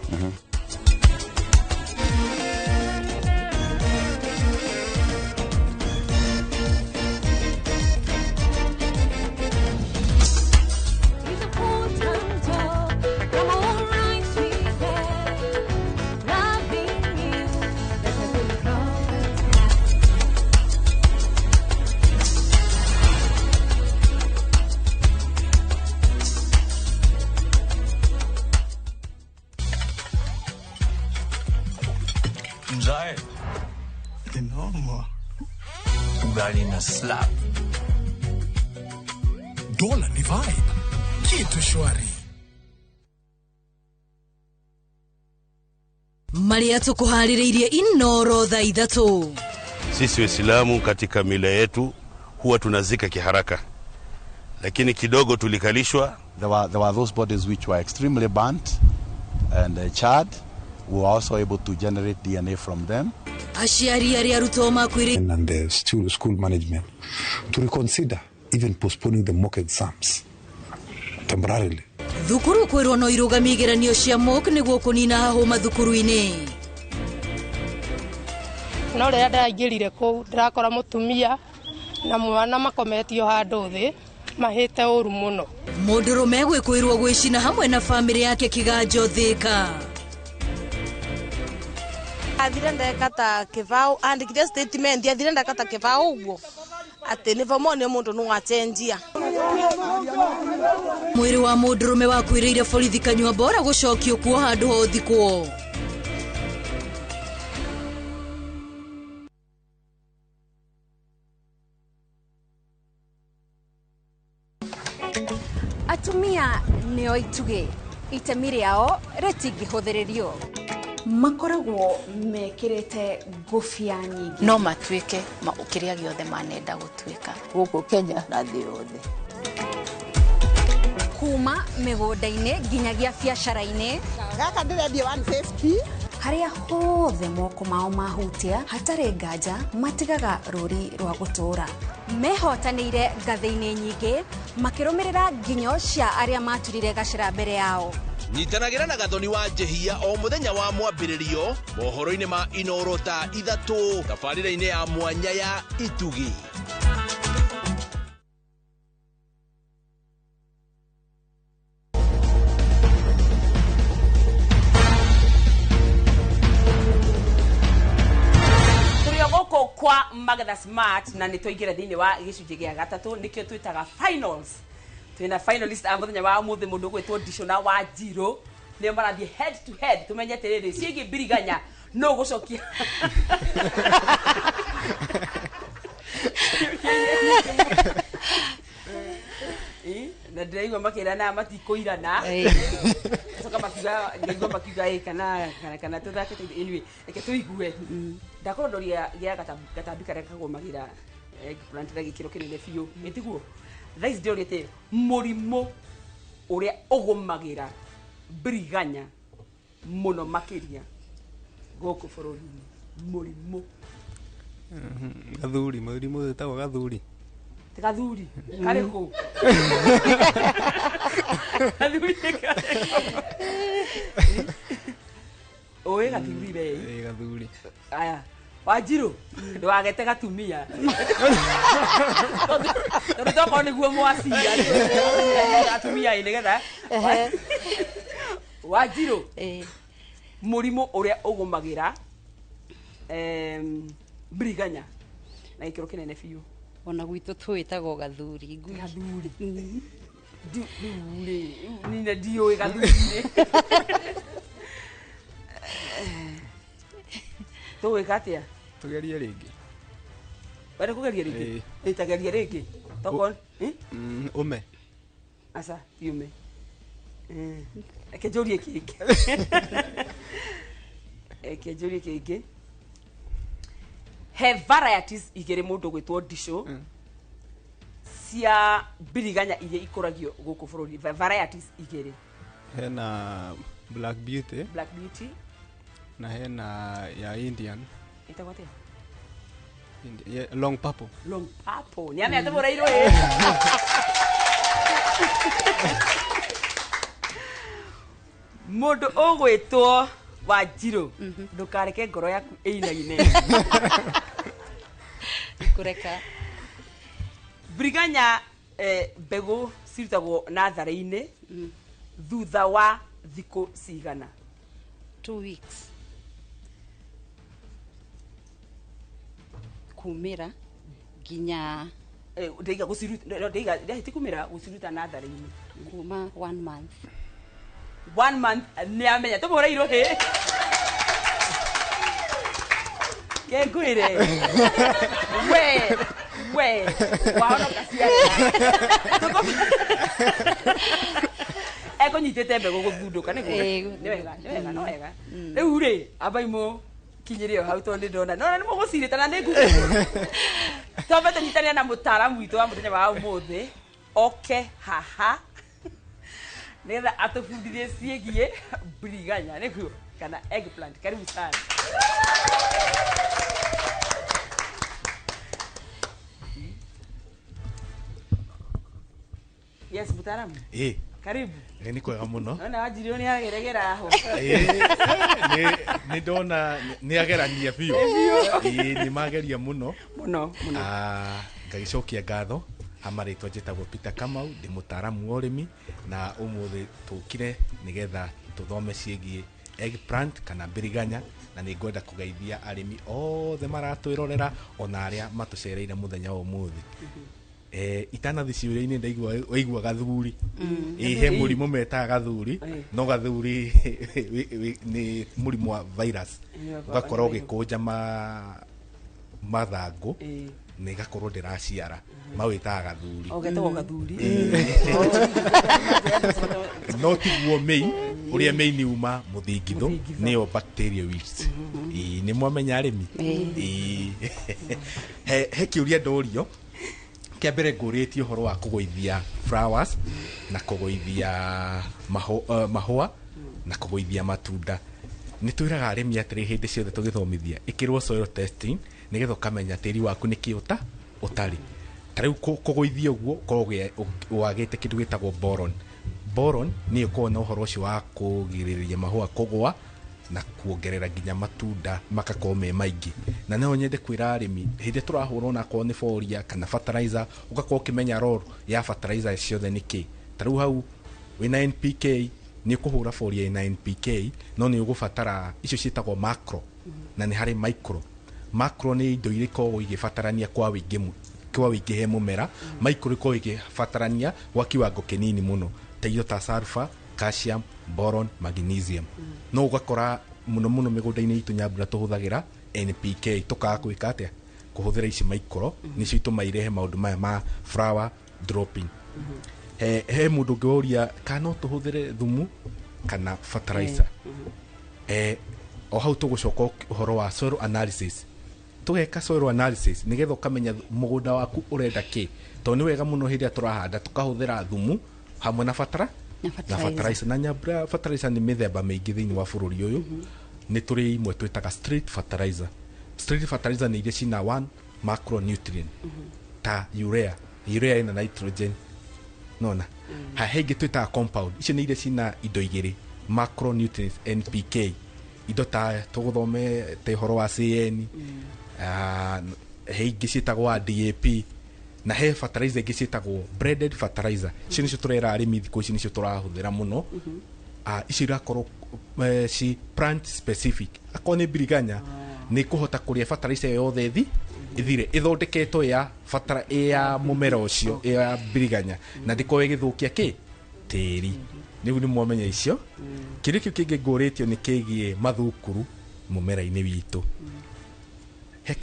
Mzae. Noma. Ugali na slap. Dola ni vibe. Kitu shwari. Maria tukuhaririirie Inoro thaa 3. Sisi Waislamu katika mila yetu huwa tunazika kiharaka, lakini kidogo tulikalishwa. There were those bodies which were extremely burnt and charred. We were also able to generate DNA from them. Aciari arĩa arutwo makwĩrĩ and the school management to reconsider even postponing the mock exams temporarily. Thukuru kwĩrwo no irũgamie igeranio cia mock nĩguo kũnina hahũ mathukuru-inĩ. No rĩrĩa ndĩraingĩrire kũu ndĩrakora mũtumia na mwana makometio handũ thĩ mahĩte ũru mũno. Mũndũrũme gwĩkũĩrwo gwĩcina hamwe na bamĩrĩ yake kĩganjo Thĩka. Athire ndekata kĩbao, andĩkire statement, athire ndekata kĩbao ũguo atĩ nĩvo mone mũndũ no acenjia. Mwĩrĩ wa mũndũrũme wakuĩrĩire borithi Kanyua Bora gũcokio kuo handũ ha ũthikwo. Atumia nĩo itugĩ, itemi rĩao rĩtingĩhũthĩrĩrio. Makoragwo mekĩrĩte ngũbia nyingĩ no matuĩke kĩrĩa gĩothe manenda gũtuĩka gũkũ Kenya na thĩ yothe. Kuma mĩgũnda-inĩ nginyagia biacara-inĩ. Gaka ndĩrendia 150. Harĩa hothe moko mao mahutia hatarĩ nganja matigaga rũri rwa gũtũũra. Mehotanĩire ngathĩ-inĩ nyingĩ makĩrũmĩrĩra nginyo cia arĩa maturire gacĩra mbere yao. Nyitanagĩra na Gathoni wa Njehia o mũthenya wa mwambĩrĩrio mohoro-inĩ ma Inoro thaa 3 tabarĩra-inĩ ya mwanya ya Itugi. Kwa Magetha Smart na nĩ twaingĩra thĩinĩ wa gĩcunjĩ gĩa gatatũ nĩkĩo twĩtaga finals. Twĩna finalist a mũthenya wa ũmũthĩ mũndũ ũgwĩtwo Ndicũ na Wanjirũ nĩo marathiĩ head to head tũmenye atĩrĩrĩ ciĩgiĩ mbiriganya no gũcokia na ndĩraigua makĩrana matikũirana coka makiuga ngaigua makiuga ĩ kana tũthake anyway reke tũigue. Ndakorwo ndoria gĩa gatambi karĩa kagũmagĩra eggplant na gĩkĩro kĩnene biũ ĩtiguo. Thaa ici ndĩroria atĩ mũrimũ ũrĩa ũgũmagĩra mbiriganya mũno makĩria gũkũ bũrũri-inĩ mũrimũ. Gathuri, mũrimũ wĩtagwo gathuri. Ti gathuri karĩ kũ? Gathuri nĩ karĩkũ? Ũĩ gathuri we? Ĩ gathuri. Aya Wanjirũ ndũgagete gatumia tondũ tokorwo nĩguo mwacia atumia ĩ nĩgetha. Wanjirũ mũrimũ ũrĩa ũgũmagĩra mbiriganya na gĩkĩro kĩnene biũ. Ona gwitũ twĩtagwo gathuri. Gathuri rĩu rĩ nina ndiũĩ gathuri rĩ tũgwĩka atĩa? Tũgerie rĩngĩ. Wenda kũgeria rĩngĩ? Ĩ tageria rĩngĩ tokorwo ũme. Aca ti ũme. Reke njũrie kĩngĩ. Reke njũrie kĩngĩ. He varieties igĩrĩ mũndũ gwĩtwo Ndicũ cia mbiriganya iria ikũragio gũkũ bũrũri. Varieties igĩrĩ. Hena Black Beauty. Black Beauty. Na hena ya Indian. Ĩtagwo atĩa? Long Purple. Long Purple. Nĩ amenya tũmũreirwo ĩ. Mũndũ ũgwĩtwo Wanjirũ ndũkareke ngoro yaku ĩinaine. Kũreka. Mbiriganya mbegũ cirutagwo natharĩ-inĩ thutha wa thikũ cigana? 2 weeks. Kumĩra nginya ndaiga gũciruta ndaiga ti kumĩra gũciruta natharĩ-inĩ kuma 1 month. 1 month nĩ amenya tũmũreirwo hĩ. Kengwĩre we wahonoka ciana ekũnyitĩte mbegũ gũthundũka nĩguo. Nĩ wega nĩ wega no wega. Rĩu rĩ ambai mũkinyĩre o hau tondũ nĩ ndona nona nĩ mũgũcirĩte na nĩ nguga. Twambe tũnyitanĩre na mũtaaramu witũ wa mũthenya wa ũmũthĩ oke haha nĩgetha atũbundithie ciĩgiĩ mbiriganya nĩguo kana eggplant. Karibu sana. Yes, mtaalamu. Karibu. Nĩ kwega mũno. Naona Wanjiru nĩ ageregera ho. Nĩ ndona nĩ agerania biũ. Nĩ mageria mũno. Mũno, mũno. Ngagĩcokia ngatho hamarĩtwa njĩtagwo Peter Kamau, ndĩ mũtaaramu wa ũrĩmi na ũmũthĩ tũkire nĩgetha tũthome ciĩgiĩ eggplant kana mbiriganya, na nĩ ngwenda kũgeithia arĩmi othe maratwĩrorera ona arĩa matũcereire mũthenya wa ũmũthĩ. Itanathi ciũria-inĩ ndaigua waigua gathuri. He mũrimũ metaga gathuri, no gathuri nĩ mũrimũ wa virus, ũgakorwo ũgĩkũnja mathangũ na ĩgakorwo ndĩraciara, mawĩtaga gathuri. Getagwo gathuri. No tiguo main, ũrĩa main uma mũthingithũ nĩyo bacteria wilt. Nĩ mwamenya arĩmi? He kĩũria ndorio kĩa mbere ngũrĩtie ũhoro wa kũgũithia flowers na kũgũithia mahũa na kũgũithia matunda. Nĩ twĩraga arĩmi atĩrĩ hĩndĩ ciothe tũgĩthomithia ĩkĩrwo soil testing nĩgetha ũkamenya tĩri waku nĩkĩ ũtarĩ. Ta rĩu kũgũithia ũguo ũkorwo wagĩte kĩndũ gĩtagwo boron. Boron nĩ ĩkoragwo na ũhoro ũcio wa kũgirĩrĩria mahũa kũgũa na kuongerera nginya matunda makakorwo me maingĩ. Na no nyende kwĩra arĩmi hĩndĩ tũrahũra onakorwo nĩ foria kana fertilizer, ũgakorwo ũkĩmenya role ya fertilizer ciothe nĩ kĩ. Ta rĩu hau wĩna NPK nĩ ũkũhũra foria ĩna NPK, no nĩ ũgũbatara icio ciĩtagwo macro na nĩ harĩ micro. Macro nĩ indo iria ikoragwo igĩbatarania kwa wĩingĩ he mũmera, micro ikoragwo igĩbatarania gwa kiwango kĩnini mũno, ta indo ta sulfur, calcium, boron, magnesium. No ũgakora mũno mũno mĩgũnda-inĩ itũ Nyambura tũhũthagĩra NPK, tũkaga gwĩka atĩa kũhũthĩra ici micro, nĩcio itũma irehe maũndũ maya ma flower dropping. He mũndũ ũngĩ woria kana no tũhũthĩre thumu kana fertilizer. O hau tũgũcoka ũhoro wa soil analysis. Tũgeka soil analysis nĩgetha ũkamenya mũgũnda waku ũrenda kĩ, tondũ nĩ wega mũno hĩndĩ ĩrĩa tũrahanda tũkahũthĩra thumu hamwe na fertilizer. Na Nyambura fertilizer nĩ mĩthemba mĩingĩ thĩinĩ wa bũrũri ũyũ. Nĩ tũrĩ imwe twĩtaga straight fertilizer. Straight fertilizer nĩ iria cina one macronutrient ta urea. Urea ĩna nitrogen nona. He ingĩ twĩtaga compound, icio nĩ iria cina indo igĩrĩ macronutrients NPK, indo ta tũgũthomete ũhoro wa CN, he ingĩ ciĩtagwo DAP, na he fertilizer ingĩ ciĩtagwo blended fertilizer. Icio nĩcio tũrera arĩmi thikũ ici, nĩcio tũrahũthĩra mũno. Icio irakorwo ci plant specific. Akorwo nĩ mbiriganya nĩ kũhota kũrĩa fertilizer yothe ĩthire ĩthondeketwo ya batara ya mũmera ũcio ya mbiriganya, na ndĩkorwo ĩgĩthũkia kĩ tĩri. Nĩguo nĩ mwamenya icio. Kĩndũ kĩu kĩngĩ ngũrĩtio nĩ kĩgiĩ mathukuru mũmera-inĩ witũ. He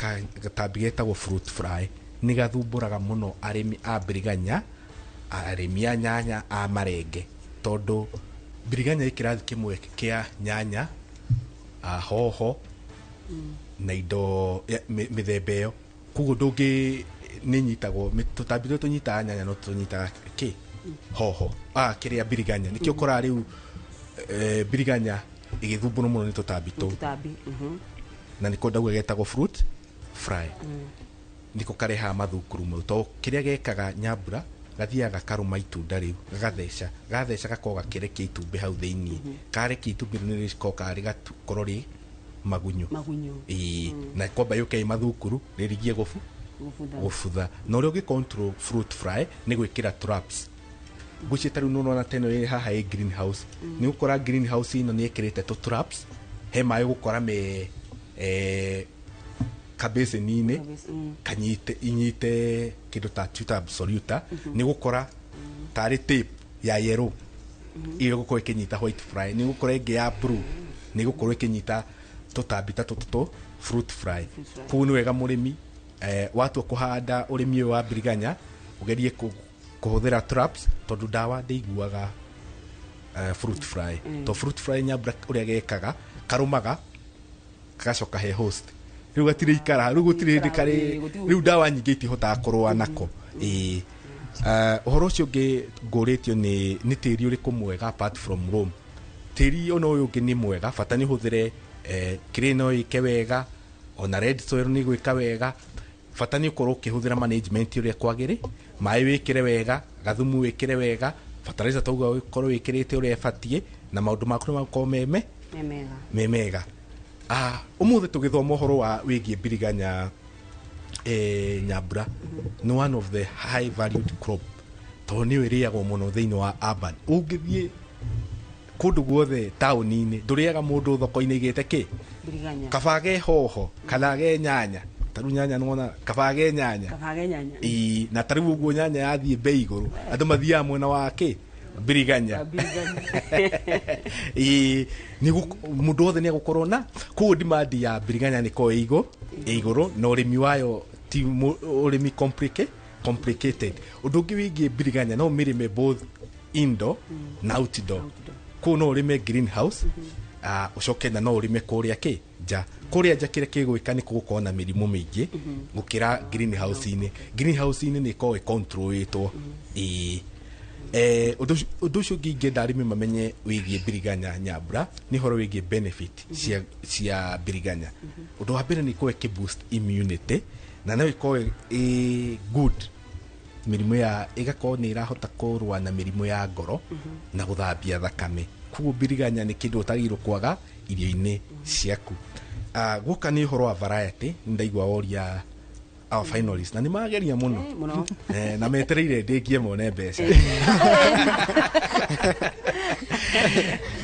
gatambi getagwo fruit fly, nĩ gathumbũraga mũno arĩmi a mbiriganya, arĩmi a nyanya, a marenge, tondũ mbiriganya ĩ kĩrathi kĩmwe kĩa nyanya, hoho na indo mĩthemba ĩyo. Koguo ndũngĩ nĩ nyitagwo tũtambi tũrĩa tũnyitaga nyanya no tũnyitaga kĩ hoho kĩrĩa mbiriganya. Nĩkĩo ũkoraga rĩu mbiriganya ĩgĩthumbũrwo mũno nĩ tũtambi tũu, na nĩko ndauga getagwo fruit fly. Nĩko karehaga mathukuru mau, tondũ kĩrĩa gekaga Nyambura gathiaga gakarũma itunda rĩu, gagatheca, gatheca gakorwo gakĩrekia itumbĩ hau thĩiniĩ. Karekia itumbĩ rĩu nĩrĩcokaga rĩgakorwo rĩ magunyũ. Na kwamba yũke ĩ mathukuru rĩrigie gũbutha. Na ũrĩa ũngĩ control fruit fly nĩ gwĩkĩra traps. Ngwĩciria ta rĩu nĩũrona ta ĩno ĩ haha ĩ greenhouse. Nĩ ũgũkora greenhouse ĩno nĩ ĩkĩrĩte tũ traps, he maĩ ũgũkora me kabeseni-inĩ kanyite inyite kĩndũ ta tuta absoluta, nĩ ũgũkora tarĩ tape ya yellow ĩrĩa ĩgũkorwo ĩkĩnyita white fly, nĩ ũgũkora ĩngĩ ya blue nĩ ĩgũkorwo ĩkĩnyita tũtambi ta tũtũ fruit fly. Koguo nĩ wega mũrĩmi watua kũhanda ũrĩmi ũyũ wa mbiriganya ũgerie kũhũthĩra traps, tondũ ndawa ndĩiguaga fruit fly. To fruit fly Nyambura ũrĩa gekaga karũmaga gagacoka he host, rĩu gatirĩ ikara, rĩu gũtirĩ hĩndĩ karĩ, rĩu ndawa nyingĩ itihotaga kũrũa nako. Ũhoro ũcio ũngĩ ngũrĩtio nĩ tĩri ũrĩkũ mwega apart from loam. Tĩri ona ũyũ ũngĩ nĩ mwega, bata nĩ ũhũthĩre clay no ĩke wega, ona red soil nĩ gwĩka wega, bata nĩ ũkorwo ũkĩhũthĩra management ũrĩa Maĩ wĩkĩre wega, gathumu wĩkĩre wega, fertilizer tauga ũkorwo wĩkĩrĩte ũrĩa ĩbatiĩ, na maũndũ maku nĩ magũkorwo meme Me mega. Me mega. Ũmũthĩ tũgĩthoma ũhoro wa wĩgiĩ mbiriganya, nyambura nĩ one of the high valued crop, tondũ nĩyo ĩrĩagwo mũno thĩinĩ wa urban. Ũngĩthiĩ kũndũ guothe taũni-inĩ, ndũrĩaga mũndũ thoko-inĩ igĩte kĩ? Mbiriganya. Kaba ge hoho kana ge nyanya. Tarĩu nyanya nĩwona kaba ge nyanya. Kaba ge nyanya. Ĩĩ, na tarĩu ũguo nyanya yathiĩ bei igũrũ, andũ mathiaga mwena wa kĩ? Mbiriganya. Mbiriganya. Ĩĩ, mũndũ wothe nĩ egũkorwo na koguo demand ya mbiriganya nĩ ĩkoragwo ĩ igũrũ, na ũrĩmi wayo ti ũrĩmi complicated. Ũndũ ũngĩ wĩgiĩ mbiriganya, no ũmĩrĩme both indoor na outdoor. Kũu no ũrĩme greenhouse, ũcoke na no ũrĩme kũrĩa kĩ nja. Kũrĩa nja kĩrĩa kĩgwĩka nĩ gũkorwo na mĩrimũ mĩingĩ gũkĩra greenhouse-inĩ. Greenhouse-inĩ nĩ ĩkoragwo ĩcontrolĩtwo. Ĩĩ. Ũndũ ũcio ũngĩ ingĩenda arĩmi mamenye wĩgiĩ mbiriganya nyambura nĩ ũhoro wĩgiĩ benefit cia mbiriganya. Ũndũ wa mbere nĩ ĩkoragwo ĩkĩ boost immunity, na no ĩkorwo ĩ good mĩrimũ ya, ĩgakorwo nĩ ĩrahota kũrũa na mĩrimũ ya ngoro na gũthambia thakame. Koguo mbiriganya nĩ kĩndũ ũtagĩrĩirwo kwaga irio-inĩ ciaku. Guoka nĩ ũhoro wa variety, nĩ ndaigua woria our finalists na nĩ mageria mũno. Mũno. Na metereire ndĩkie mone mbeca.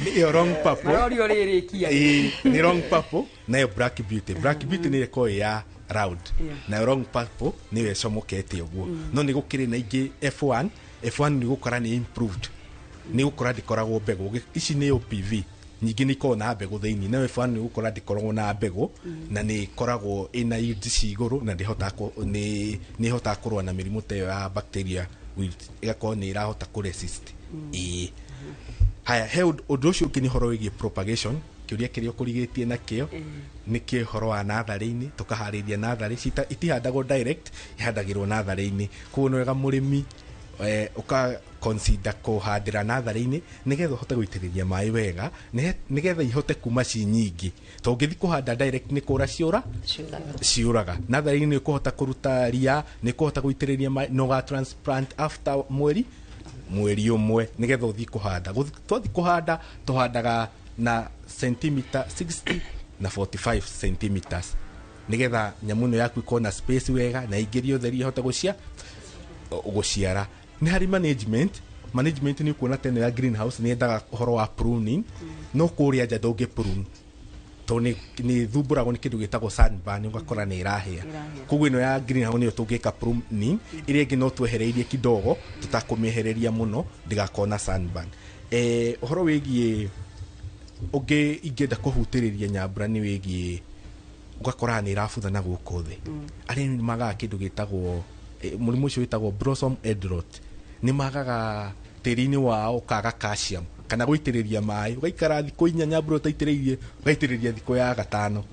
Nĩ wrong purple. Marorio rĩrĩkia. Ĩĩ, nĩ wrong purple nayo black beauty. Black beauty nĩ ĩkoragwo ĩ ya round. Nayo wrong purple nĩyo ĩcomokete ũguo. No nĩ gũkĩrĩ na ingĩ F1. F1 nĩ gũkora nĩ improved. Nĩ gũkora ndĩkoragwo mbegũ. Ici nĩ OPV. Nyingĩ nĩ ikoragwo na mbegũ thĩinĩ. Nayo F1 nĩ gũkora ndĩkoragwo na mbegũ, na nĩ ĩkoragwo ĩna yield ci igũrũ, na nĩ ĩhotaga kũrũa na mĩrimũ ta ĩyo ya bacteria wilt. Ĩgakorwo nĩ ĩrahota kũ resist. Ĩĩ. Haya, he ũndũ ũcio ũngĩ nĩ ũhoro wĩgiĩ propagation. Kĩũria kĩrĩa ũkũrigĩtie nakĩo nĩ kĩ ũhoro wa natharĩ-inĩ. Tũkaharĩria natharĩ, itihandagwo direct, ihandagĩrwo natharĩ-inĩ. Koguo nĩ wega mũrĩmi, ũka consider kũhandĩra natharĩ-inĩ nĩgetha ũhote gũitĩrĩria maĩ wega, nĩgetha ihote kuma ci nyingĩ. Tondũ ũngĩthiĩ kũhanda direct nĩ kũra ciũra, ciũraga. Natharĩ-inĩ nĩ ũkũhota kũruta ria, nĩ ũkũhota gũitĩrĩria maĩ, na ũga transplant after mweri ũmwe nĩgetha ũthiĩ kũhanda. Twathiĩ kũhanda, tũhandaga na centimeter 60 na 45 centimeters nĩgetha nyamũ ĩno yaku ĩkorwo na space wega na ĩingĩrie ũtheri ĩhote gũciara. Nĩ harĩ management. Management nĩ ũkuona tene ya greenhouse nĩ yendaga ũhoro wa pruning, no kũrĩa nja ndũngĩ prune tondũ nĩ thumbũragwo nĩ kĩndũ gĩtagwo sunburn, ũgakora nĩ ĩrahĩa. Ĩrahĩa. Koguo ĩno ya greenhouse nĩyo tũngĩka pruning, ĩrĩa ĩngĩ no twehereirie kidogo, tũtakũmĩehereria mũno ndĩgakorwo na sunburn. Ũhoro wĩgiĩ ũngĩ ingĩenda kũhutĩrĩria nyambura nĩ wĩgiĩ ũgakora nĩ ĩrabutha na gũkũ thĩ. Arĩmi nĩ magaga kĩndũ gĩtagwo, mũrimũ ũcio wĩtagwo blossom end rot. Nĩ magaga tĩri-inĩ wao ũkaga calcium kana gũitĩrĩria maĩ, ũgaikara thikũ inya nyambura ũtaitĩrĩirie, ũgaitĩrĩria thikũ ya gatano.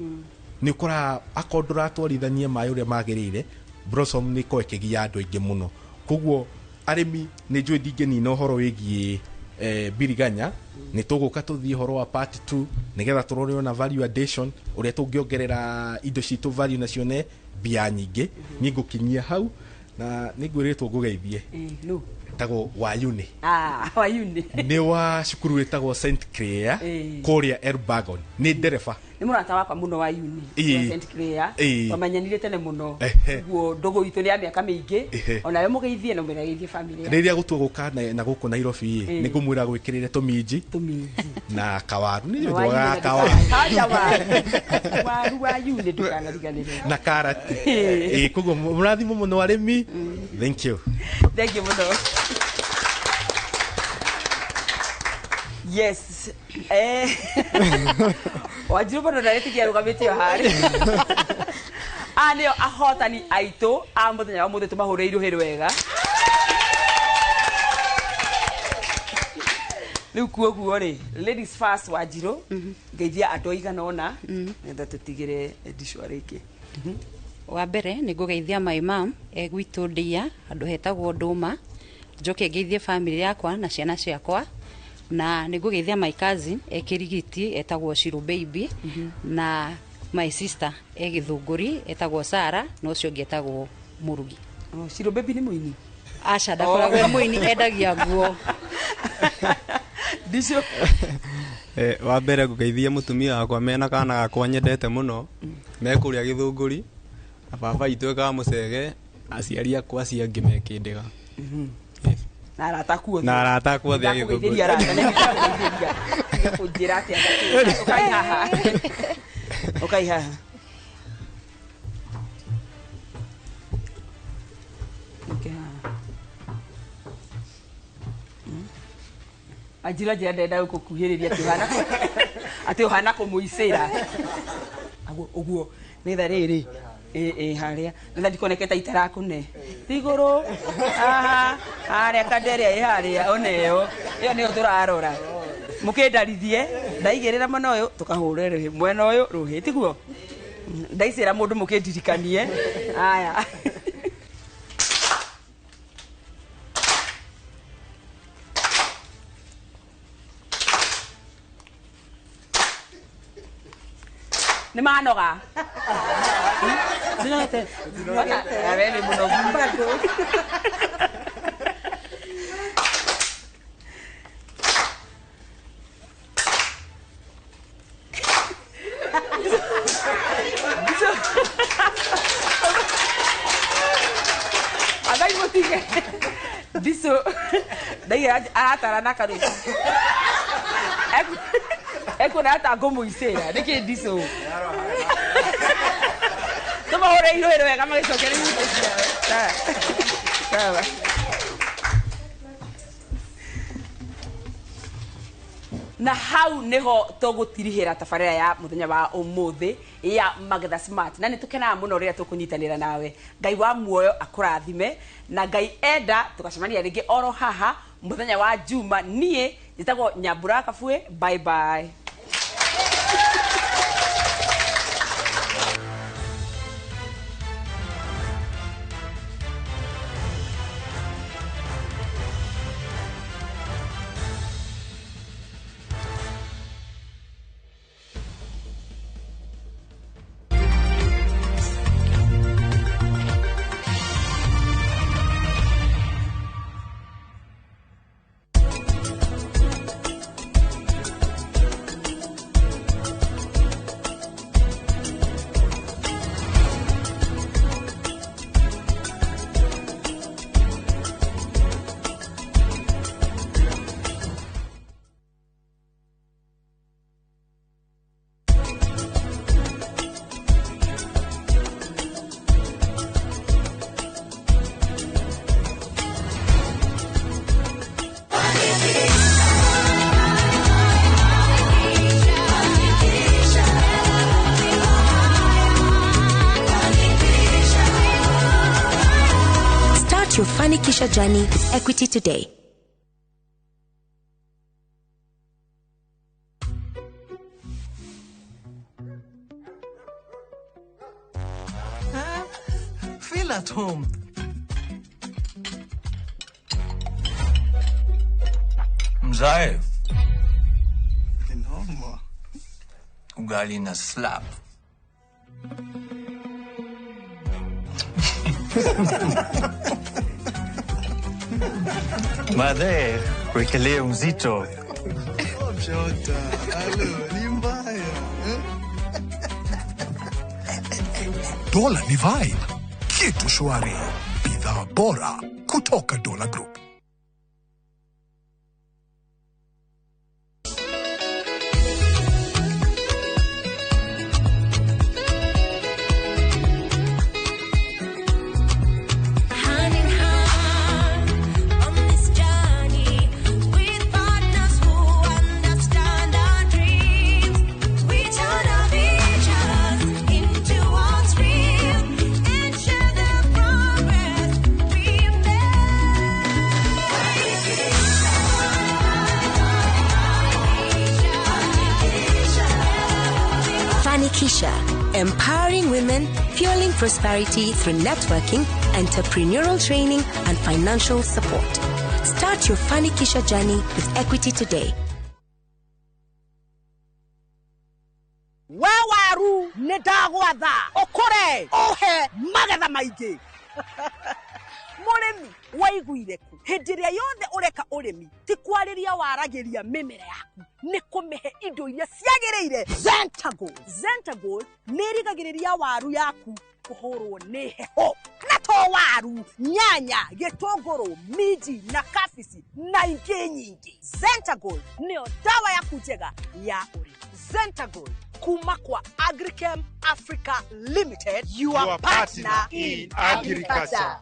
Nĩ ũkoraga akorwo ndũratwarithania maĩ ũrĩa magĩrĩire, blossom nĩ ĩkoragwo ĩkĩgia andũ aingĩ mũno. Koguo arĩmi nĩ njũĩ ndingĩnina ũhoro wĩgiĩ, mbiriganya, nĩ tũgũka tũthiĩ ũhoro wa part 2 nĩgetha tũrore ona value addition, ũrĩa tũngĩongerera indo citũ value na cione mbia nyingĩ. Niĩ ngũkinyia hau na nĩ ngwĩrĩtwo ngũgeithie. No. Tagwo Wayuni. Wayuni. Nĩ wa cukuru wĩtagwo Saint Clair, kũrĩa Elbagon. Nĩ ndereba. Nĩ mũrata wakwa mũno Wayuni. Wa Saint Clair. Twamenyanire tene mũno. Ũguo ndũgũ itũ nĩ ya mĩaka mĩingĩ. Onawe mũgeithie na mũgeithie family yaku. Rĩrĩa gũtua gũka na gũkũ Nairobi, nĩ ngũmwĩra gwĩkĩrĩre tũminji. Tũminji. Na kawaru. Nĩ Na njũĩ Wayuni twaga na kawaru. Aca waru. Waru Wayuni ndũkanariganĩrwo. Na karati. Koguo mũrathimo mũno arĩmi. Thank you. Thank you mũno. Yes. Wanjiru bado ndaretikia rugamĩte o harĩa. Aya nĩo ahotani aitũ a mũthenya wa mũthĩ, tũmahũrĩire rũhĩ rwega. Rĩu kuoguo rĩ, ladies first Wanjiru, ngeithia andũ aigana ũna, nĩgetha tũtigĩre Edishwa rĩngĩ. Wa mbere nĩ ngũgeithia my mom e gwitũ Ndia, handũ hetagwo Ndũma. Njoke ngeithie family yakwa na ciana ciakwa, na nĩ ngũgeithia my cousin e Kĩrigiti etagwo Shiru Baby, na my sister e Gĩthũngũri etagwo Sara, na ũcio ũngĩ etagwo Mũrugi. Oh, Shiru Baby nĩ mũini? Aca ndakoragwo e mũini, endagia nguo. Ndicio. Wa mbere ngũgeithia mũtumia wakwa mena kana gakwa nyendete mũno me kũrĩa Gĩthũngũri, na baba itũ ekaga Mũcege, aciari akwa acio angĩ me Kĩndĩga. Na arata aku othe. Na arata aku othe a Ndakũgeithĩria Gĩthũngũri. arata, nĩ ndakũgeithĩria. Ũnjĩra atĩa? Ũkai haha. Ũkai haha. Ũke haha. Anjira njĩra ndenda gũkũkuhĩrĩria atĩ ũhana kũmũicĩra. Aguo ũguo nĩgetha rĩrĩ ĩ harĩa nĩgetha ndikoneke ta itarakũne. Ti igũrũ haha harĩa kanderia ĩ harĩa ona ĩyo ĩyo nĩyo tũrarora. Mũkĩndarithie ndaigĩrĩra mwena ũyũ tũkahũre rũhĩ mwena ũyũ rũhĩ tiguo ndaicĩra mũndũ mũkĩndirikanie. Aya. Nĩ manoga. Ndinogete. We nĩ mũnogu. Agai mũtige. Ndico. Ndaiga aratarana kanua. Ekuona ata ngũmũicĩra. Nĩkĩ ndico? Tũmahũre irũĩro wega magĩcokeria ihuto ciao. Sawa. Sawa. Na hau niho tũgũtirihĩra tabarĩra ya mũthenya wa ũmũthĩ ya Magetha Smart, na nĩ tũkenaga mũno rĩrĩa tũkũnyitanĩra nawe. Ngai wa muoyo akũrathime, na Ngai enda tũgacemania rĩngĩ oro haha mũthenya wa Juma. Niĩ njĩtagwo Nyambura Kabue. Bye bye. Start your Fanikisha journey with Equity today. Feel at home. Mzae. Noma. Ugali na slap. Madhe, wekelee mzito. Shota, alo, ni mbaya. Dola ni vibe. Kitu shwari. Bidhaa bora kutoka Dola Group. Hand in hand on this journey with partners who understand our dreams. We turn our visions into what's real and share the progress we make. Fanikisha, empowering women, fueling prosperity through networking, entrepreneurial training, and financial support. Start your Fanikisha journey with Equity today. We waru nĩ ndagwatha ũkũre ũhe magetha maingĩ. Mũrĩmi waiguire ku hĩndĩ ĩrĩa yothe ũreka ũrĩmi ti kwarĩria waragĩria mĩmera yaku, nĩ kũmĩhe indo iria ciagĩrĩire. Zentagold, Zentagold nĩ ĩrigagĩrĩria waru yaku kũhũrwo nĩ heho, na to waru, nyanya, gĩtũngũrũ, minji na kabici na ingĩ nyingĩ. Zentagold nĩyo dawa yaku njega ya ũrĩmi. Zentagold kuma kwa Agrichem Africa Limited, your partner in agriculture.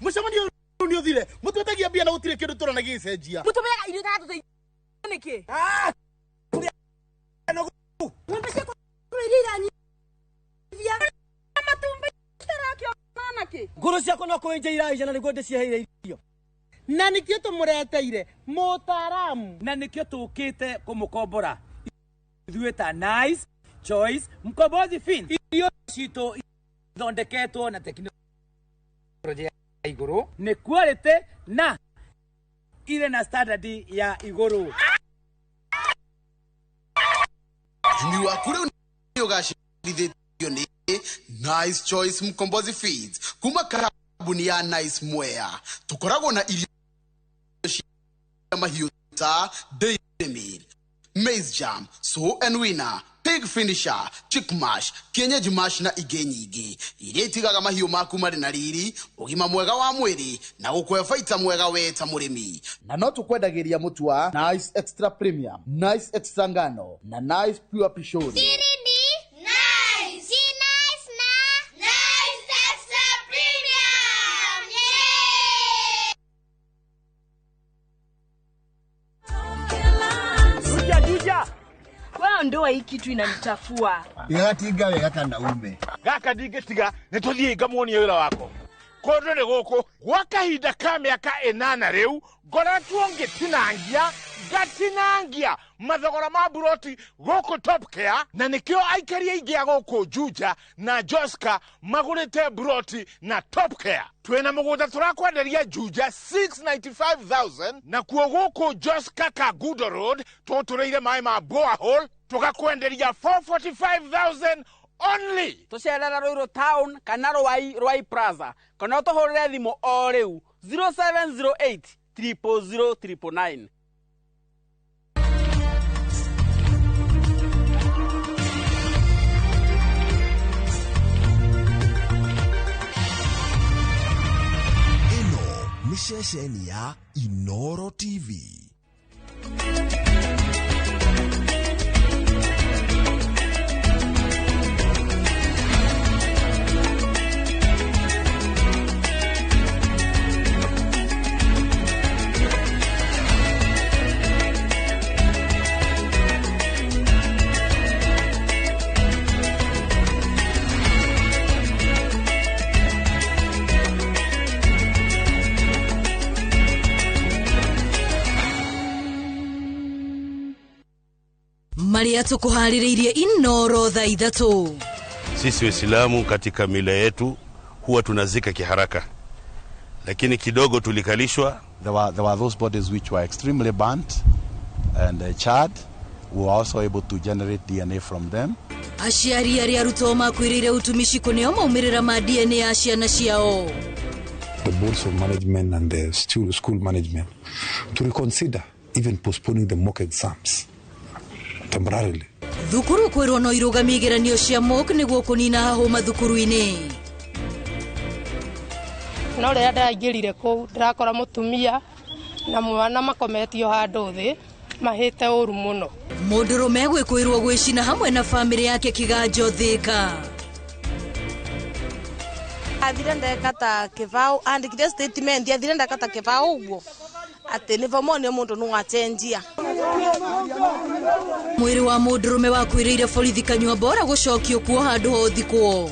Mucemanio nĩ ũthire mũtwetagia mbia na gũtirĩ kĩndũ tũrona gĩgĩcenjia. Mũtũmĩaga irio itatũteithia nĩkĩ? Ng'ombe ciakwa iria iranyithia matumbĩ itarakĩona nakĩ? Ngũrũ ciakwa no kũenja iraija na nĩguo ndĩciheire irio. Na nĩkĩo tũmũreteire mũtaaramu, na nĩkĩo tũkĩte kũmũkombora ithuĩ ta Nice Choice Mkombozi Fin. Irio citũ ithondeketwo na tekinoronjĩ ya igũrũ, nĩ quality na irĩ na standard ya igũrũ. Ũrĩmi waku rĩu nĩ ũgacĩrithĩtio nĩ Nice Choice Mkombozi Feeds kuma kambuni ya Nice Mwea. Tũkoragwo na irio cia mahiũ ta Dairy Meal, Maize Jam, Sow and Winner, Pig Finisher, Chick Mash, Kienyeji Mash na ingĩ nyingĩ iria itigaga mahiũ maku marĩ na riri, ũgima mwega wa mwĩrĩ na gũkũhe baita mwega we ta mũrĩmi. Na no tũkwendagĩria mũtu wa Nice Extra Premium, Nice Extra Ngano na Nice Pure Pishori. Nice. Nice na Nice Extra Premium. Yeah. Juja, juja. Wewe ndoa hii kitu inanitafua. Igatinga wega kana ume. Gaka ndingĩtiga nĩ tũthiĩ ngamuonie wĩra wako. Kũndũ nĩ gũkũ gwa kahinda ka mĩaka 8 rĩu ngoretwo ngĩtinangia ngatinangia mathogora ma buroti gũkũ Top Care, na nĩkĩo aikari aingĩ a gũkũ Juja na Joska magũrĩte buroti na Top Care. Twĩna mũgũnda tũrakwenderia Juja 695,000, nakuo gũkũ Joska Kangundo Road tũtũrĩire maĩ ma borehole tũgakwenderia 445,000 only. Tũcerera Ruiru Town kana Ruai, Ruai Plaza kana ũtũhũrĩre thimũ o rĩu 0708 000 999. Ĩno nĩ ceceni ya Inoro TV. Maria tukuhaririirie Inoro thaa 3. Sisi Waislamu katika mila yetu huwa tunazika kiharaka, lakini kidogo tulikalishwa. There were those bodies which were extremely burnt and charred. We were also able to generate DNA from them. Aciari arĩa arutwo makuĩrĩire utumishi kũneo maumĩrĩra ma DNA ya ciana ciao. The boards of management and the school management to reconsider even postponing the mock exams temporarily. Thukuru kwĩrwo no irũgamie igeranio cia mock nĩguo kũnina hahũ mathukuru-inĩ. No rĩrĩa ndĩraingĩrire kũu ndĩrakora mũtumia na mwana makometio handũ thĩ mahĩte ũru mũno. Mũndũrũme gwĩkũĩrwo gwĩcina hamwe na bamĩrĩ yake Kĩganjo Thĩka. Athire ndeka ta kĩbao, andĩkire statement athire ndeka ta kĩbao ũguo atĩ nĩvo mone mũndũ no acenjia. Mwĩrĩ wa mũndũrũme wakuĩrĩire borithi Kanyua Bora gũcokio kuo handũ ha ũthikwo.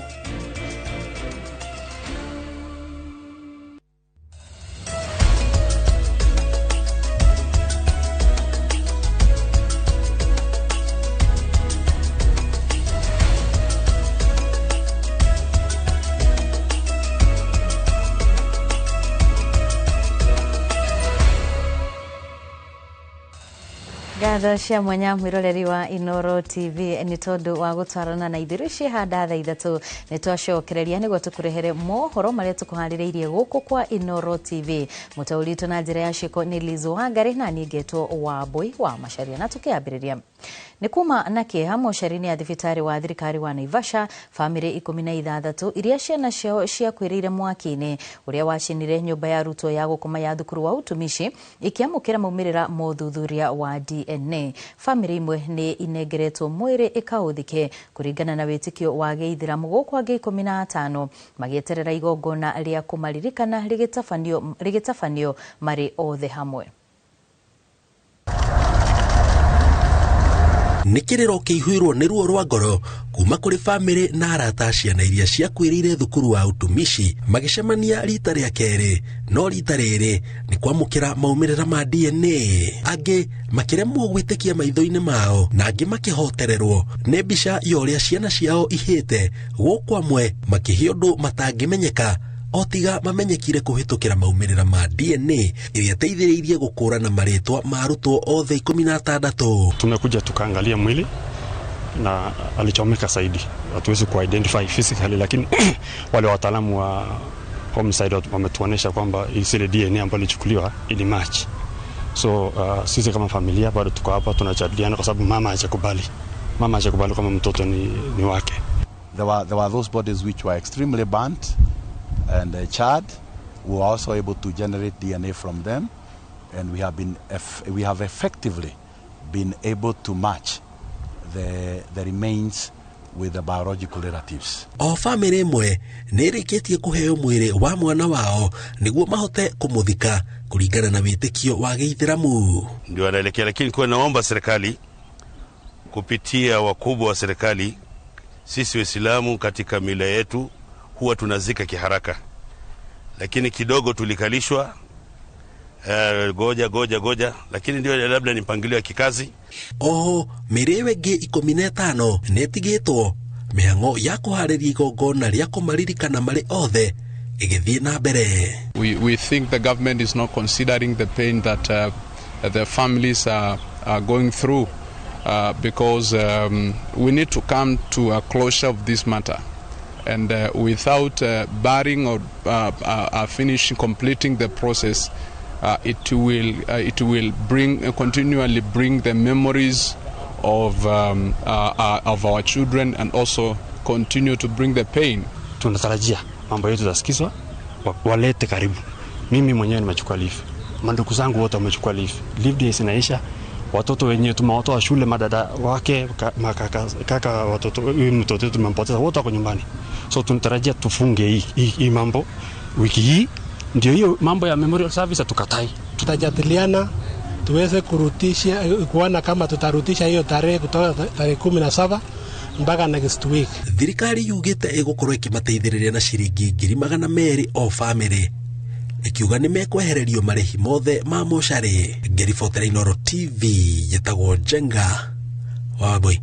Ngatho cia mwanya mwiroreri wa Inoro TV nĩ tondũ wa gũtwarana na ithuĩ ciĩhanda thaa 3 nĩ twacokereria nĩguo tũkũrehere mohoro marĩa tũkũharĩrĩirie gũkũ kwa Inoro TV. Mũtaũri witũ na njĩra ya ciĩko nĩ Liz Wangari na niĩ ngetwo Wambui wa Macharia. Na tũkĩambĩrĩria nĩ kuma na kĩeha mocarĩ-inĩ ya thibitarĩ wa thirikari wa Naivasha, bamĩrĩ 16 iria ciana ciao ciakuĩrĩire mwaki-inĩ ũrĩa wacinire nyũmba ya arutwo ya gũkoma ya thukuru wa utumishi ikĩamũkĩra maumĩrĩra ma ũthuthuria wa DNA. Bamĩrĩ imwe nĩ inengeretwo mwĩrĩ ĩkaũthike kũringana na wĩtĩkio wa gĩithĩramu, gũkũ angĩ 15 magĩeterera igongona rĩa kũmaririkana rĩgĩtabanio marĩ othe hamwe. Nĩ kĩrĩro kĩihũirwo nĩ ruo rwa ngoro kuma kũrĩ bamĩrĩ na arata a ciana iria ciakuĩrĩire thukuru wa utumishi magĩcemania rita rĩa kerĩ, no rita rĩrĩ nĩ kwamũkĩra maumĩrĩra ma DNA. Angĩ makĩremwo gwĩtĩkia maitho-inĩ mao na angĩ makĩhotererwo nĩ mbica ya ũrĩa ciana ciao ihĩte, gũkũ amwe makĩhĩa ũndũ matangĩmenyeka o tiga mamenyekire kũhĩtũkĩra maumĩrĩra ma DNA ĩrĩa ĩteithĩrĩirie gũkũrana marĩtwa ma arutwo othe 16. Tumekuja tukaangalia mwili na alichomeka zaidi, hatuwezi ku-identify physically, lakini wale wataalamu wa homicide wametuonesha kwamba ile DNA ambayo ilichukuliwa ili match. So sisi kama familia bado tuko hapa tunajadiliana, kwa sababu mama hajakubali kama mtoto ni wake. There were those bodies which were extremely burnt and charred. We were also able to generate DNA from them, and we have effectively been able to match the remains with the biological relatives. O bamĩrĩ ĩmwe nĩ ĩrĩkĩtie kũheo mwĩrĩ wa mwana wao nĩguo mahote kũmũthika kũringana na wĩtĩkio wa gĩithĩramu. Ndio anaelekea, lakini kwa naomba serikali kupitia wakubwa wa serikali, sisi Waislamu katika mila yetu huwa tunazika kiharaka, lakini kidogo tulikalishwa goja, lakini ndio labda ni mpangilio wa kikazi. Oho mĩrĩ ĩyo ĩngĩ 15 nĩ ĩtigĩtwo mĩhang'o ya kũharĩria igongona rĩa kũmaririkana marĩ othe ĩgĩthiĩ na mbere. We think the government is not considering the pain that the families are going through, because we need to come to a closure of this matter. And without barring or finishing completing the process, it will bring continually bring the memories of our children and also continue to bring the pain. Tunatarajia mambo yetu tasikizwa, walete karibu. Mimi mwenyewe nimechukua leave, mandugu zangu wote wamechukua leave. Leave days inaisha, watoto wenyewe tumewatoa shule, madada wake kaka watoto, huyu mtoto wetu tumempoteza, wote wako nyumbani. So tunatarajia tufunge hii mambo wiki hii, ndio hiyo mambo ya memorial service tukatai. Tutajadiliana tuweze kurutisha, kuona kama tutarutisha hiyo tarehe kutoka tarehe 17 mpaka next week. Thirikari yugite ĩgũkorwo ĩkĩmateithĩrĩria na ciringi 200,000 o bamĩrĩ, ikiuga nĩ mekwehererio marĩhi mothe ma mocarĩ. Ngĩribotera Inoro TV yetagwo Njenga Wambui.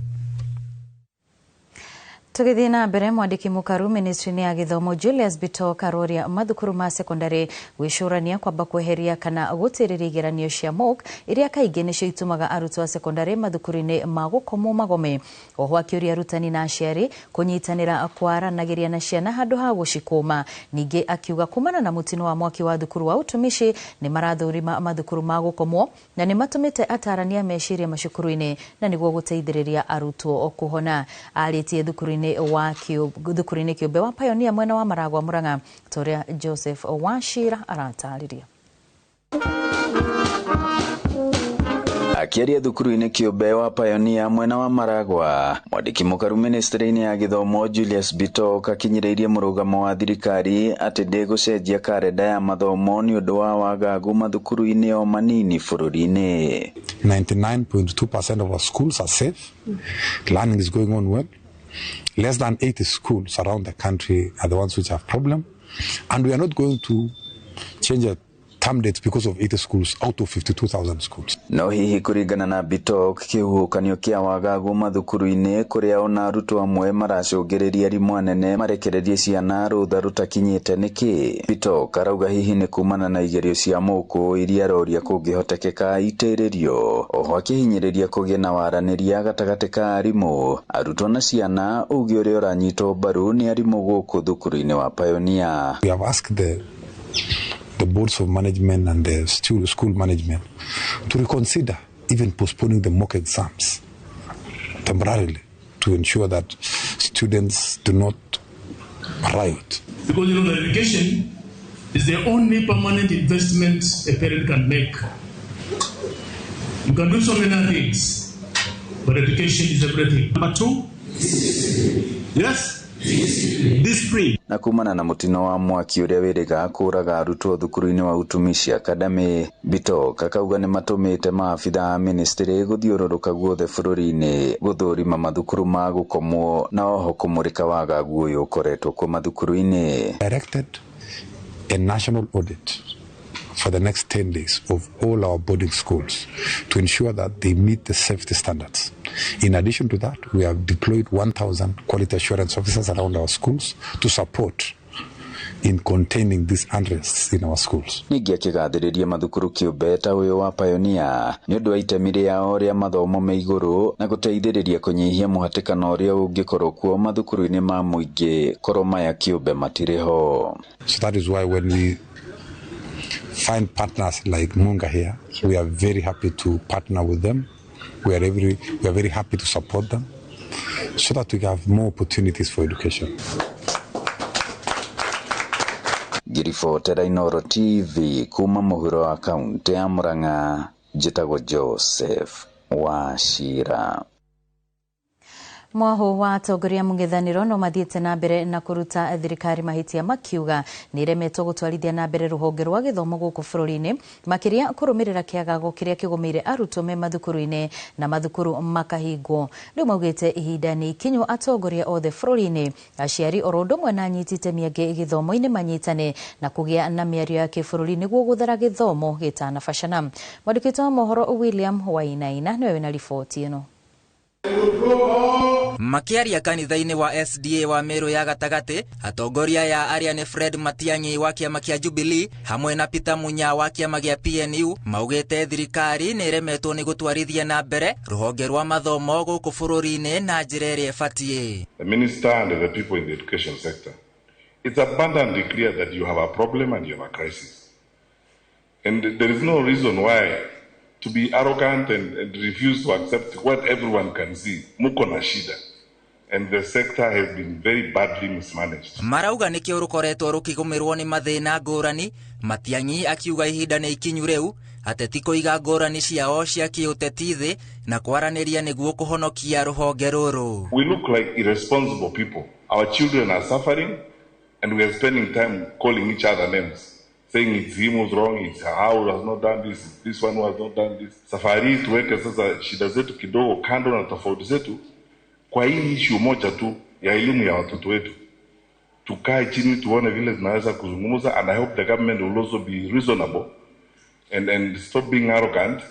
Tũgĩthiĩ na mbere, mwandĩki mũkaru ministry-inĩ ya gĩthomo Julius Bitok aroria mathukuru ma sekondari gwĩcũrania kwamba kweheria kana gũtĩrĩria igeranio cia mock iria kaingĩ nĩcio itũmaga arutwo a sekondari mathukuru-inĩ ma gũkomwo magome. Oho akĩũria arutani na aciari kũnyitanĩra kwaranagĩria na ciana handũ ha gũcikũma. Ningĩ akiuga kumana na mũtino wa mwaki wa thukuru wa utumishi nĩ marathũrima mathukuru ma gũkomwo na nĩ matũmĩte atarania meciria macukuru-inĩ na nĩguo gũteithĩrĩria arutwo kũhona. Arĩtie thukuru-inĩ wa thukuru-inĩ kĩũmbe wa Pioneer mwena wa Maragwa Murang'a, toria Joseph Wachira aratarĩria. Akiaria thukuru-inĩ kĩũmbe wa Pioneer mwena wa Maragwa, mwandĩki mũkaru ministry-inĩ ya gĩthomo Julius Bitok akinyĩrĩirie mũrũgamo wa thirikari atĩ ndĩgũcenjia karenda ya mathomo nĩ ũndũ wa wagagu mathukuru-inĩ o manini bũrũri-inĩ. 99.2% of our schools are safe. Learning is going on well. Less than 80 schools around the country are the ones which have problem, and we are not going to change a term dates because of 80 schools out of 52,000 schools. No hihi kũringana na Bitok kĩhuhũkanio kĩa wagagu mathukuru-inĩ kũrĩa ona arutwo amwe maracũngĩrĩria arimũ anene marekererie ciana rũtha rũtakinyĩte nĩkĩ? Bitok arauga hihi nĩ kumana na igerio cia mũkũ iria aroria kũngĩhotekeka itĩrĩrio, oho akĩhinyĩrĩria kũgĩe na waranĩria gatagatĩ ka arimũ, arutwo na ciana, uge ũrĩa ũranyitwo mbaru nĩ arimũ gũkũ thukuru-inĩ wa Pioneer. We have asked the boards of management and the school management to reconsider even postponing the mock exams temporarily to ensure that students do not riot. Because you know, the education is the only permanent investment a parent can make. You can do so many things, but education is everything. Number two, yes? Discipline. Na kumana na mutino wa mwaki uria wiriga kuraga arutwo thukuru-inĩ wa Utumishi Academy, Bitok akauga nĩ matũmĩte maabitha a ministry gũthiũrũrũka guothe bũrũri-inĩ gũthũrima mathukuru ma gũkomwo na oho kũmũrĩka wagagu ũyũ ũkoretwo kuo mathukuru-inĩ. Directed a national audit for the next 10 days of all our boarding schools to ensure that they meet the safety standards. In addition to that, we have deployed 1,000 quality assurance officers around our schools to support in containing these unrests in our schools. Ningĩ akĩgathĩrĩria mathukuru kĩũmbe ta ũyũ wa Pioneer nĩ ũndũ wa itemi rĩao rĩa mathomo me igũrũ na gũteithĩrĩria kũnyihia mũhatĩkano ũrĩa ũngĩkorwo kuo mathukuru-inĩ ma mũingĩ korwo maya kĩũmbe matirĩ ho. So that is why when we find partners like Munga here, we are very happy to partner with them. We are very happy to support them so that we have more opportunities for education. Ngiribotera Inooro TV kuma mũhuro wa kaunti ya Murang'a, njĩtagwo Joseph Wachira. Mwaho wa atongoria mũng'ethanĩro no mathiĩte na mbere na kũruta thirikari mahĩtia makiuga nĩ ĩremetwo gũtwarithia na mbere rũhonge rwa gĩthomo gũkũ bũrũri-inĩ, makĩria kũrũmĩrĩra kĩagago kĩrĩa kĩgũmĩire arutwo me mathukuru-inĩ na mathukuru makahingwo. Rĩu maugĩte ihinda nĩ ikinyu atongoria othe bũrũri-inĩ, aciari oro ũndũ ũmwe na anyiti itemi angĩ gĩthomo-inĩ manyitane na kũgĩa na mĩario ya kĩbũrũri nĩguo gũthara gĩthomo gĩtanabacana. Mwandĩki wa mohoro William Wainaina nĩwe wĩna riboti ĩno. Makiaria kanitha-inĩ wa SDA wa Meru ya gatagatĩ, atongoria ya arĩa nĩ Fred Matiang'i wa kĩama kĩa Jubilee hamwe na Peter Munya wa kĩama gĩa PNU maugĩte thirikari nĩ ĩremetwo nĩ gũtwarithia na mbere rũhonge rwa mathomo gũkũ bũrũri-inĩ na njĩra ĩrĩa ĩbatiĩ. The minister and the people in the education sector, it's abundantly clear that you have a problem and you have a crisis. And there is no reason why to be arrogant and refuse to accept what everyone can see. Muko na shida. And the sector has been very badly mismanaged. Marauga nĩkĩo rũkoretwo rũkĩgũmĩrwo nĩ mathĩna ngũrani. Matiang'i akiuga ihinda nĩ ikinyu rĩu ateti kũiga ngũrani ciao cia kĩũteti thĩ na kwaranĩria nĩguo kũhonokia rũhonge rũrũ. We look like irresponsible people. Our children are suffering and we are spending time calling each other names, saying it's him who's wrong, it's how who has not done this, it's this one who has not done this. Safari tuweke sasa shida zetu kidogo kando na tofauti zetu kwa hii issue moja tu ya elimu ya watoto wetu. Tukae chini tuone vile tunaweza kuzungumza, and I hope the government will also be reasonable and stop being arrogant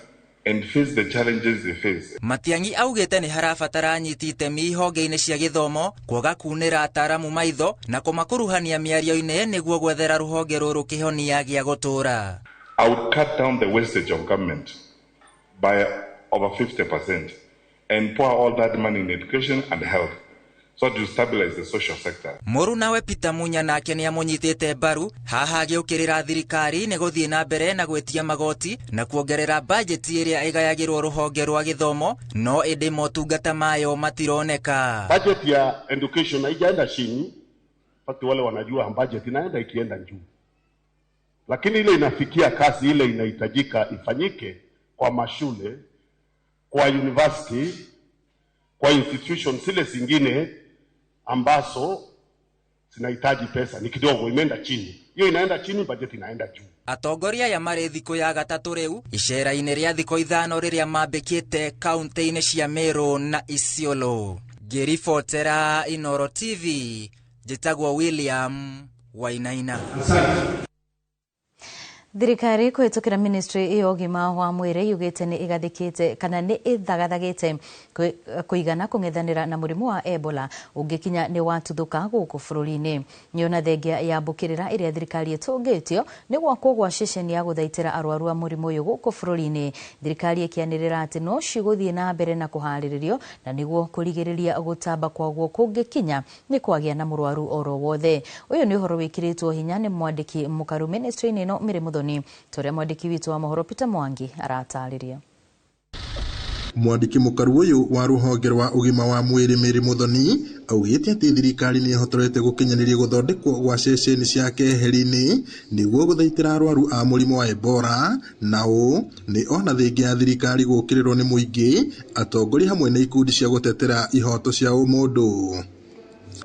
and face the challenges they face. Matiang'i augĩte nĩ harabatara anyiti itemi honge-inĩ cia gĩthomo kwaga kunĩra ataaramu maitho na kũmakuruhania mĩario-inĩ nĩguo gwethera rũhonge rũrũ kĩhonia gĩa gũtũũra. I would cut down the wastage of government by over 50% and pour all that money in education and health so to stabilize the social sector. Mũru nawe Peter Munya nake nĩ amũnyitĩte mbaru haha agĩũkĩrĩra thirikari nĩ gũthiĩ na mbere na gwĩtia magoti na kuongerera bajeti ĩrĩa ĩgayagĩrwo rũhonge rwa gĩthomo, no ĩndĩ motungata mayo matironeka. Budget ya education haijaenda chini, watu wale wanajua budget inaenda ikienda juu, lakini ile inafikia kasi ile inahitajika ifanyike kwa mashule, kwa university, kwa institutions zile zingine ambazo zinahitaji pesa ni kidogo, imeenda chini. Hiyo inaenda chini, budget inaenda juu. Atongoria ya marĩ thikũ ya gatatũ rĩu icera-inĩ rĩa thikũ 5 rĩrĩa mambĩkĩte kaunti-inĩ cia Meru na Isiolo. Ngĩribotera Inooro TV, njĩtagwo William Wainaina. Thirikari kũhĩtũkĩra ministry ya ũgima wa mwĩrĩ yugĩte nĩ ĩgathĩkĩte kana nĩ ĩthagathagĩte kũigana kũng'ethanĩra na mũrimũ wa Ebola ũngĩkinya nĩ watuthũka gũkũ bũrũri-inĩ. Nĩona thengia ya mbũkĩrĩra ĩrĩa thirikari ĩtũngĩtio nĩ gwakwo gwa ceceni ya gũthaitĩra arwaru a mũrimũ ũyũ gũkũ bũrũri-inĩ. Thirikari ĩkĩanĩrĩra atĩ no cigũthiĩ na mbere na kũharĩrĩrio na nĩguo kũrigĩrĩria gũtamba kwaguo kũngĩkinya nĩ kwagĩa na mũrwaru oro wothe. Ũyũ nĩ ũhoro wĩkĩrĩtwo hinya nĩ mwandĩki mũkaru ministry-inĩ ĩno Mary Muthoni, tũrĩa mwandĩki witũ wa mohoro Peter Mwangi aratarĩria. Mwandĩki mũkaru ũyũ wa rũhonge rwa ũgima wa mwĩrĩ Mary Muthoni augĩte atĩ thirikari nĩ ĩhotorete gũkinyanĩria gũthondekwo gwa ceceni cia keheri-inĩ nĩguo gũthaitĩra arwaru a mũrimũ wa Ebola, na ũũ nĩ ona thengia ya thirikari gũũkĩrĩrwo nĩ mũingĩ, atongoria hamwe na ikundi cia gũtetera ihoto cia ũmũndũ.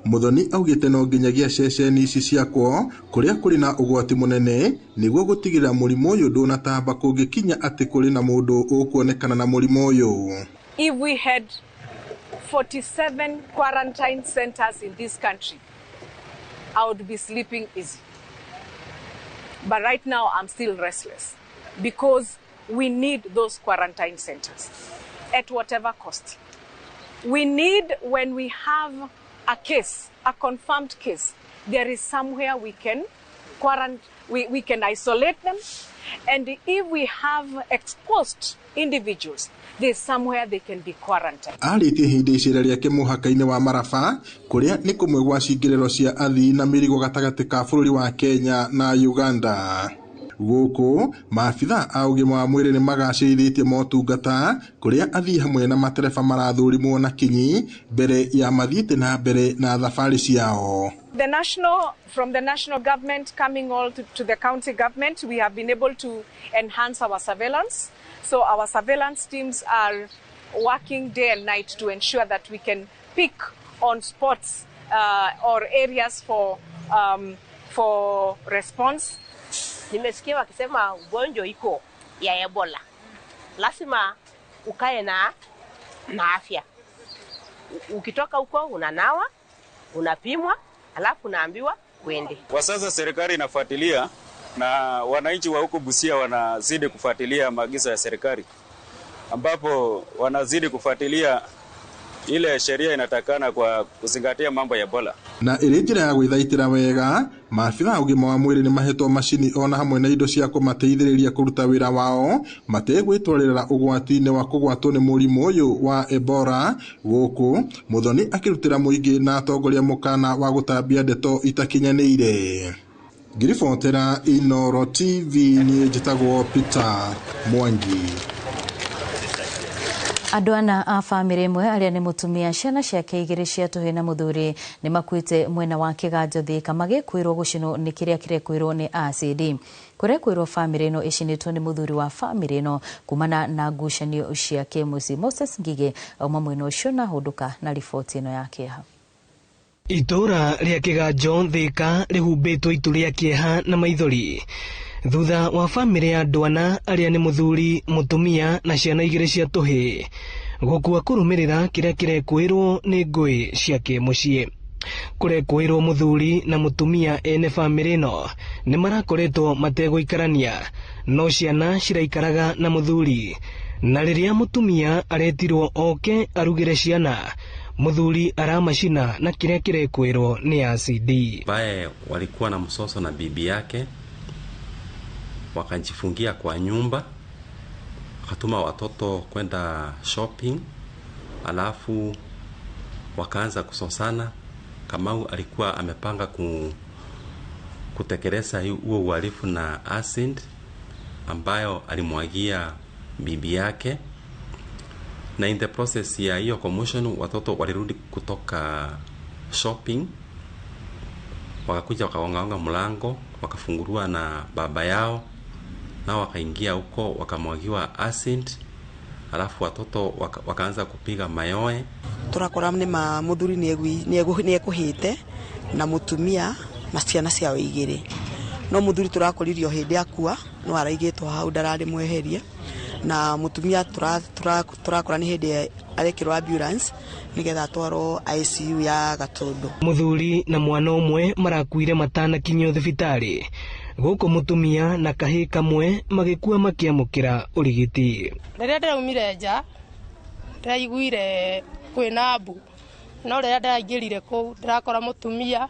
Muthoni augĩte no nginyagia ceceni ici ciakwo kũrĩa kũrĩ na ũgwati mũnene nĩguo gũtigĩrĩra mũrimũ ũyũ ndũnatamba kũngĩkinya atĩ kũrĩ na mũndũ ũkuonekana na mũrimũ ũyũ. If we had 47 quarantine centers in this country, I would be sleeping easy. But right now I'm still restless because we need those quarantine centers at whatever cost. We need, when we have a case, a confirmed case, there is somewhere we can we can isolate them, and if we have exposed individuals, there's somewhere they can be quarantined. Arĩtie hĩndĩ icera rĩake mũhaka-inĩ wa Maraba kũrĩa nĩ kũmwe gwa cingĩrĩro cia athii na mĩrigo gatagatĩ ka bũrũri wa Kenya na Uganda. Gũkũ maabitha a ũgima wa mwĩrĩ nĩ magacĩrithĩtie motungata kũrĩa athii hamwe na matereba marathũrimwo na kinyi mbere ya mathiĩte na mbere na thabarĩ ciao. The national, from the national government coming all to the county government, we have been able to enhance our surveillance. So our surveillance teams are working day and night to ensure that we can pick on spots or areas for response. Nimesikia wakisema ugonjwa iko ya Ebola. Lazima ukae na afya. Ukitoka huko unanawa, unapimwa, alafu unaambiwa uende. Kwa sasa serikali inafuatilia na wananchi wa huko Busia wanazidi kufuatilia maagizo ya serikali, ambapo wanazidi kufuatilia ile sheria inatakana kwa kuzingatia mambo ya Ebola. Na ĩrĩ njĩra ya gwĩthaitĩra wega, maabitha a ũgima wa mwĩrĩ nĩ mahetwo macini ona hamwe na indo cia kũmateithĩrĩria kũruta wĩra wao mategwĩtwarĩrĩra ũgwati-inĩ wa kũgwatwo nĩ mũrimũ ũyũ wa Ebola. Gũkũ Muthoni akĩrutĩra mũingĩ na atongoria mũkana wa gũtambia ndeto itakinyanĩire. Ngĩribotera Inooro TV niĩ njĩtagwo Peter Mwangi. Andũ ana a bamĩrĩ ĩmwe arĩa nĩ mũtumia, ciana ciake igĩrĩ cia tũhĩĩ na mũthuri nĩ makuĩte mwena wa Kĩganjo Thika magĩkuĩrwo gũcinwo nĩ kĩrĩa kĩrekwĩrwo nĩ acidi. Kũrekwĩrwo bamĩrĩ ĩno ĩcinĩtwo nĩ mũthuri wa bamĩrĩ ĩno kumana na ngucanio cia kĩmũciĩ. Moses Ngigĩ auma mwena ũcio na hũndũka na riboti ĩno ya kĩeha. Itũũra rĩa Kĩganjo Thika rĩhumbĩtwo itu rĩa kĩeha na maithori thutha wa bamĩrĩ ya andũ ana arĩa nĩ mũthuri, mũtumia na ciana igĩrĩ cia tũhĩĩ gũkua kũrũmĩrĩra kĩrĩa kĩrekwĩrwo nĩ ngũĩ cia kĩmũciĩ. Kũrekwĩrwo mũthuri na mũtumia ene bamĩrĩ ĩno nĩ marakoretwo mategũikarania, no ciana ciraikaraga na mũthuri, na rĩrĩa mũtumia aretirwo oke arugĩre ciana, mũthuri aramacina na kĩrĩa kĩrekwĩrwo nĩ acidi. Ambaye walikuwa na msoso na bibi yake wakajifungia kwa nyumba, wakatuma watoto kwenda shopping, alafu wakaanza kusosana. Kamau alikuwa amepanga kutekeleza huo uhalifu na acid ambayo alimwagia bibi yake, na in the process ya hiyo commotion watoto walirudi kutoka shopping, wakakuja wakagonga mlango, wakafungurua na baba yao, na wakaingia huko wakamwagiwa acid, alafu watoto wakaanza kupiga mayoe. Turakora nĩ ma mũthuri nĩ ekuhĩte na mũtumia na ciana ciao igĩrĩ, no mũthuri tũrakoririo hĩndĩ akua no araigĩtwo hau ndararĩ mweherie, na mũtumia turakora nĩ hĩndĩ arekĩrwo ambulance nĩgetha atwarwo ICU ya Gatundu. Mũthuri na mwana ũmwe marakuire matanakinyio thibitarĩ Gũkũ mũtumia na kahĩĩ kamwe magĩkua makĩamũkĩra ũrigiti. Rĩrĩa ndĩraumire nja ndĩraiguire kwĩna mbu, no rĩrĩa ndĩraingĩrire kũu ndĩrakora mũtumia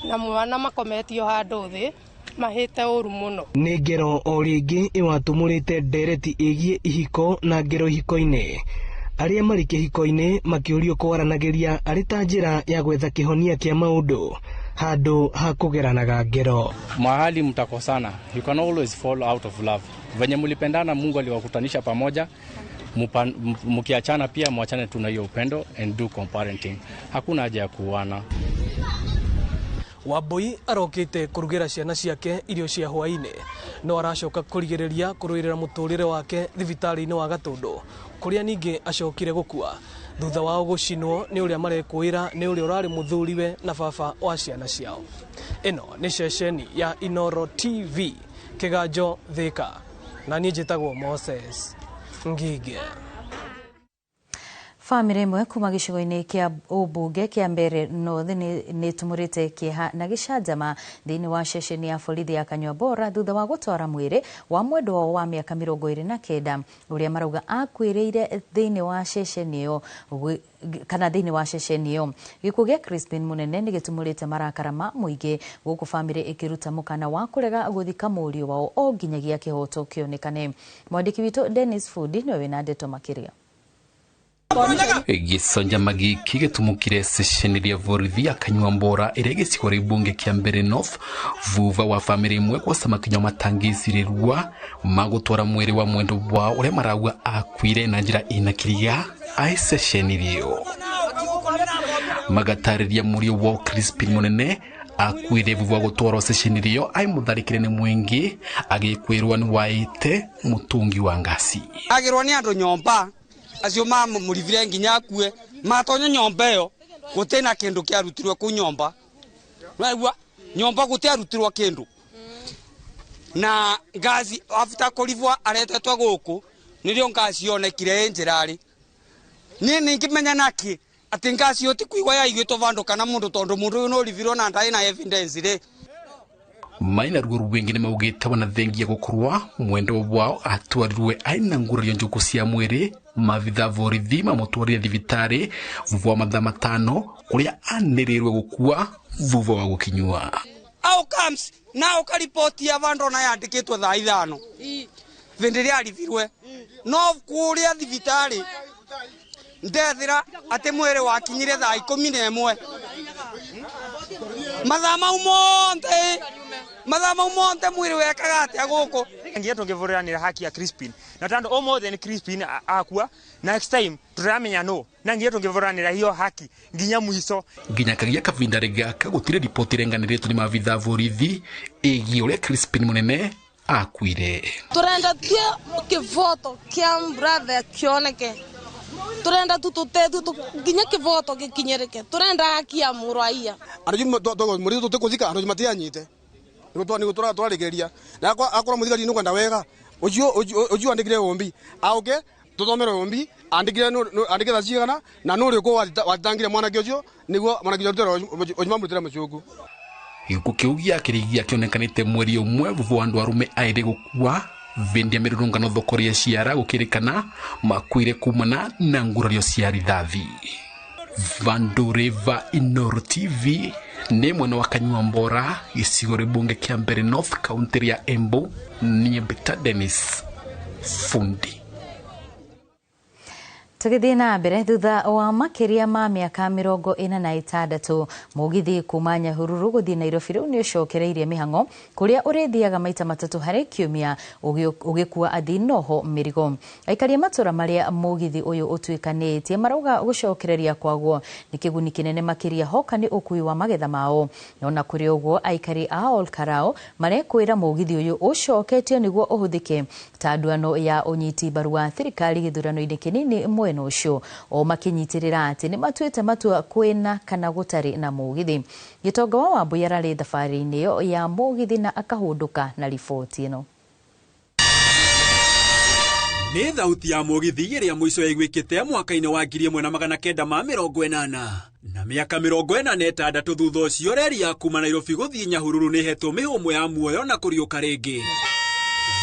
na mwana makometio handũ thĩ mahĩte ũru mũno. Nĩ ngero o rĩngĩ ĩwatumũrĩte ndereti ĩgiĩ ihiko na ngero ihiko-inĩ. Arĩa marĩ kĩhiko-inĩ makĩũrio kwaranagĩria arĩ ta njĩra ya gwetha kĩhonia kĩa maũndũ handũ ha kũgeranaga ngero. Mahali mtakosana, you can always fall out of love. Venye mlipendana, Mungu aliwakutanisha pamoja. Mkiachana pia mwachane tu na hiyo upendo and do co-parenting. Hakuna haja ya kuuana. Wambui arokite kurugira ciana ciake irio cia hwaini, no aracoka kurigiriria kuruirira muturire wake thibitari-ini wa Gatundu kuria ningi acokire gukua thutha wao gucinwo ni uria marekwira ni uria urari muthuriwe na baba wa ciana ciao. Ino ni ceceni ya Inoro TV Kiganjo Thika, na niĩ njĩtagwo Moses Ngige. Famĩlĩ ĩmwe kuma gĩcigo-inĩ kĩa ũmbunge kĩa Mbeere North nĩ ĩtumũrĩte kĩeha na gĩcanjama thĩinĩ wa ceceni ya borithi ya Kanyuambora thutha wa gũtwara mwĩrĩ wa mwendwa wao wa mĩaka 29 ũrĩa marauga akuĩrĩire thĩinĩ wa ceceni ĩyo kana thĩinĩ wa ceceni ĩyo. Gĩkuũ gĩa Crispin Munene nĩ gĩtumũrĩte marakara ma mũingĩ gũkũ famĩlĩ ĩkĩruta mũkana wa kũrega gũthika mũriũ wao o nginyagia kĩhoto kĩonekane. Mwandĩki witũ Dennis Fundi nĩwe wĩna ndeto makĩria. Gĩcanjama gĩkĩ gĩtumũkire ceceni rĩa borithi ya Kanyuambora ĩrĩa gĩcigo rĩa mbunge kĩa Mbeere North thutha wa famĩlĩ ĩmwe gũcama kinya matangĩcirĩrua magũtwara mwĩrĩ wa mwendwa wao ũrĩa marauga akuire na njĩra ĩna kĩriga ai ceceni ĩyo. Magatarĩria mũriũ wao Crispin Munene akuire thutha wa gũtwarwo ceceni ĩyo ai mũtharĩkĩre nĩ mũingĩ agĩkwĩrwo nĩ waĩte mũtũngi wa ngasi. Agĩrwo nĩ andũ nyomba acio mamũrivire nginya akue matonya nyomba ĩyo gũtirĩ na kĩndũ kĩarutirwo kũu nyomba, waigua nyomba gũtiarutirwo kĩndũ na ngaci after kũrivwo aretetwo gũkũ nĩrĩo ngaci yonekire ĩ njĩra-rĩ. Niĩ nĩngĩmenya nakĩ atĩ ngaci ĩyo ti kũigua yaiguĩtwo vandũ kana mũndũ tondũ mũndũ ũyũ nĩũrivirwo na ndarĩ na evidence rĩ. Maina ruo rwingi nĩ maugĩte wana thengia gũkorwa mwendwa wao atwarirwe aina ngurario njuku cia mwĩrĩ mavitha borithi mamũtwarire thibitarĩ thutha wa mathaa 5 kũrĩa anĩrĩirwe gũkua thutha wa gũkinyua. Outcomes na ũkaripoti ya vandũ na yandĩkĩtwo thaa 5 vĩndĩ ĩrĩa aribirwe no kũrĩa thibitarĩ ndethira atĩ mwĩrĩ wakinyire thaa 11 mathaa mau monthe mathaa mau monthe mwĩrĩ wekaga atĩa gũkũ. Nginya tũngĩvũrĩranĩra haki ya Crispin na tondũ ũmũthĩ nĩ Crispin akua, next time tũramenya no na nginya tũngĩvũrĩranĩra hiyo haki nginya mwico. Nginya kagia kavinda gaka gũtirĩ riboti ĩrenganĩrĩtwo nĩ maabitha borithi ĩgiĩ ũrĩa Crispin Munene akuire. Tũrenda tue kĩvoto kĩa brother kĩoneke, turenda tu tutethu nginya kĩvoto gĩkinyĩrĩke, turenda haki ya mũrwaia. Andũ mũrĩ tũtĩkũthika andũ matianyite nĩguo tũrarĩkĩrĩria na akorwo mũthigari nĩ kwenda wega ũcio andĩkire ũmbi aũke tũthomere ũmbi andĩkire thaa cigana na nũ ũrĩkũ wathitangire mwanake ũcio nĩguo mwanake ũcio ũmamũrutĩre mũcuku. Gĩkuũ kĩu gĩakĩrĩgia kĩonekanĩte mweri ũmwe thutha wa andũ arũme aĩrĩ gũkua vĩndĩ ya mĩrũrũngano thoko rĩa ciara gũkĩrĩkana makuire kumana na ngurario cia rithathi. Vandũ va Inoro TV nĩ mwena wa Kanyuambora gĩcigo rĩbunge kĩa Mbeere North kaunti ya Embu. Niĩ Peter Dennis Fundi. Tũgĩthiĩ na mbere thutha wa makĩria ma mĩaka 46 mũgithi kuma Nyahururu gũthiĩ Nairobi rĩu nĩ ũcokereirie mĩhang'o kũrĩa ũrĩthiaga maita 3 harĩ kiumia ũgĩkua athii noho mĩrigo. Aikari a matũra marĩa mũgithi ũyũ ũtuĩkanĩtie marauga gũcokereria kwaguo nĩ kĩguni kĩnene makĩria hoka nĩ ũkui wa magetha mao. Ona kũrĩ ũguo aikari a Olkarao marekwĩra mũgithi ũyũ ũcoketio nĩguo ũhũthĩke ta nduano ya ũnyiti mbaru wa thirikari gĩthurano-inĩ kĩnini mwena ũcio o makinyitĩrĩra atĩ nĩ matuĩte matua kwĩna kana gũtarĩ na mũgithi. Gĩtonga wa Wambui ararĩ thabarĩ-inĩ ĩyo ya mũgithi na akahũndũka na riboti ĩno. Nĩ thauti ya mũgithi ĩrĩa mũico yaiguĩkĩte mwaka-inĩ wa 1980 na mĩaka 46 thutha ũcio reri ya kuma Nairobi gũthiĩ Nyahururu nĩ ĩhetwo mĩhũmũ ya muoyo na kũriũka rĩngĩ.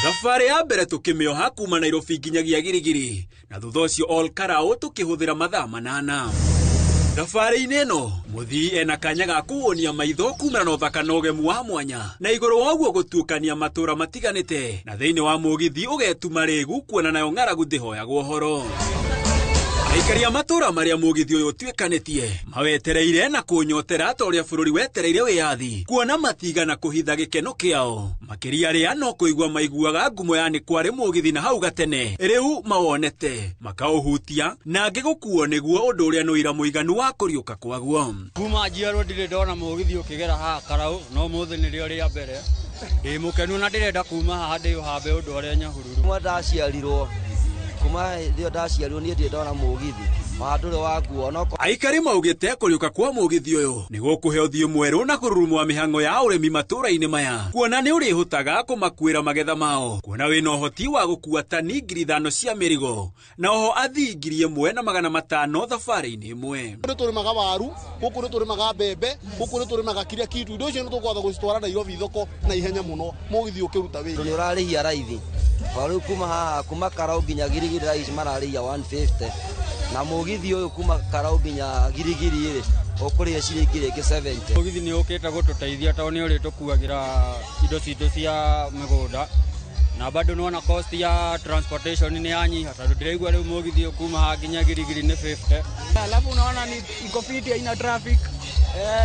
Thabarĩ ya mbere tũkĩmĩoha kuma Nairobi nginyagia Girigiri na thutha ũcio Ol Karau tũkĩhũthĩra mathaa 8. Thabarĩ-inĩ ĩno mũthii ena kanya ga kũhũnia maitho kumana na ũthaka na ũgemu wa mwanya na igũrũ wa ũguo gũtuĩkania matũra matiganĩte na thĩinĩ wa mũgithi ũgetuma rĩgu kuona nayo ng'aragu ndĩhoyagwo ũhoro. Aikari a matũra marĩa mũgithi ũyũ ũtuĩkanĩtie mawetereire na kũnyotera ta ũrĩa bũrũri wetereire wĩyathi kuona matigana kũhitha gĩkeno kĩao makĩria arĩa no kũigua maiguaga ngumo ya nĩ kwarĩ mũgithi na hau gatene rĩu mawonete makaũhutia na angĩ gũkuo nĩguo ũndũ ũrĩa nĩ ũira mũiganu wa kũriũka kwaguo. Kuma njiarwo ndirĩ ndona mũgithi ũkĩgera haha Karau no mũthĩ nĩrĩo rĩa mbere ndĩ mũkenu na ndĩrenda kuma haha ndĩũhambe ũndũ ũrĩa Nyahururu. Kuma ndaciarirwo kuma ndio ndaciarirwo niĩ ndirĩ ndona mũgithi wa waguo no. Aikari maugĩte kũriũka kwa mũgithi ũyũ nĩ gũkũhe ũthiũ mwerũ na kũrurumwa mĩhang'o ya ũrĩmi matũra-inĩ maya kuona nĩ ũrĩhotaga kũmakuĩra magetha mao kuona wĩna ũhoti wa gũkua tani 5,000 cia mĩrigo na oho athii 1,500 thabarĩ-inĩ ĩmwe. Nĩ tũrĩmaga waru gũkũ nĩ tũrĩmaga mbembe gũkũ nĩ tũrĩmaga kĩrĩa kitu indo icio nĩ tũkwatha gũcitwara Nairobi thoko na ihenya mũno mũgithi ũkĩruta wĩra. Nĩ ũrarĩhia raithi rĩu kuma haha kuma Karau nginya Girigiri raithi mararĩhia 150 na mũgithi ũyũ kuma Karau nginya Girigiri rĩ ũkũrĩha ciringi rĩngĩ 70. Mũgithi nĩ ũkĩte gũtũteithia tondũ nĩ ũrĩtũkuagĩra indo citũ cia mĩgũnda na bado nĩwona cost ya transportation nĩ yanyiha tondũ ndĩraigua rĩu mũgithi kuma haha nginya Girigiri nĩ 50. Alafu unaona ni iko fiti haina traffic.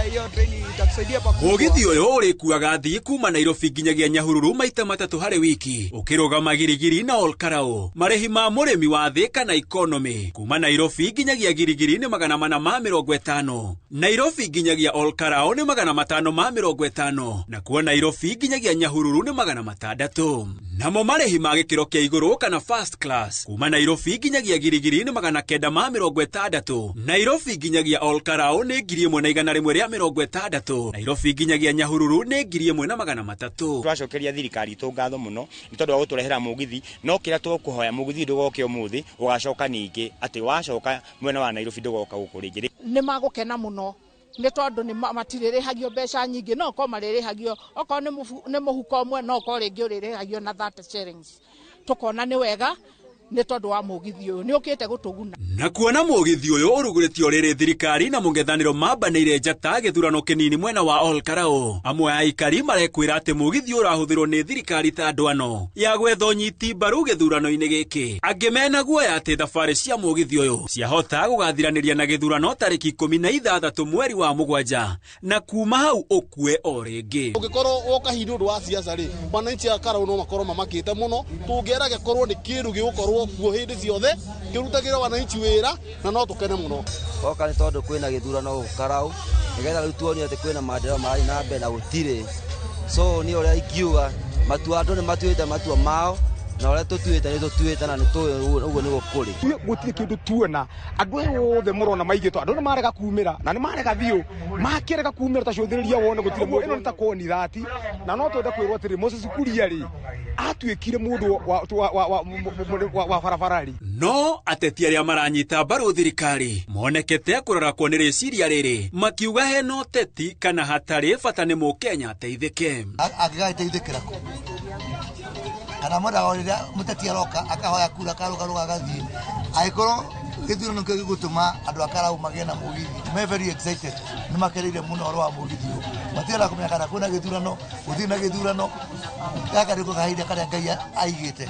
Hiyo train itatusaidia pakubwa. Mũgithi ũyũ ũrĩkuaga athii kuma Nairobi nginyagia Nyahururu maita 3 harĩ wiki ũkĩrũgama Girigiri na Ol Karau. Marĩhi ma mũrĩmi wa thĩ kana economy kuma Nairobi nginyagia Girigiri nĩ 450, Nairobi nginyagia Ol Karau nĩ 550 na kuo Nairobi nginyagia Nyahururu nĩ 600. Namo marĩhi ma gĩkĩro kĩa igũrũ kana first class kuma Nairobi nginyagia Girigiri nĩ 960, Nairobi nginyagia Ol Karau nĩ 1,160, Nairobi nginyagia Nyahururu nĩ 1,300. Twacokeria thirikari itũ ngatho mũno nĩ tondũ wa gũtũrehera mũgithi no kĩrĩa tũkũhoya mũgithi ndũgoke ũmũthĩ ũgacoka ningĩ atĩ wacoka mwena wa Nairobi ndũgoka gũkũ rĩngĩ. Nĩ magũkena mũno nĩ tondũ nĩ matirĩrĩhagio mbeca nyingĩ no korwo marĩrĩhagio okorwo nĩ mũhuko ũmwe no korwo rĩngĩ ũrĩrĩhagio na 30 shillings. Tũkona nĩ wega nĩ tondũ wa mũgithi ũyũ nĩ ũkĩte gũtũguna. Na kuona mũgithi ũyũ ũrugũrĩtio rĩrĩ thirikari na mũng'ethanĩro mambanĩire njata gĩthurano kĩnini mwena wa Ol Karau amwe a aikari marekwĩra atĩ mũgithi ũrahũthĩrwo nĩ thirikari ta ndwano ya gwetha ũnyiti mbaru gĩthurano-inĩ gĩkĩ. Angĩ mena guoya atĩ thabarĩ cia mũgithi ũyũ ciahota gũgathiranĩria na gĩthurano tarĩki 16 mweri wa 7 na kuma hau ũkue o rĩngĩ. Ũngĩkorwo woka hihi nĩ ũndũ wa siasa rĩ wananchi a Karau no makorwo mamakĩte mũno tũngĩera gĩkorwo nĩ kĩndũ gĩgũkorwo kuo hĩndĩ ciothe kĩrutagĩra wananchi wĩra na no tũkene mũno. Woka nĩ tondũ kwĩna gĩthurano gũkũ Karau nĩgetha rĩu tuonio atĩ kwĩna maendeleo marathiĩ na mbere na gũtirĩ. So niĩ ũrĩa ingiuga matua andũ nĩ matuĩte matua mao na ũrĩa tũtuĩte nĩ tũtuĩte na nĩ tũĩ ũguo nĩguo kũrĩ. Gũtirĩ kĩndũ tuona andũ aya othe mũrona maigĩtwo andũ nĩ marega kumĩra na nĩ marega biũ makĩrega kumĩra ta cũthĩrĩria wone gũtirĩ ĩno nĩ ta koni thati na no twende kwĩrwo atĩrĩ Moses Kuria rĩ atuĩkire mũndũ wa barabara rĩ. No ateti arĩa maranyita mbaru thirikari monekete kũrora kuo nĩ rĩciria rĩrĩ makiuga hena ũteti kana hatarĩ bata nĩ mũkenya ateithĩke. Angĩgateithĩkĩra kũ kana mwendaga o rĩrĩa mũteti aroka akahoya kura akarũgarũga agathiĩ angĩkorwo gĩthurano kĩu gĩgũtũma andũ a Karau magĩe na mũgithi me very excited nĩ makeneire mũno ũhoro wa mũgithi ũyũ matirenda kũmenya kana kwĩna gĩthurano gũtirĩ na gĩthurano gaka nĩko kahinda karĩa Ngai aigĩte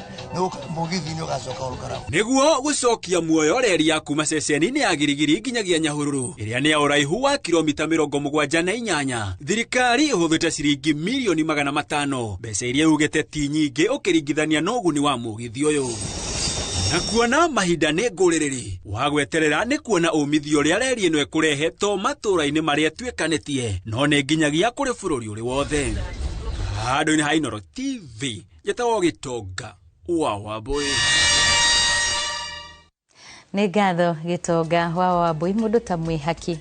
mũgithi nĩ ũgacoka Ol Karau. Nĩguo gũcokia muoyo reri ya kuma ceceni-inĩ ya Girigiri nginyagia Nyahururu ĩrĩa nĩ ya ũraihu wa kilomita 78 thirikari ĩhũthĩte ciringi mirioni 500 mbeca iria yugĩte ti nyingĩ ũkĩringithania na ũguni wa mũgithi ũyũ. Na kuona mahinda nĩ ngũrĩrĩri wa gweterera nĩ kuona ũmithio ũrĩa reri ĩno ĩkũrehe to matũra-inĩ marĩa ĩtuĩkanĩtie no nĩ nginyagia kũrĩ bũrũri ũrĩ wothe. Handũ-inĩ ha Inooro TV njĩtagwo Gĩtonga wa Wambũi. Nĩ ngatho Gĩtonga wa Wambũi mũndũ ta mwĩhaki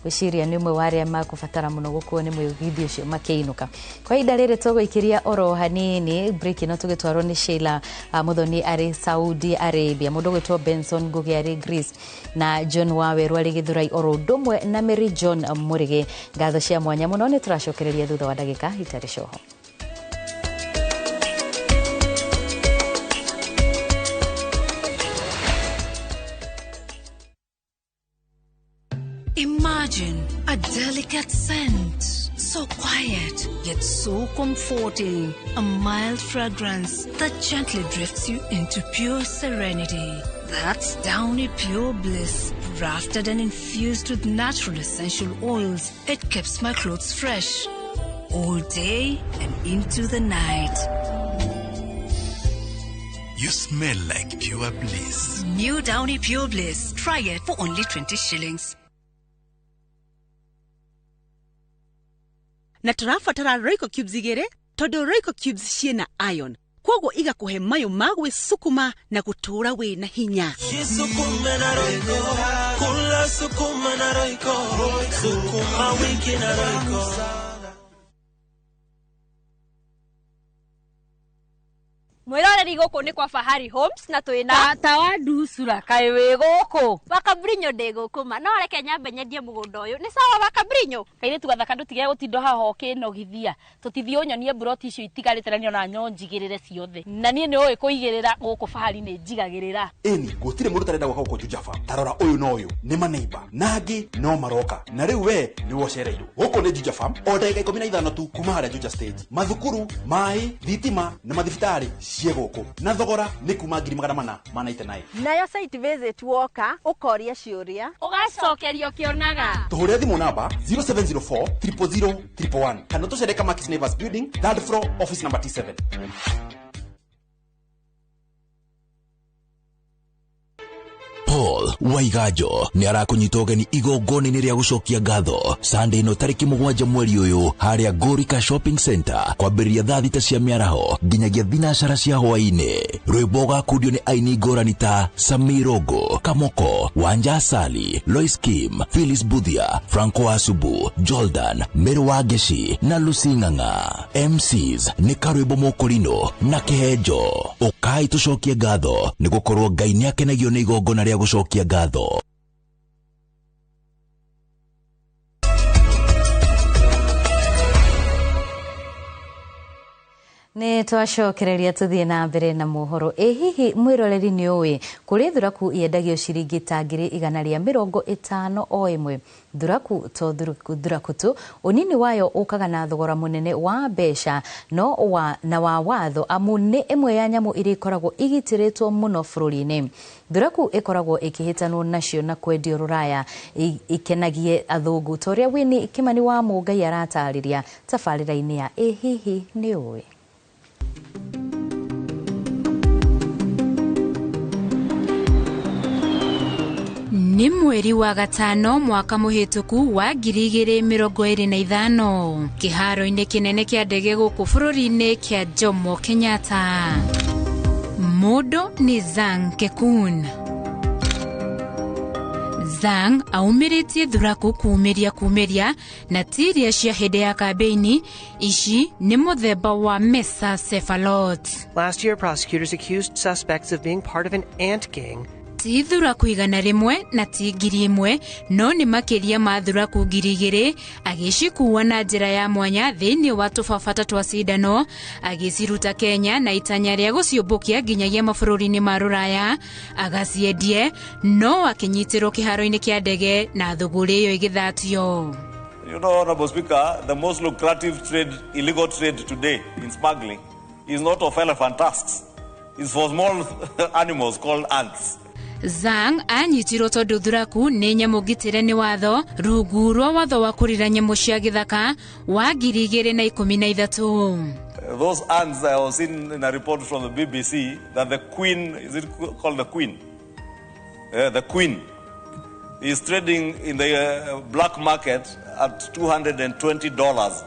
Gwĩciria nĩ ũmwe wa arĩa makũbatara mũno gũkuo nĩ mũgithi ũcio makĩinũka. Kwa ihinda rĩrĩ tũgũikĩria oro hanini break ĩno tũgĩtwarwo nĩ Sheila Muthoni arĩ Saudi Arabia, mũndũ ũgwĩtwo Benson Ngugi arĩ Greece na John Waweru arĩ Gĩthũrai oro ũndũ ũmwe na Mary John Mũrĩgĩ. Ngatho cia mwanya mũno, nĩ tũracokereria thutha wa ndagĩka itarĩ coho. Imagine a delicate scent, so quiet yet so comforting, a mild fragrance that gently drifts you into pure serenity. That's Downy Pure Bliss, crafted and infused with natural essential oils. It keeps my clothes fresh all day and into the night. You smell like pure bliss. New Downy Pure Bliss. Try it for only 20 shillings. Na tũrabatara Royco cubes igĩrĩ tondũ Royco cubes ciĩna iron kwoguo igakũhe mayũ ma gwĩcukuma na gũtũũra wĩ na hinya. Jisukume na Royco, kula sukuma na Royco, sukuma wiki na Royco. Mwiroreri gũkũ nĩ kwa Fahari Homes na twĩna tata wa nducura kaĩ wĩ gũkũ. Wakabrinyo ndĩ gũkũ ma no reke nyambe nyendie mũgũnda ũyũ nĩ sawa Wakabrinyo. Kairĩtu gathaka ndũtige gũtinda haha ũkĩnogithia tũtithiĩ ũnyonie mburoti icio itigarĩte na nĩona nyo njigĩrĩre ciothe na niĩ nĩ ũĩ kũigĩrĩra gũkũ Fahari nĩ njigagĩrĩra. Ĩni gũtirĩ mũndũ ũtarenda gwaka gũkũ Juja Farm. Tarora ũyũ na ũyũ nĩ maneiba na angĩ no maroka na rĩu we nĩwe ũcereirwo. Gũkũ nĩ Juja Farm o ndagĩka 15 tu kuma harĩa Juja stage. Mathukuru, maĩ, thitima na mathibitarĩ ciĩ gũkũ na thogora nĩ kuma 499. Nayo site visit woka ũkoria ciũria ũgacokerio ũkĩonaga. Tũhũrĩre thimũ namba 0704 000 111 kana tũcere Kamakis Neighbors Building, third floor, office number T7. Paul Waiganjo nĩ arakũnyita ũgeni igongona-inĩ rĩa gũcokia ngatho Sunday ĩno tarĩki 7 mweri ũyũ harĩa Gorika Shopping Center kwambĩrĩria thaa 6 cia mĩaraho nginyagia thinacara cia hwaĩ-inĩ. Rwĩmbo ũgakundio nĩ aini ngũrani ta Samirogo, Kamoko, Wanja Asali, Lois Kim, Phyllis Buthia, Franco Asubu, Jordan, Mary Wangeshi na Lucy Ng'ang'a. MCs nĩ Karwĩmbo Mũkũrinũ na Kĩhenjo. Ũkai tũcokie ngatho nĩ gũkorwo Ngai nĩakenagio nĩ igongona rĩa gũcokia ngatho. Nĩ twacokereria tũthiĩ na mbere na mohoro. Ĩ hihi mwĩroreri nĩ ũĩ kũrĩ thuraku yendagio ciringi ta 150,000 o ĩmwe. Thuraku to thuraku tu ũnini wayo ũkaga na thogora mũnene wa mbeca no wa na wa watho amu nĩ ĩmwe ya nyamũ iria ikoragwo igitĩrĩtwo mũno bũrũri-inĩ. Thuraku ĩkoragwo ĩkĩhĩtanwo nacio na kwendio rũraya ikenagie athũngũ ta ũrĩa Winnie Kimani wa Mũngai aratarĩria tabarĩra-inĩ ya Ĩ hihi nĩ ũĩ. Nĩ mweri wa gatano mwaka mũhĩtũku wa 2025 kĩharo-inĩ kĩnene kĩa ndege gũkũ bũrũri-inĩ kĩa Jomo Kenyatta. Mũndũ nĩ Zhang Kekun. Zhang aumĩrĩtie thuraku kumĩria na tiria cia hĩndĩ ya kambeini. Ici nĩ mũthemba wa Mesa Cephalot. Last year, prosecutors accused suspects of being part of an ant gang. Ti thuraku 100 na ti 1,000 no nĩ makĩria ma thuraku 2,000 agĩcikuua na njĩra ya mwanya thĩinĩ wa tũbabata twa cindano agĩciruta Kenya na itanya rĩa gũciũmbũkia nginyagia mabũrũri-inĩ ma rũraya agaciendie no akĩnyitĩrwo kĩharo-inĩ kĩa ndege na thũgũrĩ ĩyo ĩgĩthatio. You know, Honorable Speaker, the most lucrative trade, illegal trade today in smuggling is not of elephant tusks. It's for small animals called ants. Zhang anyitirwo tondũ thuraku nĩ nyamũ ngitĩre nĩ watho rungu rwa watho wa kũrira nyamũ cia gĩthaka wa 2013. Those ants, I was seen in a report from the BBC that the queen, is it called the queen? The queen is trading in the black market at $220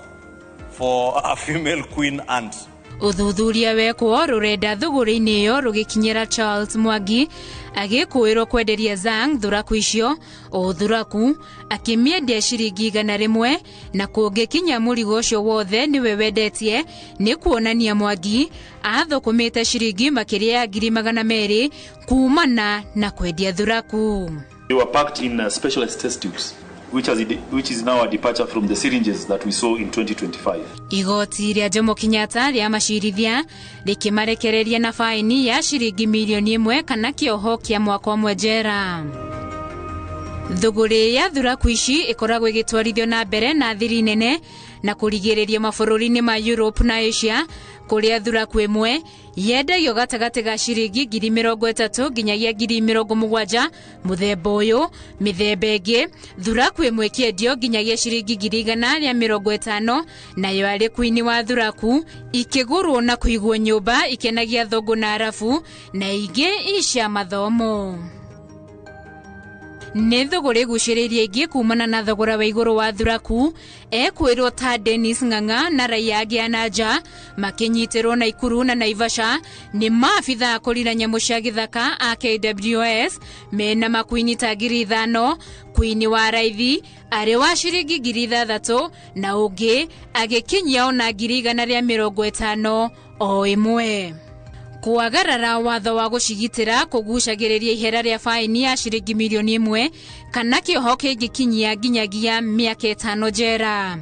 for a female queen ant. Ũthuthuria wekwo rũrenda thũgũrĩ-inĩ ĩyo rũgĩkinyĩra Charles Mwangi agĩkũĩrwo kwenderia Zhang thuraku icio o thuraku akĩmĩendia ciringi 100 na kũngĩkinya mũrigo ũcio wothe nĩwe wendetie nĩ kuonania Mwangi athũkũmĩte ciringi makĩria ya 200,000 kumana na kwendia thuraku. They were packed in specialized test tubes, which is now a departure from the syringes that we saw in 2025. Igoti rĩa Jomo Kenyatta rĩa macirithia rĩkĩmarekereria na faini ya ciringi milioni 1 kana kĩoho kĩa mwaka ũmwe njera. Thũgũrĩ ya thuraku ici ĩkoragwo ĩgĩtwarithio na mbere na thiri nene na kũrigĩrĩria mabũrũri-inĩ ma Europe na Asia kũrĩa thuraku ĩmwe yendagio gatagatĩ ga ciringi 30,000 nginyagia 70,000 mũthemba ũyũ. Mĩthemba ĩngĩ thuraku ĩmwe ĩkĩendio nginyagia ciringi 150,000 nayo arĩ kuini wa thuraku ikĩgũrwo na kũigwo nyũmba ikenagia thũngũ na arabu na ingĩ icia mathomo. Nĩ thũgũrĩ ĩgucĩrĩirie aingĩ kumana na thogora wa igũrũ wa thuraku ekwĩrwo ta Dennis Ng'ang'a na raia angĩ a nanja makĩnyitĩrwo Naikuru na Naivasha nĩ maabithaa kũrira nyamũ cia gĩthaka a KWS mena makuini ta 5,000 kuini wa raithi arĩ wa ciringi 6,000 na ũngĩ agĩkinyia ona 150,000 o ĩmwe. Kwagarara watho wa gũcigitĩra kũgucagĩrĩria ihera rĩa faini ya ciringi milioni 1 kana kĩoho kĩngĩkinyia nginyagia mĩaka 5 njera.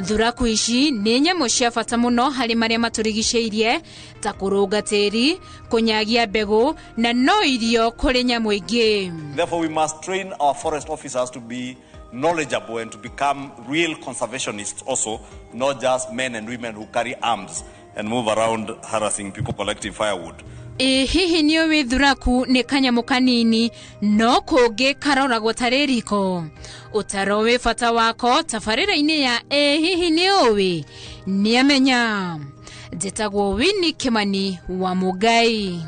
Thuraku ici nĩ nyamũ cia bata mũno harĩ marĩa matũrigicĩirie ta kũrũnga tĩri, kũnyagia mbegũ na no irio kũrĩ nyamũ ingĩ. Therefore we must train our forest officers to be knowledgeable and to become real conservationists also, not just men and women who carry arms and move around harassing people collecting firewood. Ĩ hihi nĩ ũĩ thuraku nĩ kanyamũ kanini no kũngĩ karoragwo tarĩ riko? Ũtaro wĩ bata wako tabarĩra-inĩ ya ĩ hihi nĩ ũĩ nĩamenya. Njĩtagwo Winnie Kimani wa Mũngai.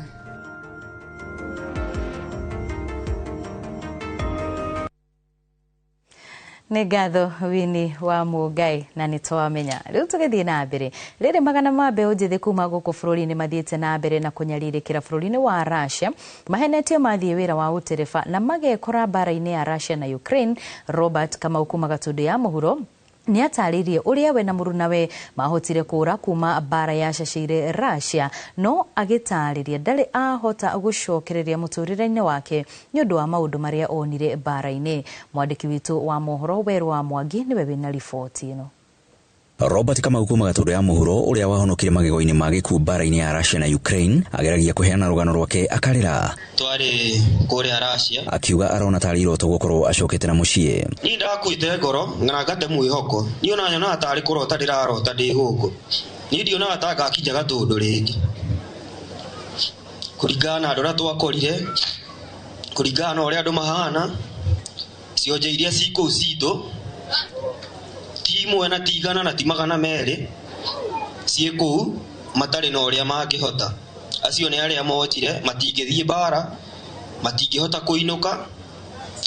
Nĩ ngatho Winnie wa Mũngai na nĩ twamenya. Rĩu tũgĩthiĩ na mbere. Rĩrĩ magana ma mbeũ njĩthĩ kuma gũkũ bũrũri-inĩ mathiĩte na mbere na kũnyarirĩkĩra bũrũri-inĩ wa Russia mahenetio mathiĩ wĩra wa ũtereba na magekora mbara-inĩ ya Russia na Ukraine. Robert Kamau kuma Gatundu ya mũhuro nĩ atarĩirie ũrĩa we na mũrunawe mahotire kũra kuma mbara yacacĩire Russia no agĩtarĩria ndarĩ ahota gũcokereria mũtũrĩre-inĩ wake nĩ ũndũ wa maũndũ marĩa onire mbara-inĩ. Mwandĩki witũ wa mohoro Werũ wa Mwangi nĩwe wĩna riboti ĩno. Robert Kamau kuma Gatundu ya mũhuro ũrĩa wahonokire magego-inĩ ma gĩkuũ mbara-inĩ ya Russia na Ukraine ageragia kũheana rũgano rwake akarĩra. Twarĩ kũrĩa Russia akiuga arona tarĩ iroto gũkorwo acokete na mũciĩ. Niĩ ndakuĩte ngoro na ngate mwĩhoko, niĩ ona nyonaga tarĩ kũrota ndĩrarota ndĩ gũkũ, niĩ ndionaga ta ngakinya Gatundu rĩngĩ kũringana na andũ arĩa twakorire, kũringana na ũrĩa andũ mahana, cionje iria ci kũu citũ ti imwe na ti igana na ti 200 ciĩ kũu matarĩ na ũrĩa mangĩhota. Acio nĩ arĩa mokire matingĩthiĩ mbara, matingĩhota kũinũka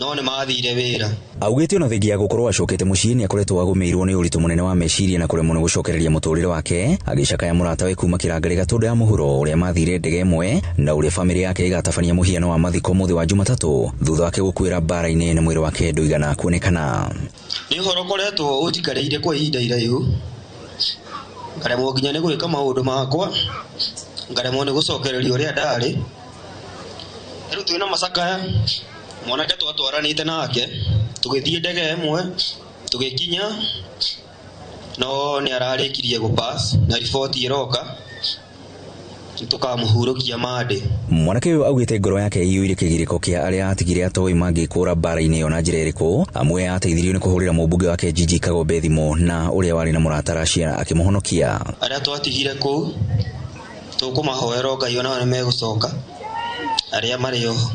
no nĩ mathire wĩra. Augĩte ona thengia ya gũkorwo acokete mũciĩ nĩ akoretwo agũmĩirwo nĩ ũritũ mũnene wa meciria na kũremwo nĩ gũcokereria mũtũrĩre wake agĩcakaya mũratawe kuma Kĩrangarĩ Gatundu ya mũhuro ũrĩa mathire ndege ĩmwe na ũrĩa bamĩrĩ yake ĩgatabania mũhiano wa mathiko mũthĩ wa Jumatatũ thutha wake gũkuĩra mbara-inĩ na mwĩrĩ wake ndũigana kuonekana. Nĩ ũhoro ũkoretwo ũnjikarĩire kwa ihinda iraihu, ngaremwo nginya nĩ gwĩka maũndũ makwa, ngaremwo nĩ gũcokereria ũrĩa ndarĩ. Rĩu twĩna macakaya, mwanake twatwaranĩte nake tũgĩthiĩ ndege ĩmwe tũgĩkinya, no nĩ ararĩkirie gũpass na riboti ĩroka tũkamũhurũkia Monday. Mwanake ũyũ augĩte ngoro yake ĩiyũire kĩgirĩko kĩa arĩa atigire atoĩ mangĩkũra mbara-inĩ ĩyo na njĩra ĩrĩkũ. Amwe ateithirio nĩ kũhũrĩra mũmbunge wake Gigi Kagombe thimũ na ũrĩa warĩ na mũrata Russia akĩmũhonokia. Arĩa twatigire kũu tũkũmahoera Ngai onao nĩ megũcoka, arĩa marĩ oho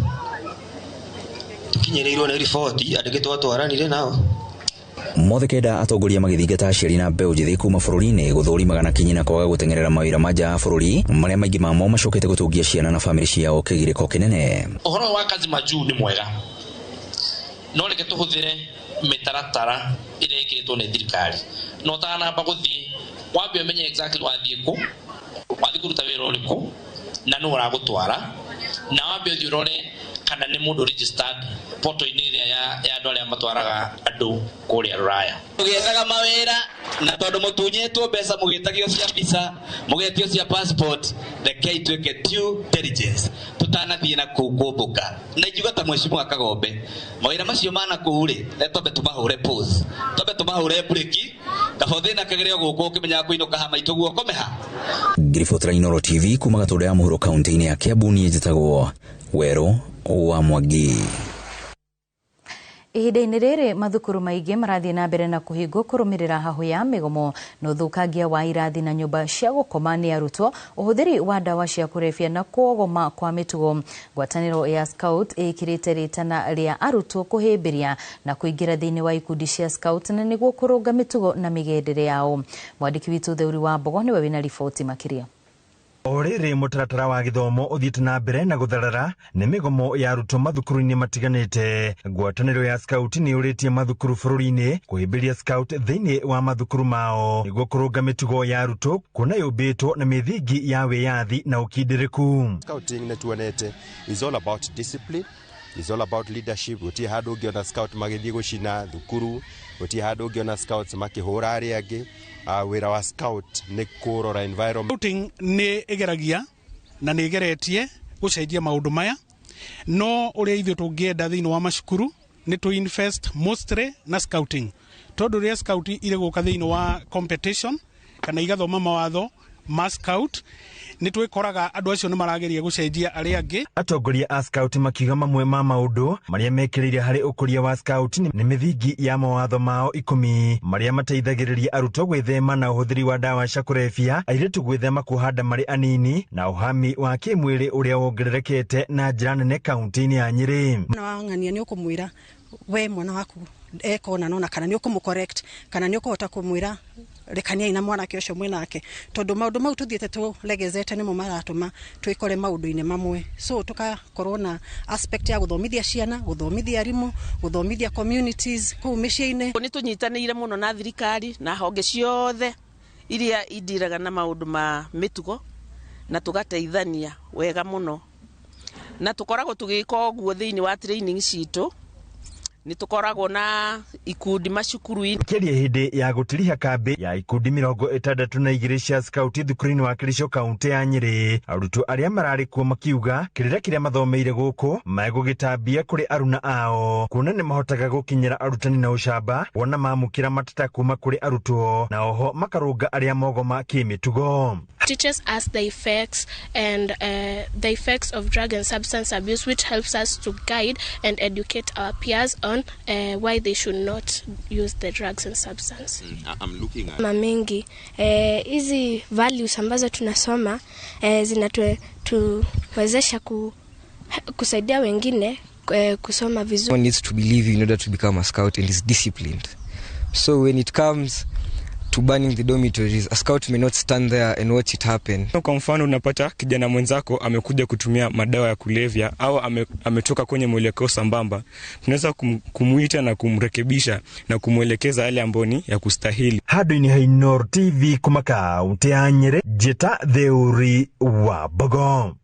tũkinyĩrĩirwo nĩ riboti andũ twatwaranire nao. Mothe kenda atongoria magĩthingata aciari na mbeũ njĩthĩ kuma bũrũri-inĩ gũthũrimaga na kinyi na kwaga gũteng'erera mawĩra ma nja ya bũrũri marĩa maingĩ mamo macokete gũtũngia ciana na bamĩrĩ ciao kĩgirĩko kĩnene. Ũhoro wa kazi majuu nĩ mwega, no reke tũhũthĩre mĩtaratara ĩrĩa ĩkĩrĩtwo nĩ thirikari, no ũtanamba gũthiĩ Wambe ũmenye exactly wathiĩ kũ, wathiĩ kũruta wĩra ũrĩkũ, na nũ ũragũtwara, na wambe ũthiĩ ũrore kana nĩ mũndũ registered portal-inĩ ĩrĩa ya andũ arĩa matwaraga andũ kũrĩa rũraya. Tũgĩethaga mawĩra na tondũ mũtunyĩtwo mbeca mũgĩtagio cia visa, mũgetio cia passport, rekei twĩke due diligence tũtanathiĩ na kũu kũmbũka. Na ingiuga ta mheshimiwa Kagombe, mawĩra macio ma na kũu rĩ, reke twambe tũmahũre pause, twambe tũmahũre breki, kaba ũthiĩ na kĩgerio gũkũ ũkĩmenyaga kũinũka ha maitũ guo kũmeha. Ngĩribotera Inooro TV kuma Gatũndũ ya Mũhuro kaunti-inĩ ya Kiambu, niĩ njĩtagwo Werũ wa Mwangi. Ihinda-inĩ rĩrĩ mathukuru maingĩ marathiĩ na mbere na kũhingwo kũrũmĩrĩra hahũ ya mĩgomo na ũthũkangia wa irathi na nyũmba cia gũkoma nĩ arutwo, ũhũthĩri wa ndawa cia kũrebia na kuogoma kwa mĩtugo. Ngwatanĩro ya Scout ĩkĩrĩte rĩtana rĩa arutwo kũhĩmbĩria na kũingĩra thĩinĩ wa ikundi cia Scout na nĩguo kũrũnga mĩtugo na mĩgendere yao. Mwandĩki witũ Theuri wa Mbogo nĩwe wĩna riboti makĩria. O rĩrĩ mũtaratara wa gĩthomo ũthiĩte na mbere na gũtharara nĩ mĩgomo ya arutwo mathukuru-inĩ matiganĩte. Ngwatanĩro ya Scout nĩ yũrĩtie mathukuru bũrũri-inĩ kũhĩmbĩria Scout thĩinĩ wa mathukuru mao nĩguo kũrũnga mĩtugo ya arutwo kuona yũmbĩtwo na mĩthingi ya wĩyathi na ũkindĩrĩku. Scouting nĩ tuonete is all about discipline, is all about leadership. Gũtirĩ handũ ũngĩona scout magĩthiĩ gũcina thukuru, gũtirĩ handũ ũngĩona scouts makĩhũra arĩa angĩ. Wĩra wa scout nĩ kũrora environment. Scouting nĩ ĩgeragia na nĩ ĩgeretie gũcenjia maũndũ maya, no ũrĩa ithuĩ tũngĩenda thĩinĩ wa macukuru nĩ tũ invest mostly na scouting, tondũ rĩrĩa scout irĩ gũka thĩinĩ wa competition kana igathoma mawatho ma scout, nĩ twĩkoraga andũ acio nĩ marageria gũcenjia arĩa angĩ. Atongoria a scout makiuga mamwe ma maũndũ marĩa mekĩrĩire harĩ ũkũria wa scout nĩ mĩthingi ya mawatho mao 10 marĩa mateithagĩrĩria arutwo gwĩthema na ũhũthĩri wa ndawa cia kũrebia, airĩtu gwĩthema kuoha marĩ anini, na ũhami wa kĩmwĩrĩ ũrĩa wongererekete na njĩra nene kaunti-inĩ ya Nyĩrĩ. Mwana wa ng'ania nĩ ũkũmwĩra we mwana waku ekona nona, kana nĩ ũkũmũ correct, kana nĩ ũkũhota kũmwĩra rekaniai na mwanake ũcio mwĩnake, tondũ maũndũ mau tũthiĩte tũlegezete nĩmo maratũma twĩkore maũndũ-inĩ mamwe. So tũgakorwo na aspect ya gũthomithia ciana, gũthomithia arimũ, gũthomithia communities kũu mĩciĩ-inĩ. Nĩ tũnyitanĩire mũno na thirikari na honge ciothe iria indiraga na maũndũ ma mĩtugo, na tũgateithania wega mũno, na tũkoragwo tũgĩka ũguo thĩinĩ wa training citũ. Nĩ tũkoragwo na ikundi macukuru-inĩ. Kĩaria hĩndĩ ya gũtiriha kambĩ ya ikundi 62 cia scout thukuru-inĩ wa Kericho kaunti ya Nyĩrĩ, arutwo arĩa mararĩ kuo makiuga kĩrĩra kĩrĩa mathomeire gũkũ megũgĩtambia kũrĩ aruna ao, kuona nĩ mahotaga gũkinyĩra arutani na ũcamba wona mamũkĩra mateta kuma kũrĩ arutwo, na oho makarũnga arĩa mogoma kĩmĩtugo. Teaches us the effects and the effects of drug and substance abuse, which helps us to guide and educate our peers on why they should not use the drugs and substance. I'm looking at Mamengi hizi values ambazo tunasoma zinatuwezesha kusaidia wengine kusoma vizuri. One needs to believe in order to become a scout and is disciplined. So when it comes to burning the dormitories, a scout may not stand there and watch it happen. Kwa mfano, unapata kijana mwenzako amekuja kutumia madawa ya kulevya au ametoka kwenye mwelekeo sambamba, tunaweza kumuita na kumrekebisha na kumwelekeza yale ambayo ni ya kustahili. Handũ-inĩ ha Inooro TV kuma kaunti ya Nyĩrĩ, njĩta Theuri wa Mbogo.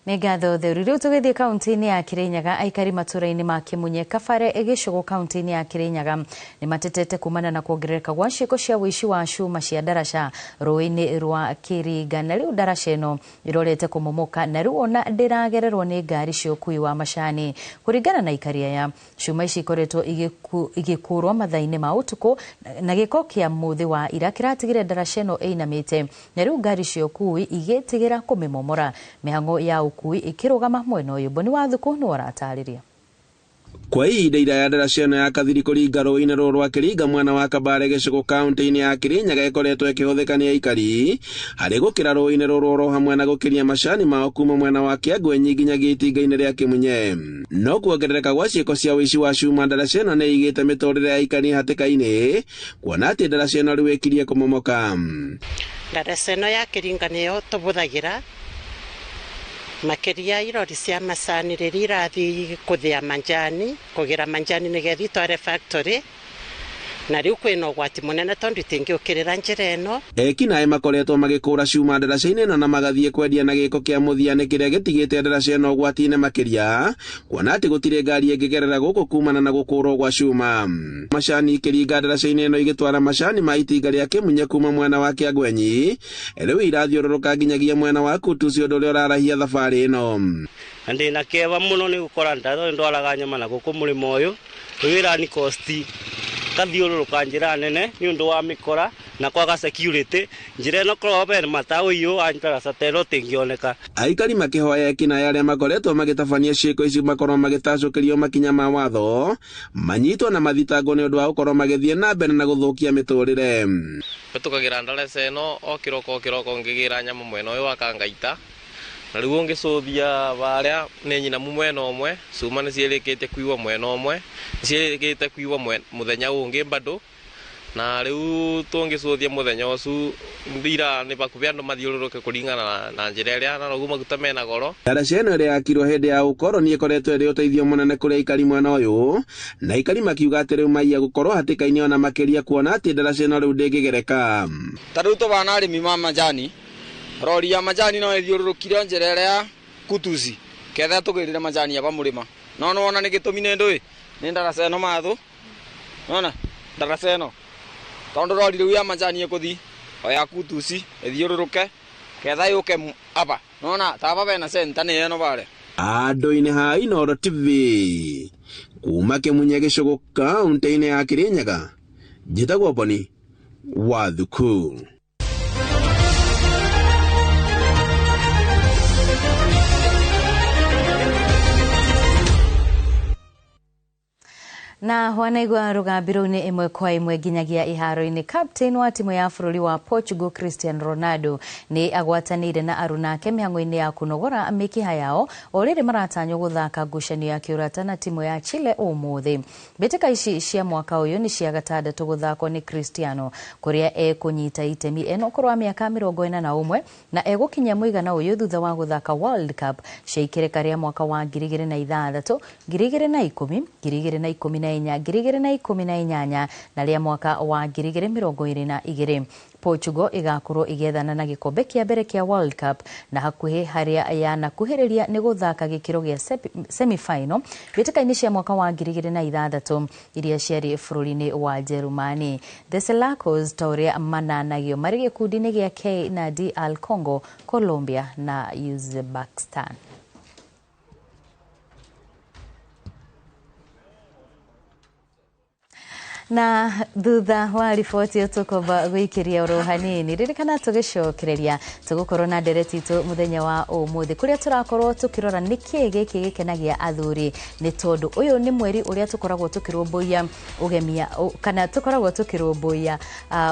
Nĩ ngatho Theuri. Rĩu tũgĩthiĩ kaunti-inĩ ya Kirinyaga, aikari matũra-inĩ ma Kĩmunye, Kabare, Gĩcũgũ kaunti-inĩ ya Kirinyaga nĩ matetete kumana na kuongerereka gwa ciĩko cia ũici wa cuma cia ndaraca rũĩ-inĩ rwa Kĩringa, na rĩu ndaraca ĩno ĩrorete kũmomoka na rĩu ona ndĩragererwo nĩ ngari cia ũkui wa macani. Kũringana na aikari aya, cuma ici ikoretwo igĩkũrwo mathaa-inĩ ma ũtukũ na gĩko kĩa mũthĩ wa ira kĩratigire ndaraca ĩno ĩinamĩte, na rĩu ngari cia ũkui igĩtigĩra kũmĩmomora. Mĩhang'o ya ũkui ikĩrũgama mwena ũyũ. Boni wa Thuku nĩwe ũratarĩria. Kwa ihinda iraya ndaraca ĩno ya Kathiri kũringa rũĩ-inĩ rũrũ rwa Kĩringa mwena wa Kabare Gĩcũgũ kaunti-inĩ ya Kirinyaga ĩkoretwo ĩkĩhũthĩka nĩ aikari harĩ gũkĩra rũĩ-inĩ rũrũ oro hamwe na gũkĩria macani mao kuma mwena wa Kĩangwenyi nginyagia itinga-inĩ rĩa Kĩmunye. No kuongerereka gwa ciĩko cia ũici wa cuma ndaraca ĩno nĩ ĩigĩte mĩtũrĩre ya aikari hatĩka-inĩ, kuona atĩ ndaraca ĩno rĩu ĩkirie kũmomoka. Ndaraca ĩno ya Kĩringa nĩyo tũbũthagĩra makiria irori cia macani rĩrĩa irathiĩ kũthĩa manjani, kũgĩra manjani nĩgetha itware factory. Na rĩu kwĩna ũgwati mũnene tondũ itingĩũkĩrĩra njĩra ĩno. Ekinaĩ makoretwo magĩkũra cuma ndaraca-inĩ ĩno na magathiĩ kwendia na gĩko kĩa mũthia nĩ kĩrĩa gĩtigĩte ndaraca ĩno ũgwati-inĩ makĩria, kuona atĩ gũtirĩ ngari ĩngĩgerera gũkũ kumana na gũkũrwo gwa cuma. Macani ikĩringa ndaraca-inĩ ĩno igĩtwara macani ma itinga rĩa Kĩmunye kuma mwena wa Kĩangwenyi, rĩu irathiũrũrũka nginyagia mwena wa Kutusi, ũndũ ũrĩa ũrarahia thabarĩ ĩno. Na ndĩna kĩeva mũno nĩ gũkora ndwaraga nyama na gũkũ mũrĩmo ũyũ, rĩu ĩrani cost kathiũrũrũka njĩra nene nĩ ũndũ wa mĩkora na kwaga security. Njĩra ĩno korwo bena mataũiyũ wa ndaraca ta ĩno ĩtingĩoneka. Aikari makĩhoya ekinaĩ arĩa makoretwo magĩtabania ciĩko ici makorwo magĩtacũkĩrio makinya ma watho, manyitwo na mathitangwo nĩ ũndũ wa gũkorwo magĩthiĩ na mbere na gũthũkia mĩtũrĩre. Hĩtũkagĩra ndaraca ĩno o kĩroko o kĩroko ngĩgĩra nyama mwena ũyũ wa Kangaita, na rĩu ũngĩcũthia harĩa nĩ nyinamu mwena ũmwe, cuma nĩ ciĩrĩkĩtie kuiwa mwena ũmwe, nĩ ciĩrĩkĩte kuiwa mũthenya ũngĩ bado, na rĩu tũngĩcũthia mũthenya ũcio ndira nĩ bakuhĩ andũ mathiũrũrũke kũringana na njĩra ĩrĩa, na noguo maguta mena goro. Ndaraca ĩno ĩrĩa yakirwo hĩndĩ ya ũkoroni ĩkoretwo ĩrĩ ũteithio mũnene kũrĩ aikari mwena ũyũ, na aikari makiuga atĩ rĩu maiya gũkorwo hatĩka-inĩ ona makĩria kuona atĩ ndaraca ĩno rĩu ndĩngĩgereka. Ta rĩu tũbana arĩmi ma majani, rori ya majani no ĩthiũrũrũkire njĩra ĩrĩa ya Kutusi ketha tũgĩrĩre majani aba mũrĩma, no nĩwona nĩ gĩtũmi nĩ ndũĩ nĩ ndaraca ĩno mathũ, nona ndaraca ĩno tondũ rori rĩu ya majani ĩkũthi o ya Kutusi ĩthiũrũrũke ketha yũke aba, nona ta aba bena centa nĩ ĩno bare. Andũ-inĩ ha Inooro TV kuma Kĩmunye gĩcũgũ kaũntĩ-inĩ ya Kĩrĩnyaga, njĩtagwo Boni wa Thuku. Na wanaigua rũgambi rũu nĩ ĩmwe kwa ĩmwe nginyagia iharo-inĩ. Captain wa timu ya bũrũri wa Portugal Cristiano Ronaldo nĩ agwatanĩire na aruna ake mĩhang'o-inĩ ya kũnogora mĩkiha yao o rĩrĩ maratanywo gũthaka ngucanio ya kĩũrata na timu ya Chile ũmũthĩ. Mbĩtĩka ici cia mwaka ũyũ nĩ cia gatandatũ gũthakwo nĩ Cristiano, kũrĩa ekũnyita itemi ena ũkũrũ wa mĩaka 41 na egũkinyia mũigana ũyũ thutha wa gũthaka World Cup cia ikereka rĩa mwaka wa 2006, 2010, 2014, 2018 na rĩa mwaka wa 2022. Portugal ĩgakorwo ĩgĩethana na gĩkombe kĩa mbere kĩa World Cup na hakuhĩ harĩa yanakuhĩrĩria nĩ gũthaka gĩkĩro gĩa semi-final mbĩtĩka-inĩ cia mwaka wa 2006 iria ciarĩ bũrũri-inĩ wa Jerumani. The Selacos ta ũrĩa mananagio marĩ gĩkundi-inĩ gĩa K na DR Congo, Colombia na Uzbekistan. Na thutha wa riboti ĩyo tũkomba gwĩkĩria oro hanini, ririkana tũgĩcokereria tũgũkorwo na ndereti itũ mũthenya wa ũmũthĩ kũrĩa tũrakorwo tũkĩrora nĩkĩĩ gĩkĩ gĩkenagia athuri, nĩ tondũ ũyũ nĩ mweri ũrĩa tũkoragwo tũkĩrũmbũiya ũgemia kana tũkoragwo tũkĩrũmbũiya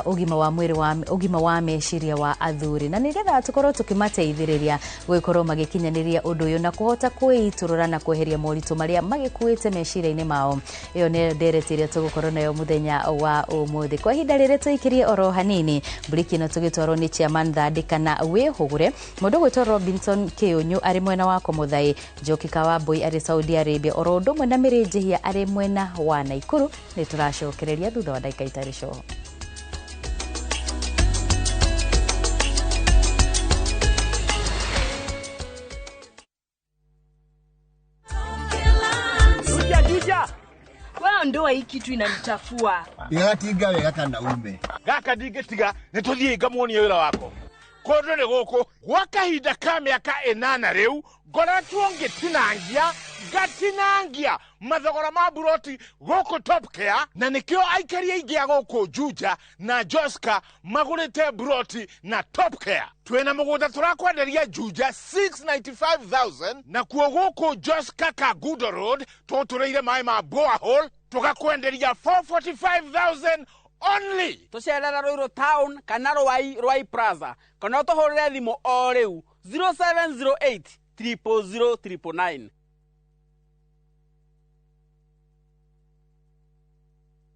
ũgima wa mwĩrĩ wa ũgima wa meciria wa athuri, na nĩgetha tũkorwo tũkĩmateithĩrĩria gũgĩkorwo magĩkinyanĩria ũndũ ũyũ na kũhota kwĩitũrũra na kweheria moritũ marĩa magĩkuĩte meciria-inĩ mao. Ĩyo nĩ ndereti ĩrĩa tũgũkorwo nayo mũthenya wa ũmũthĩ. Kwa ihinda rĩrĩ tũikĩrie oro hanini mburiki ĩno tũgĩtwarwo nĩ chairman Thandĩka na wĩhũgũre, mũndũ gwĩtwo Robinson Kĩũnyũ arĩ mwena wa Komuthai, Njoki Kawambui arĩ Saudi Arabia, oro ũndũ ũmwe na Mĩrĩ Njihia arĩ mwena wa Naikuru. Nĩ tũracokereria thutha wa ndagĩka itarĩ coho. Ndoa hii kitu inanichafua. Igatinga wega kana ume. Gaka ndingĩtiga nĩ tũthiĩ ngamuonie wĩra wako. Kũndũ nĩ gũkũ gwa kahinda ka mĩaka 8 rĩu ngoretwo ngĩtinangia ngatinangia mathogora ma buroti gũkũ Top Care, na nĩkĩo aikari aingĩ a gũkũ Juja na Joska magũrĩte buroti na Top Care. Twĩna mũgũnda tũrakwenderia Juja 695,000, nakuo gũkũ Joska Kagudo Road tũtũrĩire maĩ ma borehole tũgakwenderia 445,000 only. Tũcerera Ruiru town kana Ruai Plaza kana ũtũhũrĩre thimũ o rĩu 0708 000 999.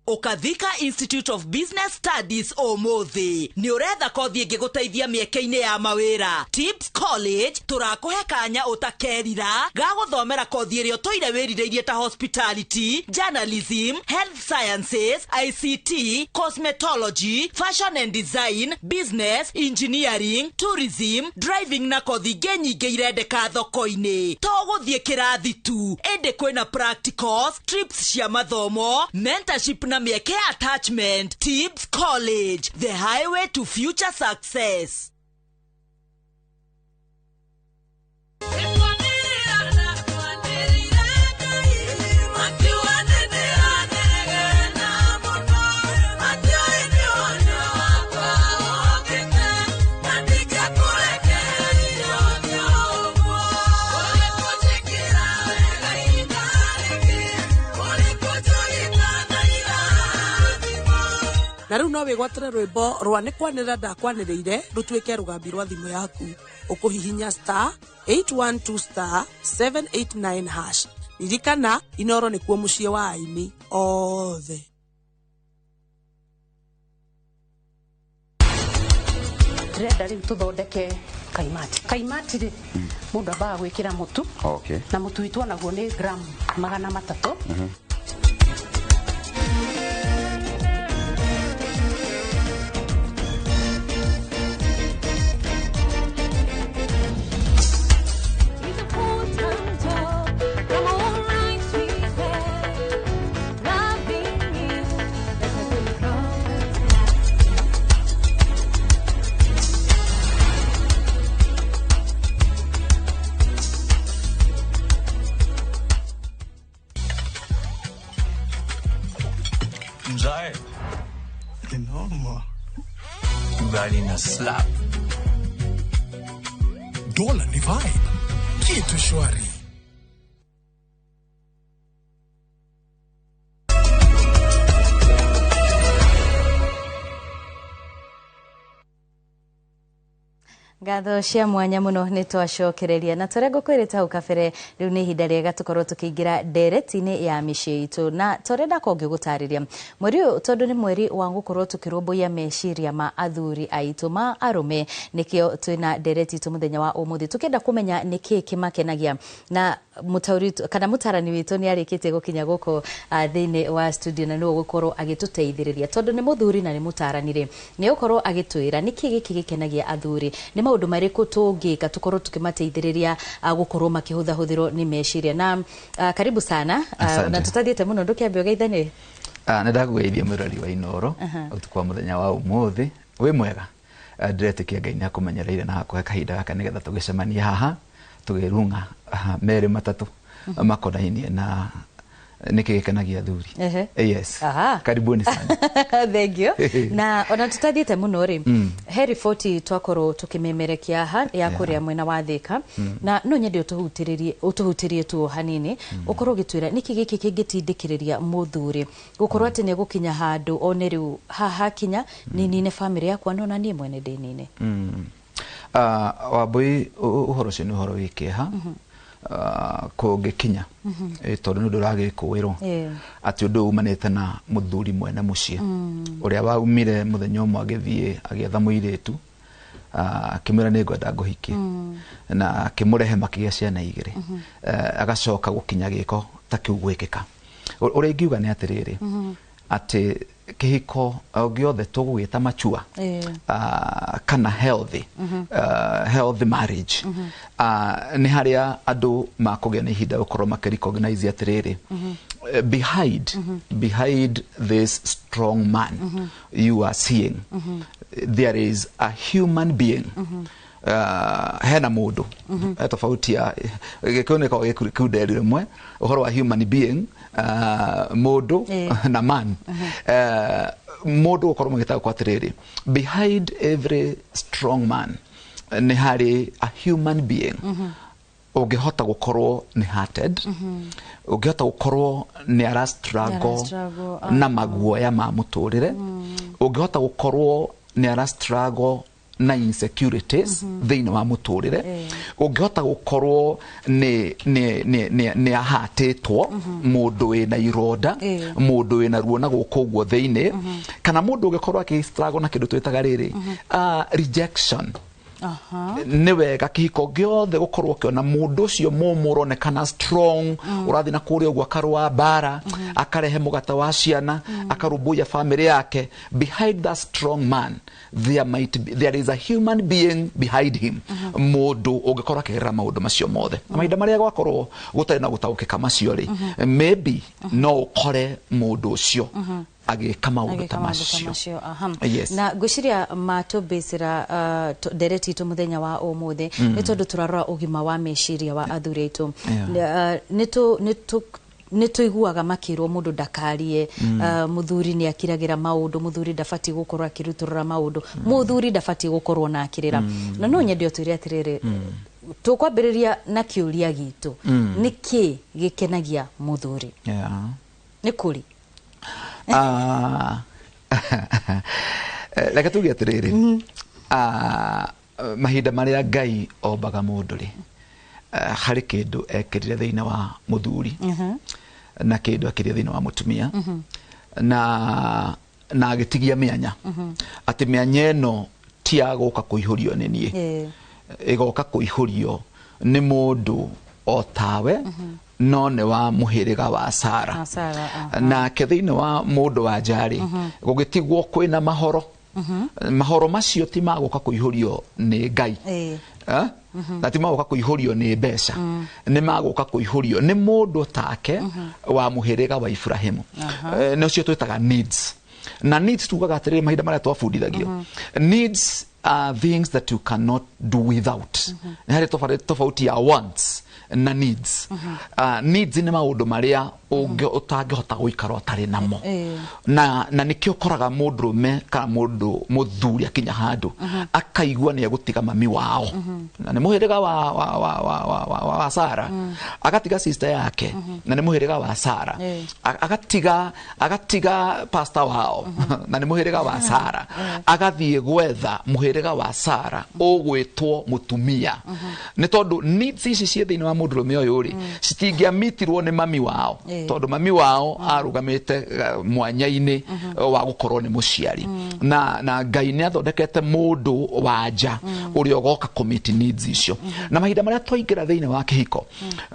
Ũkathika Institute of Business Studies ũmũthĩ. Nĩ ũretha kothi ĩngĩgũteithia mĩeke-inĩ ya mawĩra? Tips College tũrakũhe kanya ũtakerira ga gũthomera kothi ĩrĩa ũtũire wĩrirĩirie ta hospitality, journalism, health sciences, ICT, cosmetology, fashion and design, business, engineering, tourism, driving na kothi ingĩ nyingĩ irendeka thoko-inĩ. To gũthiĩ kĩrathi tu, ĩndĩ kwĩna practicals, trips cia mathomo, mentorship na mĩeke ya attachment. Tips College, the highway to future success. Na rĩu no wĩgwatĩre rwĩmbo rwa nĩ kwanĩrĩra ndakwanĩrĩire rũtuĩke rũgambi rwa thimũ yaku. Ũkũhihinya star 812 star 789 hash. Ririkana Inoro nĩkuo mũciĩ wa aini othe. Ndĩrenda rĩu tũthondeke kaimati. Kaimati rĩ, mũndũ ambaga gwĩkĩra mũtu. Okay. Na mũtu witũ onaguo nĩ gramu 300. Mzae. Noma. Ugali na slap. Dola ni vibe. Kitu shwari. Ngatho cia mwanya muno nĩ twacokereria na tũrĩa ngũkwĩrĩte hau kabere rĩu nĩ ihinda rĩega tũkorwo tũkĩingĩra ndereti-inĩ ya mĩciĩ itũ na torĩa ndakorwo ngĩgũtarĩria mweri ũyũ tondũ nĩ mweri wa gũkorwo tũkĩrũmbũiya meciria ma athuri aitũ ma arũme nĩkĩo twĩna ndereti itũ mũthenya wa ũmũthĩ tũkĩenda kũmenya nĩkĩĩ kĩmakenagia na mũtaũri kana mũtarani witũ nĩ arĩkĩtie gũkinya gũkũ thĩinĩ wa studio na nĩwe ũgũkorwo agĩtũteithĩrĩria tondũ nĩ mũthuri na nĩ mũtarani rĩ nĩ ũkorwo agĩtwĩra nĩkĩĩ gĩkĩ gĩkenagia athuri nĩ maũndũ marĩkũ tũngĩka tũkorwo tũkĩmateithĩrĩria gũkorwo makĩhũthahũthĩrwo nĩ meciria na karibu sana na tũtathiĩte mũno ndũkĩambe ũgeithanie. Nĩ ndakũgeithia mwĩrori wa Inoro ũtukũ wa mũthenya wa ũmũthĩ wĩ mwega. Ndĩretĩkia Ngai nĩ akũmenyereire na akũhe kahinda gaka nĩgetha tũgĩcemanie haha tũgĩrung'a merĩ matatũ makonainie na nĩkĩ gĩkenagia athuri. Yes. Aha. Karibuni sana. Thank you. Na ona tũtathiĩte mũno rĩ he riboti twakorwo tũkĩmemerekia haha ya kũrĩa mwena wa Thika na no nyende ũtũhutĩrie tu hanini ũkorwo ũgĩtwĩra nĩkĩ gĩkĩ kĩngĩtindĩkĩrĩria mũthuri gũkorwo atĩ nĩ egũkinya handũ one rĩu haha kinya nĩ nine bamĩrĩ yakwa no na niĩ mwene ndĩnine. Wambui ũhoro ũcio nĩ ũhoro wĩ kĩeha kũngĩkinya tondũ nĩ ũndũ ũragĩkũĩrwo atĩ ũndũ ũyũ umanĩte na mũthuri mwene mũciĩ ũrĩa waumire mũthenya ũmwe agĩthiĩ agĩetha mũirĩtu akĩmwĩra nĩ ngwenda ngũhikie na akĩmũrehe makĩgĩa ciana igĩrĩ agacoka gũkinya gĩko ta kĩu gwĩkĩka. Ũrĩa ingiuga nĩ atĩrĩrĩ atĩ kĩhiko gĩothe tũgũgĩta mature kana healthy healthy marriage nĩ harĩa andũ makũgĩa na ihinda gũkorwo makĩ recognize atĩrĩrĩ behind this strong man you are seeing there is a human being. Hena mũndũ tofauti ya gĩkũyũ nĩkoragwo gĩkunderi rĩmwe ũhoro wa human being mũndũ na man mũndũ gũkorwo magĩtaũkwo atĩrĩrĩ behind every strong man nĩ harĩ a human being ũngĩhota gũkorwo nĩ hearted ũngĩhota gũkorwo nĩ ara struggle na maguoya ma mũtũrĩre ũngĩhota gũkorwo nĩ ara struggle na insecurities thĩinĩ wa mũtũrĩre, ũngĩhota gũkorwo nĩ ahatĩtwo, mũndũ wĩna ironda, mũndũ wĩna ruo na gũkũ ũguo thĩinĩ, kana mũndũ ũngĩkorwo akĩ struggle na kĩndũ twĩtaga rĩrĩ rejection. Nĩ wega kĩhiko gĩothe gũkorwo ũkĩona mũndũ ũcio mũmũ ũronekana strong, ũrathiĩ na kũrĩa ũguo akarũa mbara, akarehe mũgate wa ciana, akarũmbũiya family yake. Behind that strong man there might be, there is a human being behind him, mũndũ ũngĩkorwo akĩgerera maũndũ macio mothe. Na mahinda marĩa gwakorwo gũtarĩ na gũtaũkĩka macio rĩ, maybe no ũkore mũndũ ũcio agĩka maũndũ ta macio. Yes. Na ngwĩciria matũmbĩcĩra ndereti itũ mũthenya wa ũmũthĩ nĩ tondũ tũrarora ũgima wa meciria wa athuri aitũ. Nĩ tũiguaga makĩrwo mũndũ ndakarie, mũthuri nĩ akiragĩra maũndũ, mũthuri ndabatiĩ gũkorwo akĩrutũrũra maũndũ, mũthuri ndabatiĩ gũkorwo na akĩrĩra. Na no nyende ũtwĩre atĩrĩrĩ, tũkwambĩrĩria na kĩũria gitũ, nĩ kĩ gĩkenagia mũthuri? Nĩ kũrĩ? Reke tuge atĩrĩrĩ, mahinda marĩa Ngai ombaga mũndũ rĩ, harĩ kĩndũ ekĩrire thĩinĩ wa mũthuri na kĩndũ ekĩrire thĩinĩ wa mũtumia, na agĩtigia mĩanya, atĩ mĩanya ĩno ti ya gũka kũihũrio nĩ niĩ, ĩgoka kũihũrio nĩ mũndũ o tawe, no nĩ wa mũhĩrĩga wa Sara. Nake thĩinĩ wa mũndũ wa nja rĩ, gũgĩtigwo kwĩna mahoro. Mahoro macio ti magũka kũihũrio nĩ Ngai, na ti magũka kũihũrio nĩ mbeca, nĩ magũka kũihũrio nĩ mũndũ take wa mũhĩrĩga wa Ibrahimu. Nĩ ũcio twĩtaga needs. Na needs tugaga atĩrĩrĩ, mahinda marĩa twabundithagio, needs are things that you cannot do without. Nĩ harĩ tofauti ya wants na needs. Needs nĩ maũndũ marĩa ũtangĩhota gũikara ũtarĩ namo. Na nĩkĩo ũkoraga mũndũrũme kana mũndũ mũthuri akinya handũ akaigua nĩ egũtiga mami wao, na nĩ mũhĩrĩga wa Sara, agatiga sister yake, na nĩ mũhĩrĩga wa Sara, agatiga pastor wao, na nĩ mũhĩrĩga wa Sara, agathiĩ gwetha mũhĩrĩga wa Sara ũgwĩtwo mũtumia. Nĩ tondũ needs ici ciĩ thĩinĩ wa mũndũrũme ũyũ rĩ, citingĩamitirwo nĩ mami wao, tondũ mami wao arũgamĩte mwanya-inĩ wa gũkorwo nĩ mũciari. Na Ngai nĩ athondekete mũndũ wa nja ũrĩa ũgoka commit needs icio. Na mahinda marĩa twaingĩra thĩinĩ wa kĩhiko,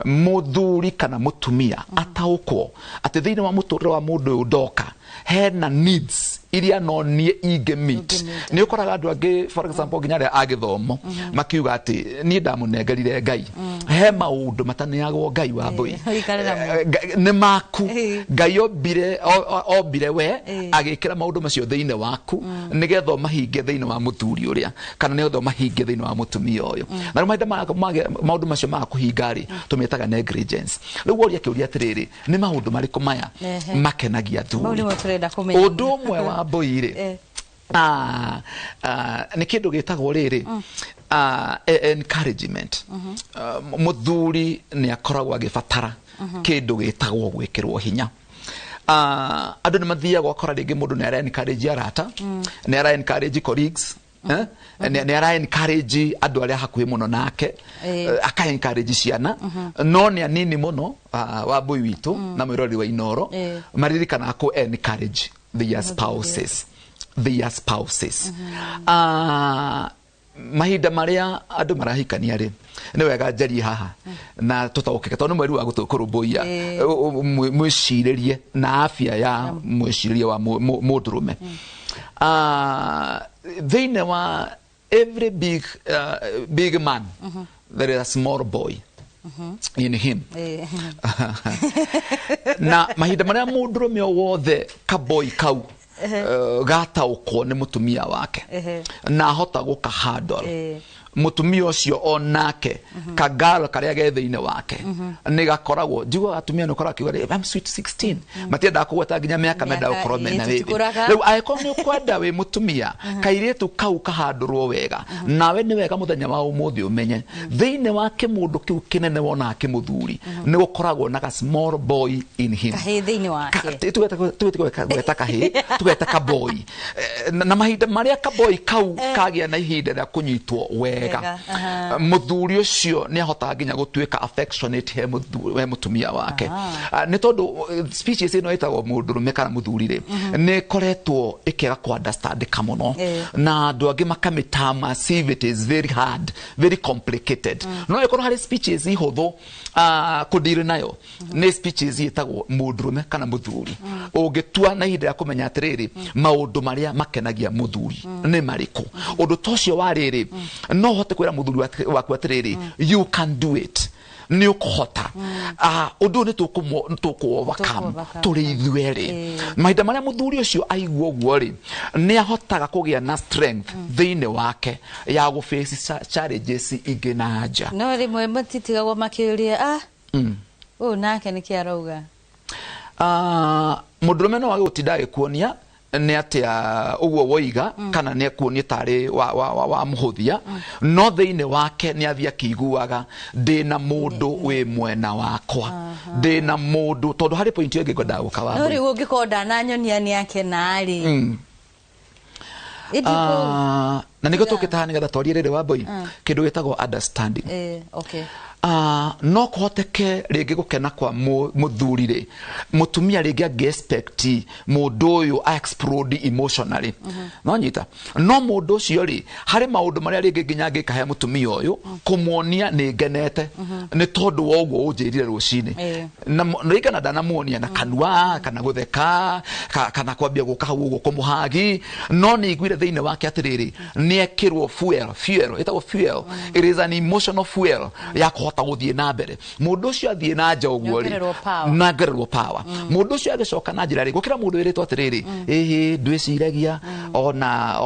mũthuri kana mũtumia ataũkwo atĩ thĩinĩ wa mũtũrĩre wa mũndũ ũyũ ndoka hena needs iria no niĩ ingĩ meet. Nĩ ũkoraga andũ angĩ, for example, nginya arĩa a gĩthomo makiuga atĩ niĩ ndamũnengerire Ngai, he maũndũ mataneagwo Ngai wa mbũi, nĩ maku. Ngai ombire we agĩkĩra maũndũ macio thĩinĩ waku nĩgetha ũmahinge thĩinĩ wa mũthuri ũrĩa, kana nĩgetha ũmahinge thĩinĩ wa mũtumia ũyũ. Na rĩu mahinda maũndũ macio maga kũhinga rĩ, tũmetaga negligence. Rĩu woria kĩũria atĩrĩrĩ, nĩ maũndũ marĩkũ maya makenagia athuri? Ũndũ ũmwe wa mbũi rĩ, nĩ kĩndũ gĩtagwo rĩrĩ encouragement. Mũthuri nĩ akoragwo agĩbatara kĩndũ gĩtagwo gwĩkĩrwo hinya. Andũ nĩ mathiaga ũgakora rĩngĩ mũndũ nĩ ara encourage arata, nĩ ara encourage colleagues, nĩ ara encourage andũ arĩa hakuhĩ mũno nake, aka encourage ciana, no nĩ anini mũno wa mbũi witũ na mwĩrori wa Inooro maririkanaga kũ encourage their spouses, their spouses. Mahinda marĩa andũ marahikania rĩ, nĩ wega njarie haha na tũtaũkĩke, tondũ nĩ mweri wa gũtũkũrũmbũiya mwĩcirĩrie na afya ya mwĩcirĩrie wa mũndũrũme. Thĩinĩ wa every big man there is a small boy in him. Na mahinda marĩa mũndũrũme o wothe kaboi kau gataũkwo nĩ mũtumia wake na ahota gũka handle, Mutumia ũcio onake kagalo karĩa ge thĩinĩ wake nĩ gakoragwo, njiguaga atumia nĩ ũkoraga akiuga, "I'm sweet 16." Matiendaga kũgweta nginya mĩaka menda gũkorwo mena wĩthĩ. Tũtikũraga. Rĩu angĩkorwo nĩ ũkwenda wĩ mũtumia kairĩtu kau kahandũrwo wega nawe, nĩ wega mũthenya wa ũmũthĩ ũmenye thĩinĩ wa kĩmũndũ kĩu kĩnene wonaga kĩmũthuri nĩ gũkoragwo na ga small boy in him. Kahĩ thĩinĩ wake. Tugeta kahĩ, tugeta kaboi. Na mahinda marĩa kaboi kau kagĩa na ihinda rĩa kũnyitwo wega, Wega, aha. Mũthuri ũcio nĩ ahotaga nginya gũtuĩka affectionate he mũtumia wake. Nĩ tondũ species ĩno ĩtagwo mũndũrũme kana mũthuri rĩ, nĩ ĩkoretwo ĩkĩaga kũ understandĩka mũno na andũ angĩ makamĩtama as if it is very hard, very complicated. No ĩkorwo harĩ species hũthũ kũdeal nayo, nĩ species ĩtagwo mũndũrũme kana mũthuri. Ũngĩtua na ihinda rĩa kũmenya atĩrĩrĩ, maũndũ marĩa makenagia mũthuri nĩ marĩkũ, ũndũ ta ũcio wa rĩrĩ, no ũhote kwĩra mũthuri waku atĩrĩrĩ, "You can do it, nĩ ũkũhota. Ũndũ ũyũ nĩ tũkũ overcome Tũkũ-overcome. tũrĩ ithuerĩ." Mahinda marĩa mũthuri ũcio aigua ũguo rĩ, nĩ ahotaga kũgĩa na strength thĩinĩ wake ya gũ face challenges ingĩ na nja. No rĩmwe matitigagwo makĩũria, ũyũ nake nĩkĩ arauga? Mũndũrũme no age gũtinda agĩkuonia nĩ atĩa ũguo woiga kana nĩ ekuonia tarĩ wa mũhũthia, no thĩinĩ wake nĩ athiĩ akĩiguaga, ndĩna mũndũ wĩ mwena wakwa, ndĩna mũndũ. Tondũ harĩ point ĩyo ĩngĩ ngwendaga gũka wa No rĩu ũngĩkorwo ndananyonia nĩ akena rĩ? Na nĩguo tũkĩte haha nĩgetha twarie rĩrĩ wa mbui kĩndũ gĩtagwo understanding. No kũhoteke rĩngĩ gũkena kwa mũthuri rĩ, mũtumia rĩngĩ angĩ expect mũndũ ũyũ a explode emotionally, no nyita no mũndũ ũcio rĩ, harĩ maũndũ marĩa rĩngĩ nginya angĩka he mũtumia ũyũ kũmuonia nĩ ngenete nĩ tondũ wa ũguo ũnjĩrire rũcinĩ. Na rĩngĩ na ndanamuonia na kanua kana gũtheka kana kwambia gũka hau ũguo kũmũhagi, no nĩ iguire thĩinĩ wake atĩrĩrĩ, nĩ ekĩrwo fuel. Fuel ĩtagwo fuel, it is an emotional fuel ya kũhota gũthiĩ na mbere. Mũndũ ũcio athiĩ na nja ũguo rĩ, Nĩongererwo power. Na ngererwo power. Mũndũ ũcio agĩcoka na njĩra rĩ, gũkĩra mũndũ wĩrĩtwo atĩrĩrĩ, ĩhĩ, ndwĩciragia ona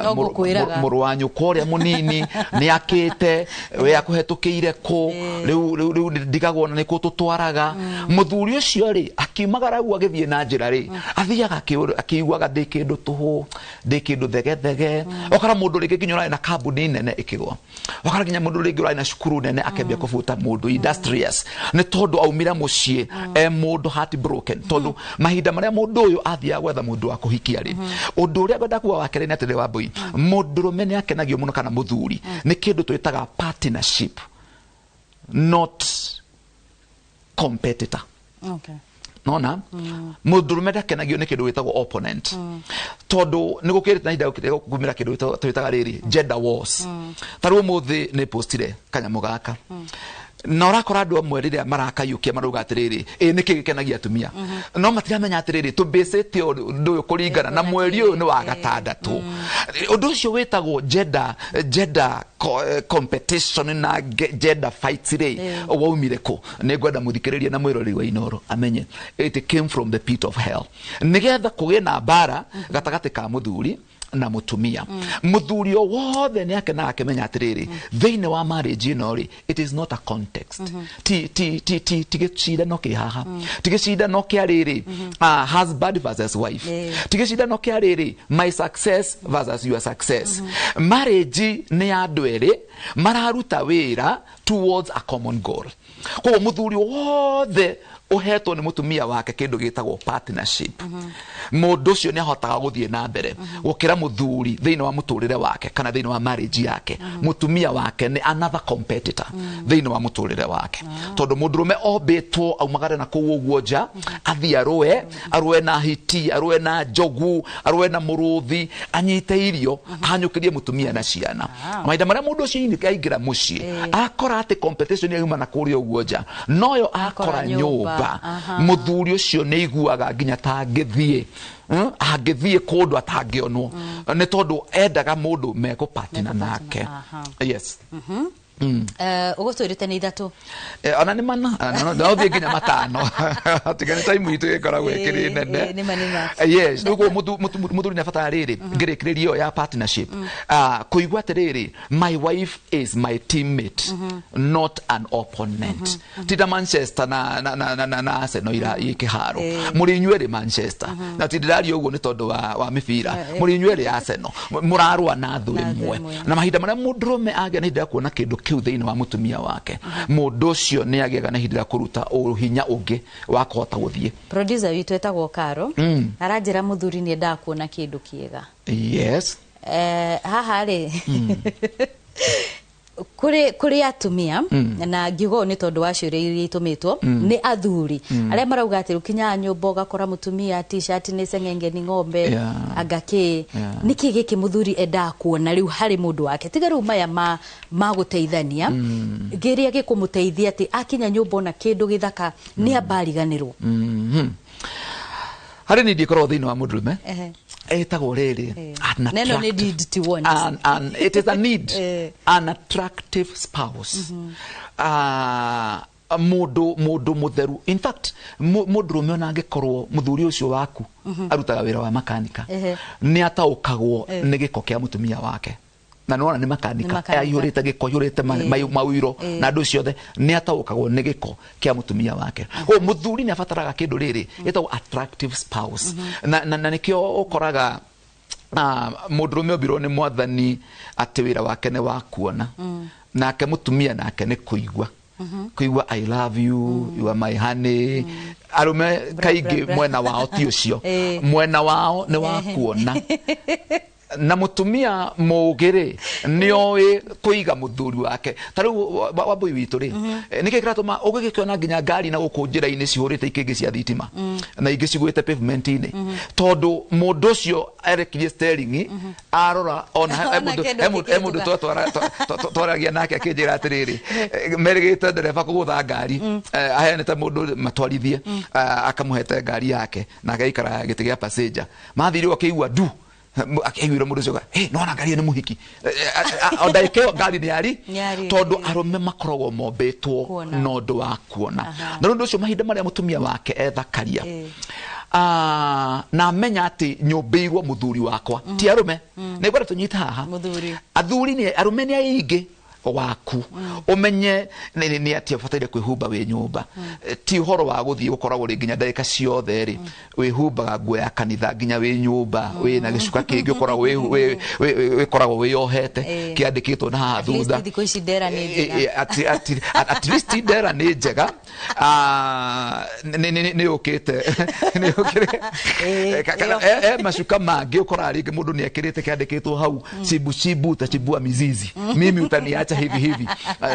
No ngũkwĩraga. Mũrũ wa nyũkwa ũrĩa mũnini nĩ akĩte, we akũhetũkĩire kũ, rĩu ndigagwo na nĩkũ tũtwaraga. Mũthuri ũcio rĩ, akiumagara ũguo agĩthiĩ na njĩra rĩ, athiaga akĩiguaga ndĩ kĩndũ tũhũ, ndĩ kĩndũ thegethege. Ũkora mũndũ rĩngĩ nginya ũrarĩ na kambuni nene ĩkĩgwa, ũkora nginya mũndũ rĩngĩ ũrarĩ na cukuru nene akĩambia kũbuta mũndũ industrious, nĩ tondũ aumire mũciĩ e mũndũ heart broken. Tondũ mahinda marĩa mũndũ ũyũ athiaga gwetha mũndũ wa kũhikia rĩ, ũndũ ũrĩa ngwenda kuga wa kerĩ nĩ atĩrĩ, Wambui, mũndũrũme nĩ akenagio mũno kana mũthuri nĩ kĩndũ twĩtaga partnership, not competitor. Nona mũndũrũme ndakenagio nĩ kĩndũ gĩtagwo opponent, tondũ nĩ gũkĩrĩte na ihinda kumĩra kĩndũ twĩtaga rĩrĩ gender wars. Ta rĩu ũmũthĩ nĩ postire kanyamũ gaka na ũrakora andũ amwe rĩrĩa marakayũkia marauga atĩrĩrĩ, ĩ nĩkĩ gĩkenagia atumia? No matiramenya atĩrĩrĩ, tũmbĩcĩte ũndũ ũyũ kũringana na mweri ũyũ nĩ wa gatandatũ. Ũndũ ũcio wĩtagwo gender competition na gender fights rĩ, waumire kũ? Nĩ ngwenda mũthikĩrĩrie na mwĩrori wa Inoro amenye it came from the pit of hell, nĩgetha kũgĩe na mbara gatagatĩ ka mũthuri na mũtumia. Mũthuri o wothe nĩ akenaga akĩmenya atĩrĩrĩ, thĩinĩ wa marriage ĩno rĩ, it is not a context, ti gĩcindano kĩ haha, ti gĩcindano kĩa rĩrĩ, husband versus wife, ti gĩcindano kĩa rĩrĩ, my success versus your success. Marriage nĩ ya andũ erĩ mararuta wĩra towards a common goal. Koguo mũthuri wothe ũhetwo nĩ mũtumia wake kĩndũ gĩtagwo partnership, mũndũ ũcio nĩ ahotaga gũthiĩ na mbere gũkĩra mũthuri thĩinĩ wa mũtũrĩre wake kana thĩinĩ wa marriage yake mũtumia wake nĩ another competitor thĩinĩ wa mũtũrĩre wake. Tondũ mũndũrũme ombĩtwo aumagare na kũu ũguo nja, athiĩ arũe, arũe na hiti, arũe na njogu, arũe na mũrũthi, anyite irio ahanyũkĩrie mũtumia na ciana. Mahinda marĩa mũndũ ũcio aingĩra mũciĩ, akora atĩ competition yauma na kũrĩa ũguo nja noyo akora nyũmba. Mũthuri ũcio nĩ aiguaga nginya ta angĩthiĩ, angĩthiĩ kũndũ atangĩonwo, nĩ tondũ endaga mũndũ mekũpatina nake. Yes. Ũgũtwĩrĩte nĩ 3. Ona nĩ 4, no thiĩ nginya 5. Tiga nĩ time itũ ĩkoragwo ĩkĩrĩ nene. Nĩ ma nĩ ma. Yes, rĩu mũthuri nĩ abatara rĩrĩ ngĩrĩkĩrĩria ĩyo ya partnership, kũigua atĩrĩrĩ, my wife is my teammate, not an opponent. Ti ta Manchester na Arsenal ira i kĩharo, mũrĩ inyuerĩ Manchester, na ti ndĩraria ũguo nĩ tondũ wa mĩbira, mũrĩ inyuerĩ Arsenal, mũrarũa na thũ ĩmwe. Na mahinda marĩa mũndũrũme agĩa na ihinda rĩa kuona kĩndũ kĩu thĩinĩ wa mũtumia wake, mũndũ ũcio nĩ agĩaga na ihinda rĩa kũruta ũhinya ũngĩ wa kũhota gũthiĩ. Producer witũ etagwo Karo, aranjĩra mũthuri nĩ endaga kuona kĩndũ kĩega. Haha rĩ, kũrĩ atumia, na ngiuga ũũ nĩ tondũ wa ciũria iria itũmĩtwo nĩ athuri arĩa marauga atĩ ũkinyaga nyũmba ũgakora mũtumia t-shirt nĩ ceng'enge nĩ ng'ombe, anga kĩ. Nĩkĩ gĩkĩ mũthuri endaga kuona rĩu harĩ mũndũ wake, tiga rĩu maya ma gũteithania, kĩrĩa gĩkũmũteithia atĩ akinya nyũmba ona kĩndũ gĩthaka nĩ amba ariganĩrwo? Harĩ niĩ ndikoragwo thĩinĩ wa mũndũrũme, ĩtagwo rĩrĩ an Neno nĩ need to want. It is a need, an attractive spouse, mũndũ mũtheru. In fact, mũndũrũme ona angĩkorwo mũthuri ũcio waku arutaga wĩra wa makanika, nĩ ataũkagwo nĩ gĩko kĩa mũtumia wake, na nĩwona nĩ makanika, makanika. Aihũrĩte gĩko, aihũrĩte mawiro na andũ ciothe, nĩ ataũkagwo nĩ gĩko kĩa mũtumia wake. Koguo mũthuri nĩ abataraga kĩndũ rĩrĩ gĩtagwo attractive spouse, na nĩkĩo ũkoraga mũndũrũme ombirwo nĩ mwathani atĩ wĩra wake nĩ wa kuona, nake mũtumia nake nĩ kũigua, kũigua "I love you, you are my honey". Arũme kaingĩ bra, bra. Mwena wao ti ũcio, mwena wao nĩ wa kuona, na mũtumia mũũgĩ-rĩ nĩ oĩ kũiga mũthuri wake. Ta rĩu wambui witũ rĩ, nĩkĩ kĩratũma ũgĩgĩkĩona nginya ngari na gũkũ njĩra-inĩ cihũrĩte ikĩngĩ cia thitima na ingĩ cigũĩte pavement-inĩ? Tondũ mũndũ ũcio erekirie steering arora ona he Ona mũndũ kĩndũ he mũndũ gĩkĩhĩtũka. Twaragia nake akĩnjĩra atĩrĩrĩ, merĩgĩte ndereba kũgũtha ngari, aheanĩte mũndũ matwarithie, akamũhete ngari yake nake aikara gĩtĩ gĩa passenger. Mathire akĩigua ndu, akĩiguire mũndũ ũcio, "Hey, nona ngari ĩyo nĩ mũhiki." O ndagĩka ĩyo ngari nĩ yari. Nĩ yari. Tondũ arũme makoragwo mombĩtwo Kuona. na ũndũ wa kuona. Na ũndũ ũcio, mahinda marĩa mũtumia wake ethakaria, na amenya atĩ nyũmbĩirwo mũthuri wakwa, ti arũme, nĩ ngwenda tũnyite haha. Mũthuri. Athuri nĩ arũme nĩ aingĩ waku, ũmenye nĩ atĩ ũbataire kwĩhumba wĩ nyũmba. Ti ũhoro wa gũthiĩ gũkoragwo rĩ nginya ndagĩka ciothe rĩ wĩhumbaga nguo ya kanitha, nginya wĩ nyũmba wĩna gĩcuka kĩngĩ ũkoragwo wĩkoragwo wĩyohete kĩandĩkĩtwo na haha At least thutha. Thikũ ici ndera nĩ njega. At least ndera nĩ njega. Nĩ yũkĩte macuka mangĩ ũkoraga rĩngĩ mũndũ nĩ ekĩrĩte kĩandĩkĩtwo hau, "Chibu chibu utachibua mizizi, mimi utaniacha hivi hivi",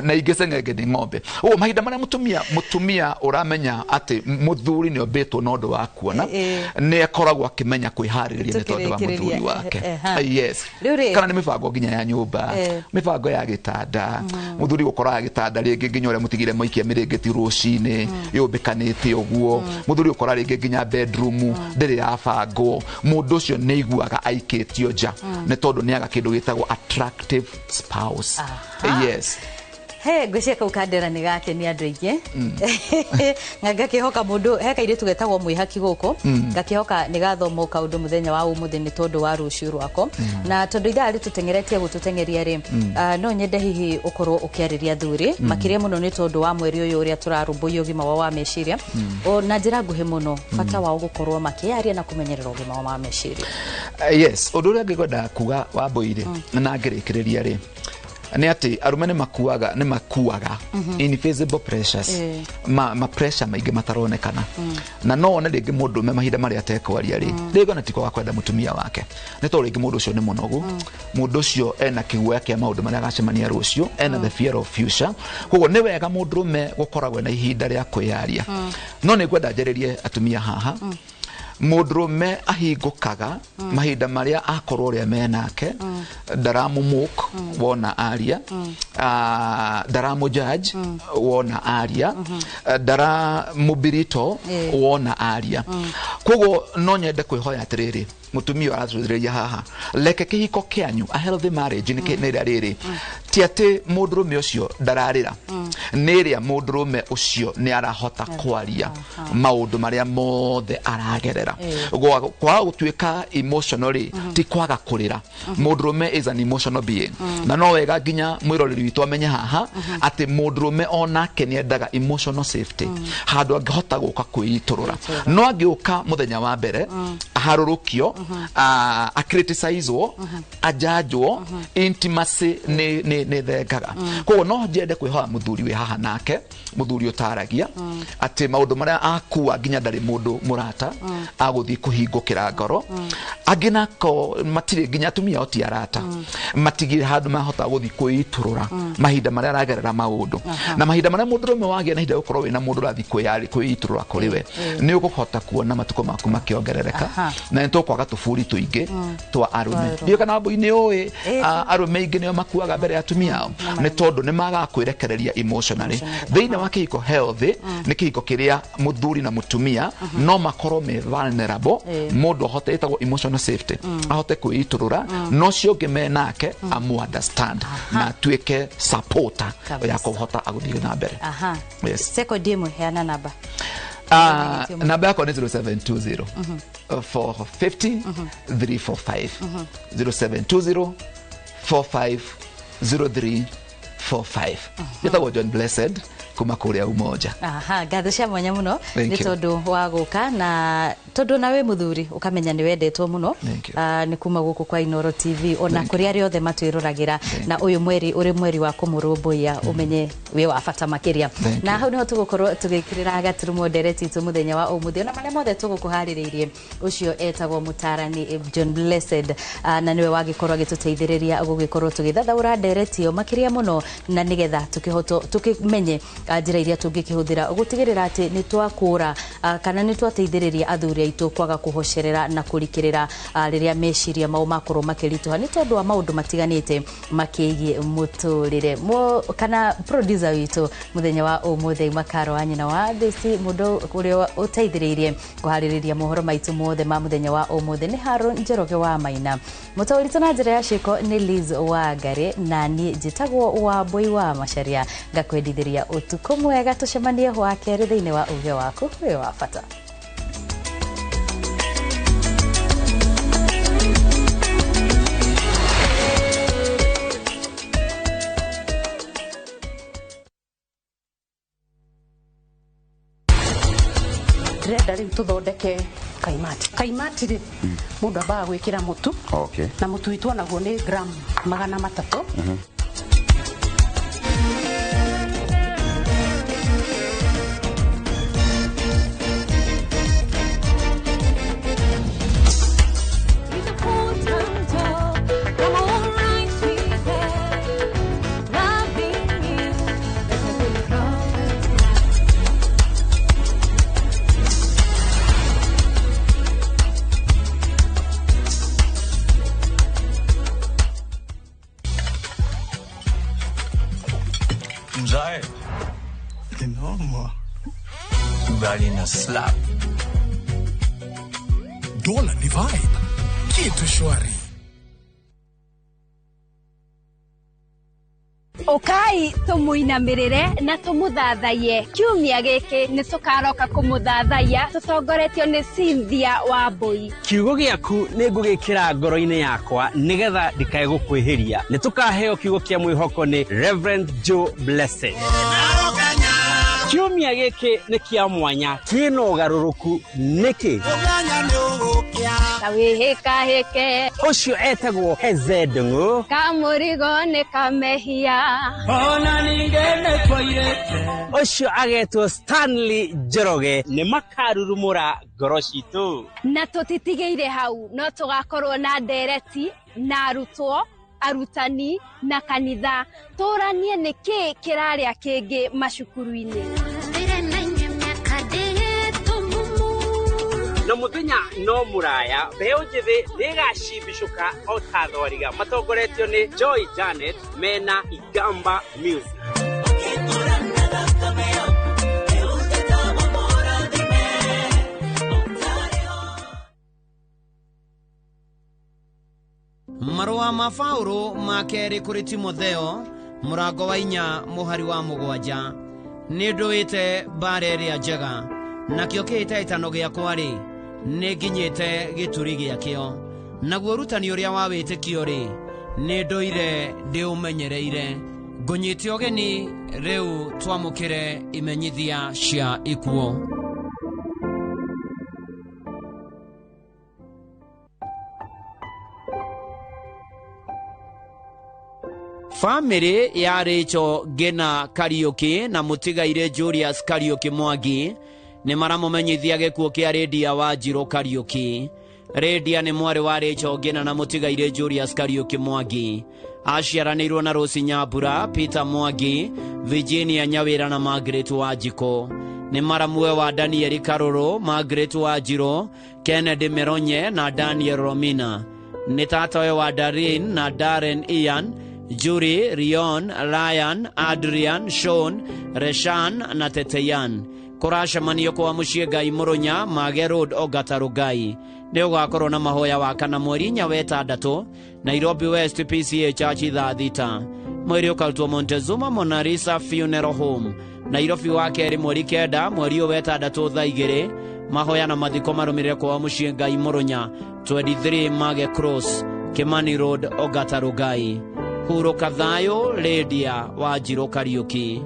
na ingĩ ceng'enge nĩ ng'ombe. Ũguo mahinda marĩa mũtumia ũramenya atĩ mũthuri nĩ ombĩtwo na ũndũ wa kuona, nĩ akoragwo akĩmenya kwĩharĩrĩria nĩ tondũ wa Tũkĩrĩkĩrĩria. Mũthuri wake. Yes. Rĩu rĩ- Kana nĩ mĩbango nginya ya nyũmba, mĩbango ya gĩtanda, mũthuri gũkoraga gĩtanda rĩngĩ nginya ũrĩa mũtigire maikia mĩrĩngĩti rũcinĩ yũmbĩkanĩte ũguo, mũthuri ũkora rĩngĩ nginya bedroom ndĩrĩ yabangwo, mũndũ ũcio nĩ aiguaga aikĩtio nja nĩ tondũ nĩ aga kĩndũ gĩtagwo attractive spouse. Yes. He ngwĩciria kau kandera nĩ gakenia andũ aingĩ, na ngakĩhoka mũndũ he kairĩtu getagwo mwĩhaki gũkũ, ngakĩhoka nĩ gathoma kaũndũ mũthenya wa ũmũthĩ nĩ tondũ wa rũciũ rwako. Na tondũ ithaa rĩtũteng'eretie gũtũteng'eria rĩ, no nyende hihi ũkorwo ũkĩarĩria athuri makĩria mũno nĩ tondũ wa mweri ũyũ ũrĩa tũrarũmbũiya ũgima wao wa meciria. O, na njĩra nguhĩ mũno, bata wao gũkorwo makĩaria na kũmenyerera ũgima wao wa meciria. Yes, ũndũ ũrĩa ngĩkwenda kuga wambũirĩ na ngĩrĩkĩrĩria rĩ nĩ atĩ arũme nĩ makuaga invisible pressures, ma pressure maingĩ mataronekana, na no one rĩngĩ mũndũ mahinda marĩa atekwaria rĩ, rĩngĩ ona ti kwaga kwenda mũtumia wake, nĩ tondũ rĩngĩ mũndũ ũcio nĩ mũnogu, mũndũ ũcio ena kĩguoya kĩa maũndũ marĩa agacemania rũciũ, ena the fear of future. Koguo nĩ wega mũndũrũme gũkoragwo na ihinda rĩa kwĩyaria. No nĩ ngwenda njarĩrie atumia haha. Mũndũrũme ahingũkaga mahinda marĩa akorwo ũrĩa menake. Ndaramũmũk wona aria, ndaramũ judge wona aria, ndaramũbirito wona aria. Koguo no nyende kwĩhoya atĩrĩrĩ, mũtumia ũratũthĩrĩria haha, reke kĩhiko kĩanyu, a healthy marriage nĩ nĩ ĩrĩa rĩrĩ ti atĩ mũndũrũme ũcio ndararĩra, nĩ ĩrĩa mũndũrũme ũcio nĩ arahota kwaria maũndũ marĩa mothe aragerera. Kwaga gũtuĩka emotional rĩ, ti kwaga kũrĩra. Mũndũrũme is an emotional being, na no wega nginya mwĩroreri witũ amenye haha atĩ mũndũrũme onake nĩ endaga emotional safety, handũ angĩhota gũka kwĩitũrũra. No angĩũka mũthenya wa mbere aharũrũkio, acriticizwo, ajanjwo, intimacy nĩ thengaga. Koguo no njende kwĩhoya mũthuri wĩ haha nake, mũthuri ũtaragia atĩ maũndũ marĩa akua nginya ndarĩ mũndũ mũrata agũthiĩ kũhingũkĩra ngoro. Angĩ nako matirĩ nginya atumia ao ti arata, matigire handũ mahota gũthiĩ kwĩitũrũra mahinda marĩa aragerera maũndũ. Na mahinda marĩa mũndũrũme wagĩa na ihinda gũkorwo wĩna mũndũ ũrathiĩ kwĩitũrũra kũrĩ we, nĩ ũkũhota kuona matukũ maku makĩongerereka, na nĩ tũkwaga tũburi tũingĩ twa arũme. Ndiũ kana mbui-inĩ ũĩ arũme aingĩ nĩo makuaga mbere ya atumia ao, nĩ tondũ nĩ magaga kwĩrekereria emotionally. Thĩinĩ wa kĩhiko healthy nĩ kĩhiko kĩrĩa mũthuri na mũtumia no makorwo me vulnerable, mũndũ ahote, ĩtagwo emotional safety, ahote kwĩitũrũra, no ũcio ũngĩ me nake amu understand na atuĩke supporter ya kũhota agũthiĩ na mbere. Yes. Sekondi ĩmwe, heana namba. Namba yakwa nĩ 0720 450 345, 0720 450345. Njĩtagwo John Blessed kuma kũrĩa Umoja. Aha, ngatho cia mwanya mũno Thank nĩ you. tondũ wa gũka, na tondũ nawe mũthuri ũkamenya nĩ wendetwo mũno. Thank you. Nĩ kuma gũkũ kwa Inoro TV ona kũrĩ arĩa othe matwĩroragĩra, na ũyũ mweri ũrĩ mweri wa kũmũrũmbũiya, ũmenye wĩ wa bata makĩria. Thank Na hau nĩho tũgũkorwo tũgĩkĩrĩra gaturumo ndereti itũ mũthenya wa ũmũthĩ ona marĩa mothe tũgũkũharĩrĩirie. Ũcio etagwo mũtarani John Blessed, na nĩwe wagĩkorwo agĩtũteithĩrĩria gũgĩkorwo tũgĩthathaũra ndereti ĩyo makĩria mũno, na nĩgetha tũkĩhoto tũkĩmenye njĩra iria tũngĩkĩhũthĩra gũtigĩrĩra atĩ nĩ twakũra kana nĩ twateithĩrĩria athuri aitũ kwaga kũhocerera na kũrikĩrĩra rĩrĩa meciria mao makorwo makĩritũha nĩ tondũ wa maũndũ matiganĩte makĩgiĩ mũtũrĩre. Kana producer witũ mũthenya wa ũmũthĩ Makaro wa nyina wa Theci, mũndũ ũrĩa ũteithĩrĩirie kũharĩrĩria mohoro maitũ mothe ma mũthenya wa ũmũthĩ nĩ Haron Njoroge wa Maina, mũtaũri na njĩra ya ciĩko nĩ Liz Wangari, na niĩ njĩtagwo Wambui wa Macharia. Ngakwendithĩria ũtukũ mwega, tũcemanie wa kerĩ thĩinĩ wa uge waku wĩ wa bata. Ndĩrenda rĩu tũthondeke kaimati. Kaimati rĩ, mũndũ ambaga gwĩkĩra mũtu, na mũtu witũ onaguo nĩ gram 300. It's a full-time job. I'm alright with that. Loving you, that's a good promise. Mzae ni noma. Ugali na slap. Dola ni vibe. Kitu shwari. Ũkai tũmũinamĩrĩre na tũmũthathaiye. Kiumia gĩkĩ nĩ tũkaroka kũmũthathaiya tũtongoretio nĩ Cynthia Wambui. Kiugo gĩaku nĩ ngũgĩkĩra ngoro-inĩ yakwa nĩgetha ndikae gũkwĩhĩria. Nĩ tũkaheo kiugo kĩa mwĩhoko nĩ Reverend Joe Blessed. Kiumia gĩkĩ nĩ kĩa mwanya, kĩna ũgarũrũku nĩkĩ? Ta wĩhĩkahĩke. Ũcio etagwo Heze Ndung'u. Kamũrigo nĩ kamehia. Ona ningĩ nĩ twairĩte. Ũcio agetwo Stanley Njoroge. Nĩ makarurumũra ngoro citũ. Na tũtitigĩire hau, no tũgakorwo na ndereti na arutwo, arutani na kanitha, tũranie nĩkĩ kĩrarĩa kĩngĩ macukuru-inĩ. Na mũthenya Mwanya no mũraya, mbeũ njĩthĩ nĩĩgacimbicũka o ta thwariga, matongoretio nĩ Joy Janet mena Igamba Music. Marũa ma Paũlũ ma kerĩ kũrĩ Timotheo mũrango wa 4 mũhari wa 7. Nĩ ndũĩte mbara ĩrĩa njega, nakĩo kĩhĩtahĩtano gĩakwa-rĩ, nĩ nginyĩte gĩturi gĩakĩo. Naguo ũrutani ũrĩa wa wĩtĩkio-rĩ, nĩ ndũire ndĩũmenyereire. Ngũnyite ũgeni rĩu twamũkĩre imenyithia cia ikuũ. Famĩlĩ ya Rachel Ngina Kariuki na mũtigairĩ Julius Kariuki Mwangi nĩ maramũmenyithia gĩkuũ kĩa Lydia Wanjirũ Kariuki. Lydia nĩ mwarĩ wa Rachel Ngina na mũtigairĩ Julius Kariuki Mwangi. Aciaranĩirwo na Rose Nyambura, Peter Mwangi, Virginia Nyawĩra na Margaret Wanjikũ. Nĩ maramuwe wa Daniel Karũrũ, Margaret Wanjirũ, Kennedy Meronye na Daniel Romina. Nĩ tatawe wa Darin na Darren Ian, Jury, Rion, Ryan, Adrian, Sean, Reshan na Teteyan. Kũracemanio kwa mũciĩ Ngai Mũrũnya, Mage Road, Ongata Rugai. Nĩ ũgakorwo na mahoya wa kana mweri 4 wa 6, Nairobi West PCA Church thaa 6. Mwĩrĩ ũkarutwo Montezuma Monalisa Funeral Home. Nairobi wa kerĩ mweri 9, mweri ũyũ wa 6 thaa 2. Mahoya na mathiko marũmĩrĩre kwa mũciĩ Ngai Mũrũnya, 23 Mage Cross, Kimani Road, Ongata Rugai. Hurũka thayũ, Lydia Wanjirũ Kariuki.